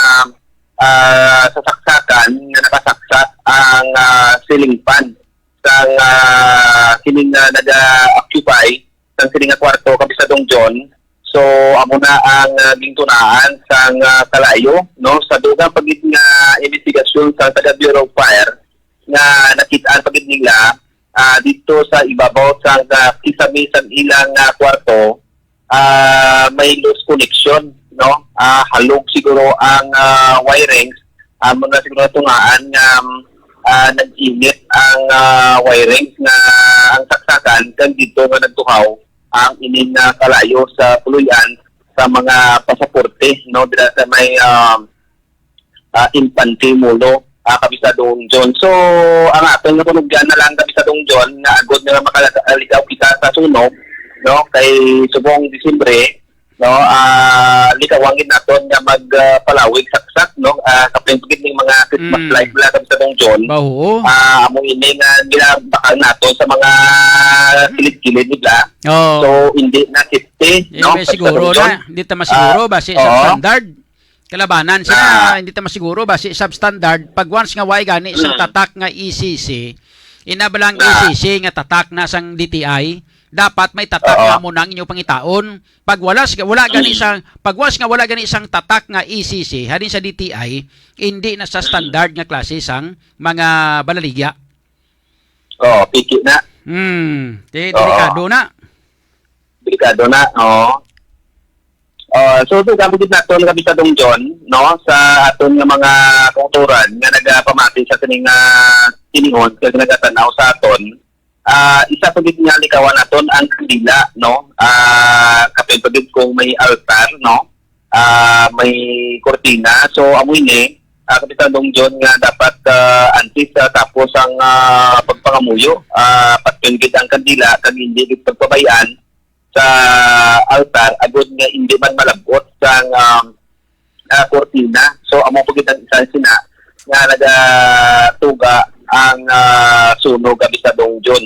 ah, sa saksakan nga nakasaksak ang, ah, ceiling fan sang, ah, kining, ah, naga-occupy sang sini nga kwarto, Kabistadong John. So, amo na ang, ah, gintunaan sang, ah, kalayo, no? Sa dugang pa gid nga investigasyon sa taga Bureau of Fire nga nakit-an pa gid nila, ah, dito sa ibabaw sang, ah, kisame sang ilang, ah, kwarto, ah, may loose connection, no? Ah, halog siguro ang, ah, wirings, amo na siguro tungaan nga, ah, nag-init ang, ah, wirings nga ang saksakan kag dito nga nagtuhaw ang ining, ah, kalayo sa puloy-an sa mga pasaporte, no, dira sa may, ah, ah, Infante Mulo, ah, Kapisadong John. So, ang aton nga panugyan na lang, Kapisadong John, nga agod nga makaligaw kita sa sunog, no, kay subong Disyembre, no, ah, likawan gid naton nga mag, ah, palawig saksak, no, ah, kapin gid ning mga Christmas Mm. light nila, Kapisadong John. Ba, oo. Ah, amo ini nga ginabakal naton sa mga kilid-kilid nila. Oo. So, hindi na safety, Hindi no, may siguro Kapisadong John. na, hindi ta masiguro Ah, basi sa oo. standard. Kalabanan sila, Ah. hindi ta masiguro basi substandard. Pag once nga way gani sang Mm. tatak nga E C C, ina ba lang Ah. E C C nga tatak na sang D T I, dapat may tatak Oo. nga amo nang inyo pangitaon. Pag wala sa, wala gani Mm. sang, pag once nga wala gani sang tatak nga E C C, halin sa D T I, hindi na sa standard nga klase sang mga balaligya. Oo, piki na. Hmm, di, Oo. delikado na. Delikado na, oo. Ah, so, so, gamit naton, Kapisadong John, no, sa aton nga mga kautoran nga nagapamati sa kining, ah, tinihon, kag nagatan-aw sa aton, ah, isa pa gid nga likawan naton ang kandila, no? Ah, kapin pa gid kung may altar, no? Ah, may kurtina. So, amo ini, ah, Kapisadong John, nga dapat, ah, antes, ah, tapos ang, ah, pagpangamuyo, ah, patyon gid ang kandila, kag hindi gid pagpabay-an sa altar, agud nga hindi man malab-ot sang, um, ah, kurtina. So, amo pa gid ang isa sina nga nagatuga ang, ah, sunog, Kapisadong John.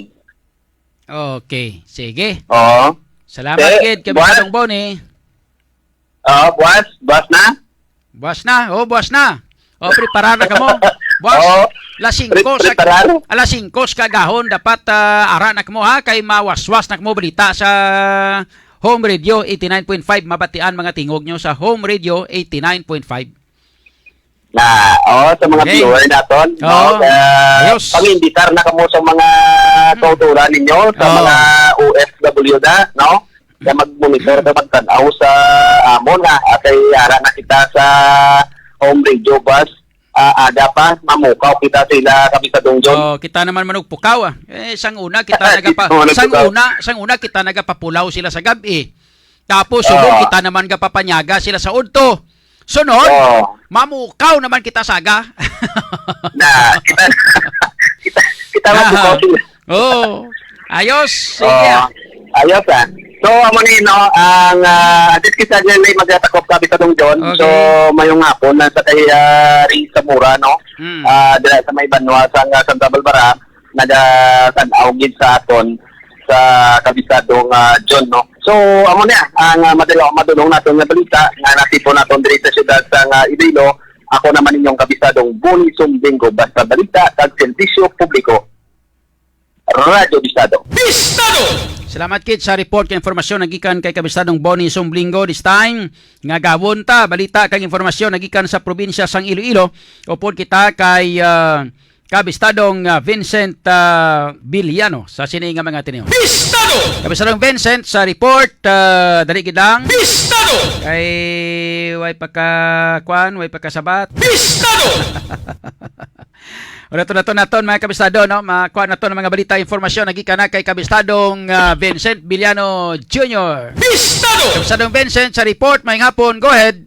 Okay, sige. Oo. Salamat Eh, gid, buwas? Kapisadong Bonnie. Oo, buwas, buwas na. Buwas na, oh, buwas na. Oh, preparar na kamo. Buwas, Oo. alas singko Pre-, sa, preparar. alas singko sa kagahon, dapat, ah, ara na kamo, ha, kay mawaswas na kamo balita sa Home Radio eighty-nine point five. Mabatian mga tingog nyo sa Home Radio eighty-nine point five. Na, oh, sa mga Okay. viewer naton, Oo. no, ah, Ayos. pang-imbitar na kamo sa mga Hmm. kauturan ninyo, sa Oo. mga O F W da, no? Nga mag-monitor, Hmm. nga magtan-aw sa amon, ha? Ah, kay ara na kita sa Home Radio Bus. Ah, aga pa, mamukaw kita sila, Kapisadong John. Oh, kita naman manugpukaw, ah. Eh, sang una kita nagapa-, Kita manugpukaw. sang una, sang una kita nagapapulaw sila sa gab-i. Tapos subong Oo. kita naman gapapanyaga sila sa udto. Sunod, Oo. mamukaw naman kita saga. Na, kita, kita, kita Ah, mamukaw sila. Oo. Ayos. Sige. Oo. Ayos, ah. So, amo ni, no, ang, ah, at least kita nga may magatakop, Kapisadong John. Okay. So, mayong hapon na sa kay, ah, Ray Zamora, no? Hmm. Ah, dira sa may banwa sa, ah, Santa Barbara, nagatan-aw gid sa aton sa Kapisadong, ah, John, no? So, amo niya, ang, ah, madalo-, madulong naton nga balita nga natipon naton diri sa siyudad sa, ah, Iloilo. Ako naman inyong Kapisadong Bonnie Sumbingo, basta balita kag serbisyo publiko. Radyo Bistado. Bistado! Salamat kit sa report kag informasyon nagikan kay Kabistadong Bonnie Sumblingo. This time, nga gawon ta, balita kag informasyon nagikan sa probinsya sang Iloilo. Upod kita kay, ah, Kabistadong, ah, Vincent, ah, Villano sa sini nga mga tinion. Bistado! Kabistadong Vincent, sa report, ah, dali gid lang. Bistado! Kay way pa ka, kwan, way pa ka sabat. Bistado! Wala to naton, naton, mga kabistado, no? Makuha naton ang mga balita, informasyon, nagikan na kay Kabistadong, ah, Vincent Villano Junior. Bistado! Kabistadong Vincent, sa report, maayong hapon. Go ahead.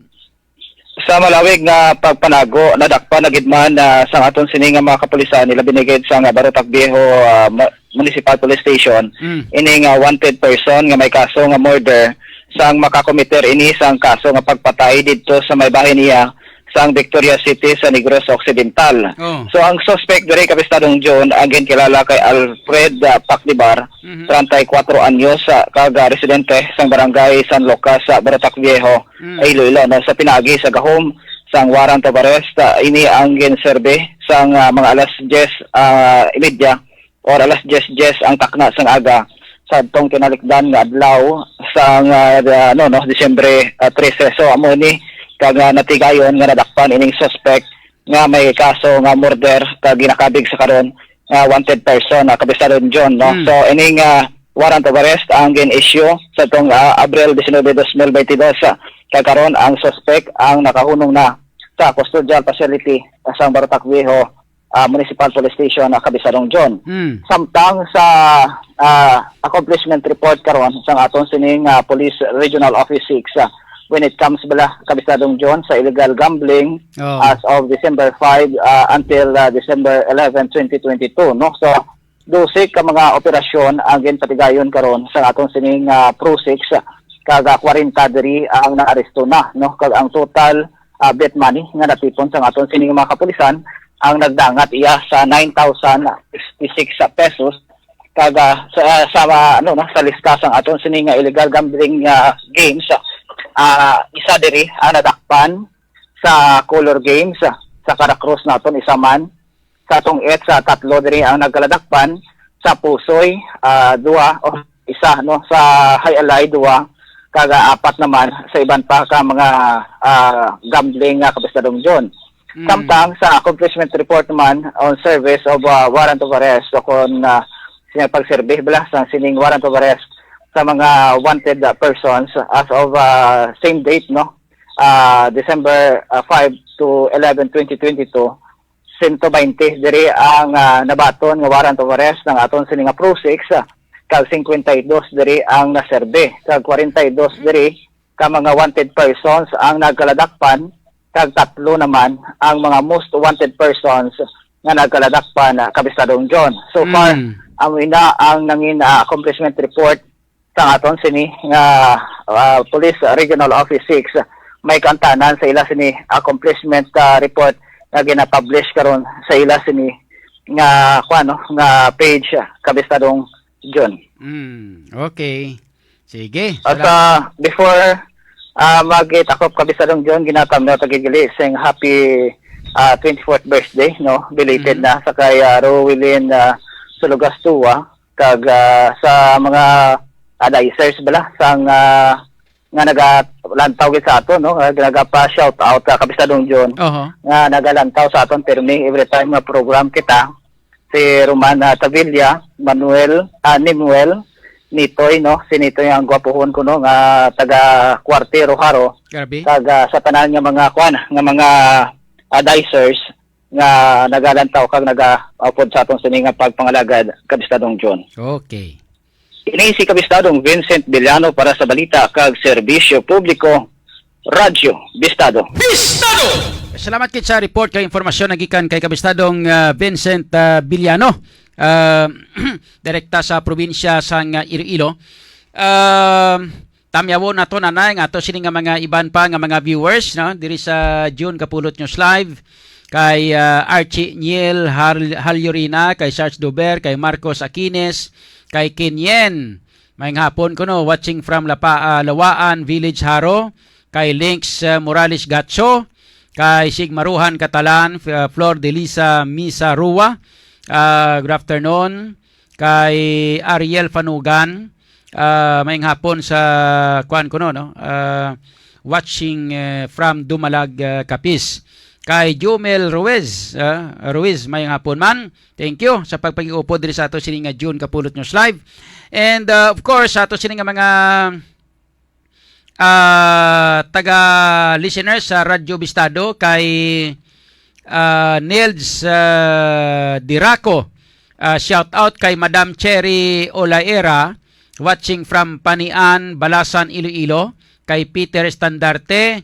Sa malawig nga pagpanago, nadakpan na gid man, ah, sang aton sini nga mga kapulisan, nila binigid sa nga Barotac Viejo, ah, ma-, Municipal Police Station, Mm. ini nga wanted person nga may kaso nga murder sang makakomiter ini sang kaso nga pagpatay didto sa may bahin niya sang Victoria City sa Negros Occidental. Oh. So, ang suspect diri, Kabistadong John, ang ginkilala kay Alfred, ah, Paclibar, Mhm. treinta y cuatro anyos, ah, kag, ah, residente sang barangay San Lucas sa Barotac Viejo, Mm. Iloilo, no, sa pinaagi sa gahom sang warrant of arrest, ah, ini ang ginserbi sang, ah, mga alas diyes, ah, y media or alas diyes diyes ang takna sang aga sa atong kinalikdan nga adlaw sa nga, ah, ano, no, Disyembre, ah, trese. So, amo ni kag, ah, natigayon nga nadakpan ining suspect nga may kaso nga murder kag ginakabig sa karon nga wanted person, ah, Kabistadong John, no? Mm. So, ining, ah, warrant of arrest ang gin-issue sa tong, ah, Abril diecinuebe, dos mil baynte dos, ah, kag karon ang suspect ang nakahunong na sa custodial facility sa Barotac Viejo, ah, Municipal Police Station, ah, Kabistadong John. Mm. Samtang sa, ah, accomplishment report karon sang aton sining, ah, Police Regional Office six, ah, when it comes bala, Kabistadong John, sa illegal gambling, Oh. as of December five, ah, until, ah, December eleven, twenty twenty-two, no? So, dose ka mga operasyon ang ginpatigayon karon sa aton sining, ah, Pro six, kag, ah, kwarenta diri ang naaresto na, no? Kag ang total, ah, bet money nga natipon sa aton sining mga kapulisan ang nagdangat iya sa nine thousand sixty-six pesos. Kag, ah, sa, sa, ano, no, sa lista sang aton sini nga illegal gambling, ah, games, ah, isa diri ang nadakpan sa Color Games, ah, sa Caracross naton, isa man. Sa Tong-et, sa tatlo diri ang nagkaladakpan. Sa Pusoy, ah, duwa, o isa, no, sa Jai-alai, duwa, kag, ah, apat naman sa iban pa ka mga, ah, gambling nga, Kabistadong John. Mm. Samtang sa accomplishment report man on service of, ah, warrant of arrest o kon, ah, siya pagserbi bala sang sining warrant of arrest sa mga wanted, ah, persons as of, ah, same date, no? Ah, December, ah, five to eleven, twenty twenty-two, sento baynte diri ang, ah, nabaton nga warrant of arrest ng aton sini nga Pro six, ah, kag singkwenta y dos diri ang naserbi, kag kwarenta y dos diri ka mga wanted persons ang nagkaladakpan, kag tatlo naman ang mga most wanted persons nga nagkaladakpan, ah, Kabistadong John. So far, Mm. amo ina ang nangin, ah, accomplishment report sa aton sini nga, ah, Police Regional Office six. May kaantanan sa ila sini accomplishment, ah, report nga ginapublish karon sa ila sini nga, kuwan, no, nga page, ah, Kabistadong John. Mm, okay. Sige. At, Sala- ah, before, ah, magtakop, Kabistadong John, ginatamyaw ta gid gali sing happy, ah, twenty-fourth birthday, no? Belated Mhm. na sa kay, ah, Rowilyn, ah, Sulugastua, kag, ah, sa mga advisors bala sang, ah, nga nagalantaw gid sa aton, no? Nga nagapa-shout out, ah, Kabistadong John, Oho. nga nagalantaw sa aton pirmi every time nga program kita. Si Roman, ah, Tavilla, Manuel, ah, Nimuel, Nitoy, no? Si Nitoy ang gwapuhon ko, no, nga taga Cuartero, Jaro. Grabe. Kag, ah, sa tanan nga mga, kuwan, nga mga advisors nga nagalantaw kag nagaupod sa aton sini nga pagpangalagad, Kabistadong John. Okay. Ini si Kabistadong Vincent Villano para sa balita kag serbisyo publiko, Radyo Bistado. Bistado! Salamat kit sa report kay impormasyon nagikan kay Kabistadong, ah, Vincent, ah, Villano, ah, direkta sa probinsya sang, ah, Iloilo. Ah, tamyawon nato, nanay, nga ato sini nga mga iban pa nga mga viewers, no, diri sa June Kapulot News Live, kay, ah, Archie Niel Har-, Halyurina, kay Sarge Dober, kay Marcos Aquines, kay Kenyen. Maayong hapon kuno, watching from Lapa-, ah, Lawaan Village, Jaro, kay Links, ah, Morales Gacho, kay Sigmaruhan Catalan, F-, ah, Flor Delisa Misa Rua, ah, good afternoon, kay Ariel Fanugan, ah, maayong hapon sa kuan kuno, no? Ah, watching, eh, from Dumalag, ah, Capiz. Kay Jumel Ruiz, ah, Ruiz, maayong hapon man. Thank you sa pagpag-iupod diri sa ato sini nga June Kapulot News Live. And, uh, of course, sa ato sini nga mga, uh, taga-listeners sa Radyo Bistado, kay, uh, Nils, uh, Diraco, uh, shout out kay Madam Cherry Olaera, watching from Panian, Balasan, Iloilo, kay Peter Estandarte,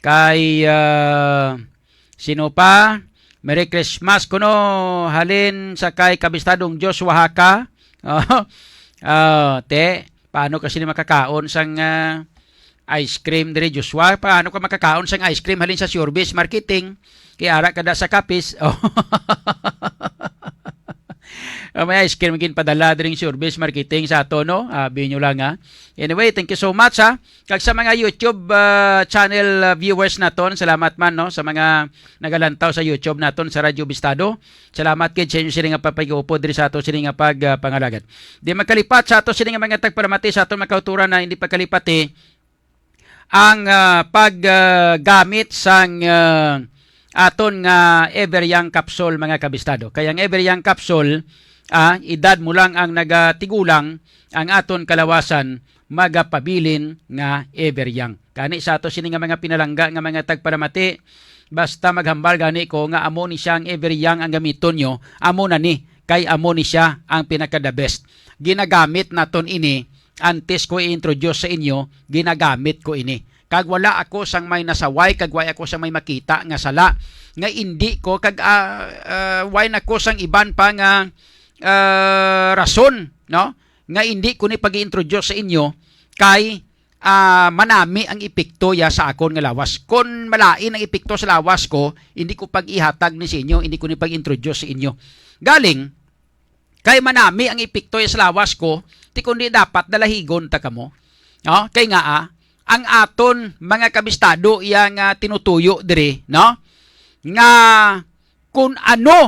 kay, uh, sino pa? Merry Christmas kuno halin sa kay Kabistadong Joshua Haka. Oh, oh, te, paano kasi ni makakaon sang, ah, ice cream diri, Joshua? Paano ka makakaon sang ice cream halin sa Surebes Marketing? Kay ara kada sa Capiz. Oh. Ah, may ice cream ginpadala dring service marketing sa ato, no? Ah, binyo lang, ha. Anyway, thank you so much, ha. Kag sa mga YouTube, ah, channel, ah, viewers naton, salamat man, no, sa mga nagalantaw sa YouTube naton sa Radyo Bistado. Salamat gid sa inyo sini nga papag-upod diri sa ato sini nga pag, ah, pangalagad. Di magkalipat sa ato sini nga mga tagpalamati sa aton makauturan na hindi pagkalipati ang, ah, pag, ah, gamit sang, ah, aton nga Ever Young capsule, mga kabistado. Kay ang Ever Young capsule, ah, edad mo lang ang nagatigulang, ang aton kalawasan magapabilin nga Ever Young. Kani sa ato sini nga mga pinalangga nga mga tagpalamati, basta maghambal gani ko nga amo ni siya ang Ever Young ang gamiton nyo, amo na ni, kay amo ni siya ang pinaka the best. Ginagamit naton ini antes ko i-introduce sa inyo, ginagamit ko ini. Kag wala ako sang may nasaway, kag wala ako sang may makita nga sala, nga indi ko, kag, ah, ah, wala ako sang iban pa nga, ah, rason, no? Nga indi ko ni pag-introduce sa inyo, kay, ah, manami ang epekto ya sa akon nga lawas. Kon malain ang epekto sa lawas ko, hindi ko pag-ihatag ni sa inyo, hindi ko ni pag-introduce sa inyo. Galing, kay manami ang epekto sa lawas ko, ti kundi dapat dalahigon ta kamo. No? Kay nga, ah, ang aton mga kabistado iya nga tinutuyo diri, no? Nga kun ano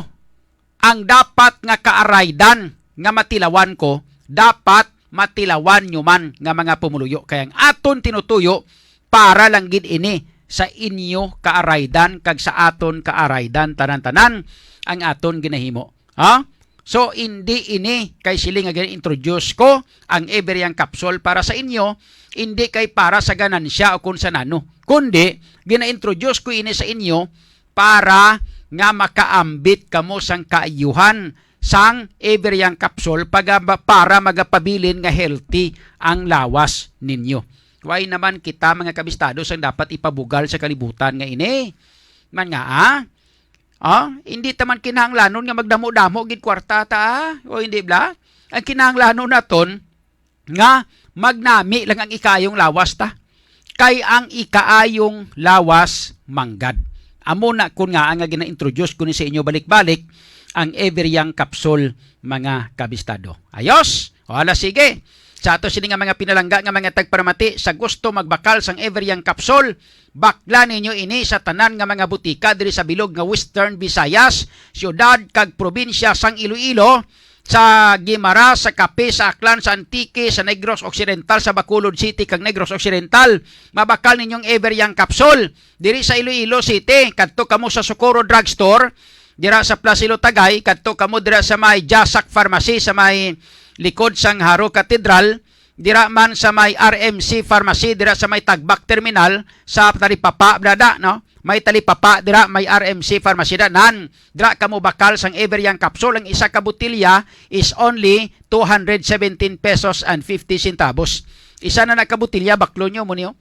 ang dapat nga kaaraydan nga matilawan ko, dapat matilawan nyo man nga mga pumuluyo. Kay ang aton tinutuyo para lang gid ini sa inyo kaaraydan kag sa aton kaaraydan tanan-tanan ang aton ginahimo. Ha? So, hindi ini kay siling nga gina-introduce ko ang Ever Young capsule para sa inyo, hindi kay para sa ganansya o kung sa nano. Kundi, gina-introduce ko ini sa inyo para nga makaambit kamo sang kaayuhan sang Ever Young capsule paga-, para magapabilin nga healthy ang lawas ninyo. Why naman kita, mga kabistado, sang dapat ipabugal sa kalibutan nga ini? Man nga, ah? Ah, hindi ta man kinahanglanon nga magdamo-damo gid kwarta ta, ah? O hindi bla? Ang kinahanglanon naton nga magnami lang ang ikaayong lawas ta. Kay ang ikaayong lawas manggad. Amo na kun nga nga gina-introduce ko ni sa inyo balik-balik ang Ever Young capsule, mga kabistado. Ayos? O, ala, sige. Sa ato sini nga mga pinalangga nga mga tagparamati, sa gusto magbakal sang Ever Young capsule, bakla ninyo ini sa tanan nga mga butika diri sa bilog nga Western Visayas, siyudad kag probinsya sang Iloilo, sa Guimaras, sa Capiz, sa Aklan, sa Antique, sa Negros Occidental, sa Bacolod City kag Negros Occidental. Mabakal ninyong Ever Young capsule diri sa Iloilo City. Kadto kamo sa Socorro Drugstore, dira sa Plaza Ilotagay, kadto kamo dira sa may Jasak Pharmacy sa may likod sang Jaro Cathedral, dira man sa may R M C Pharmacy, dira sa may Tagbak Terminal, sa Talipapa, brada, no? May Talipapa dira, may R M C Pharmacy da, nan. Dira kamo bakal sang Ever Young capsule. Ang isa ka botilya is only two hundred seventeen pesos and fifty centavos. Isa na na ka botilya, baklo nyo mo niyo.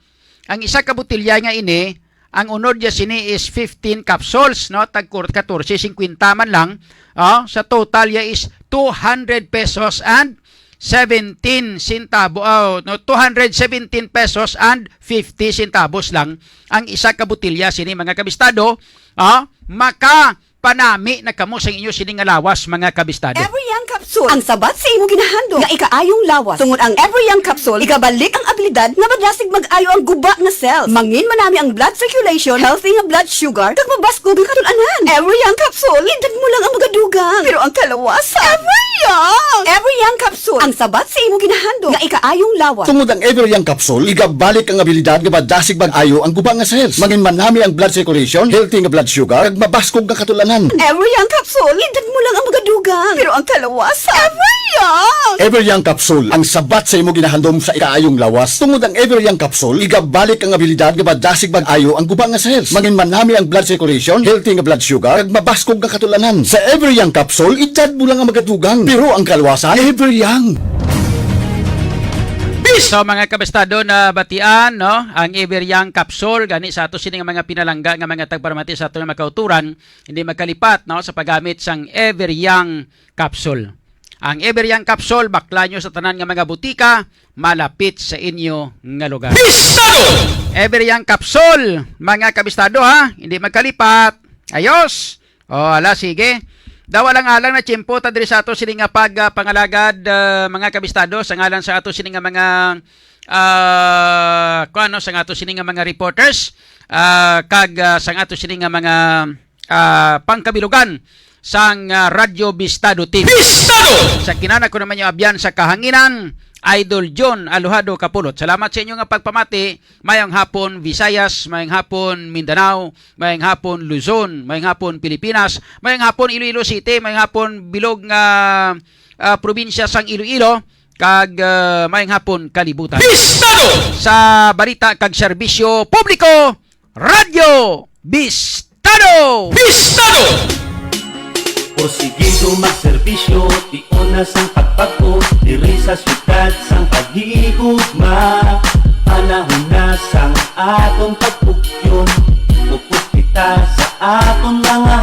Ang isa ka botilya nga ini, ang unod niya sini is fifteen capsules, no? Tag kur-, katorse singkwenta man lang. Oh, sa total niya is two hundred pesos and seventeen centavo, oh, no, two hundred seventeen pesos and fifty centavos lang ang isa ka botilya sini, mga kabistado. Ah, maka panami na kamo sa inyo sini nga lawas, mga kabistado. Every Young Capsule, ang sabat sa imo ginahandom nga ikaayong lawas. Tungod ang Every Young Capsule, igabalik ang abilidad nga madasig mag-ayo ang guba nga cells. Mangin manami ang blood circulation, healthy nga blood sugar, kag mabaskog ang katul-anan. Every Young Capsule, edad mo lang ang magadugang, pero ang kalawasan, Every Young! Every Young Capsule, ang sabat sa imo ginahandom nga ikaayong lawas. Tungod ang Ever Young Capsule, igabalik ang abilidad nga madasig mag-ayo ang guba nga cells. Mangin manami ang blood circulation, healthy nga blood sugar, kag mabaskog nga katul-anan. Ever Young Capsule, edad mo lang ang magadugang, pero ang kalawasan, Ever Young! Ever Young Capsule, ang sabat sa imo ginahandom sa ikaayong lawas. Tungod ang Ever Young Capsule, igabalik ang abilidad nga madasig mag-ayo ang guba nga cells. Mangin manami ang blood circulation, healthy nga blood sugar, kag mabaskog nga katul-anan. Sa Ever Young Capsule, edad mo lang ang magadugang, pero ang kalawasan, Ever Young. So, mga kabistado, na batian, no, ang Ever Young Capsule gani sa ato sini nga mga pinalangga nga mga tagparamati sa ato nga makauturan, hindi magkalipat, no, sa paggamit sang Ever Young Capsule. Ang Ever Young Capsule, bakla nyo sa tanan nga mga butika malapit sa inyo nga lugar. Bistado! Ever Young Capsule, mga kabistado, ha, hindi magkalipat. Ayos. O, ala, sige. Daw alang-alang na tiyempo ta diri sa ato sini nga pag, ah, pangalagad, ah, mga kabistado, sa ngalan sa ato sini nga mga, ah, kuan, no, sa ato sini nga mga reporters, ah, kag, ah, sa ato sini nga mga, ah, pangkabilugan sang, ah, Radyo Bistado T V. Bistado! Sa kinana ko naman yung abyan sa kahanginan, Idol John Alojado Kapulot. Salamat sa inyo nga pagpamati. Mayong hapon, Visayas. Mayong hapon, Mindanao. Mayong hapon, Luzon. Mayong hapon, Pilipinas. Mayong hapon, Iloilo City. Mayong hapon, bilog nga, ah, probinsya sang Iloilo. Kag, ah, mayong hapon, kalibutan. Bistado! Sa balita kag serbisyo publiko, Radyo Bistado! Bistado! Porsigido magserbisyo, tion na sang pagpag-on, diri sa siyudad sang paghigugma. Panahon na sang aton pagpugyon, upod kita sa aton mga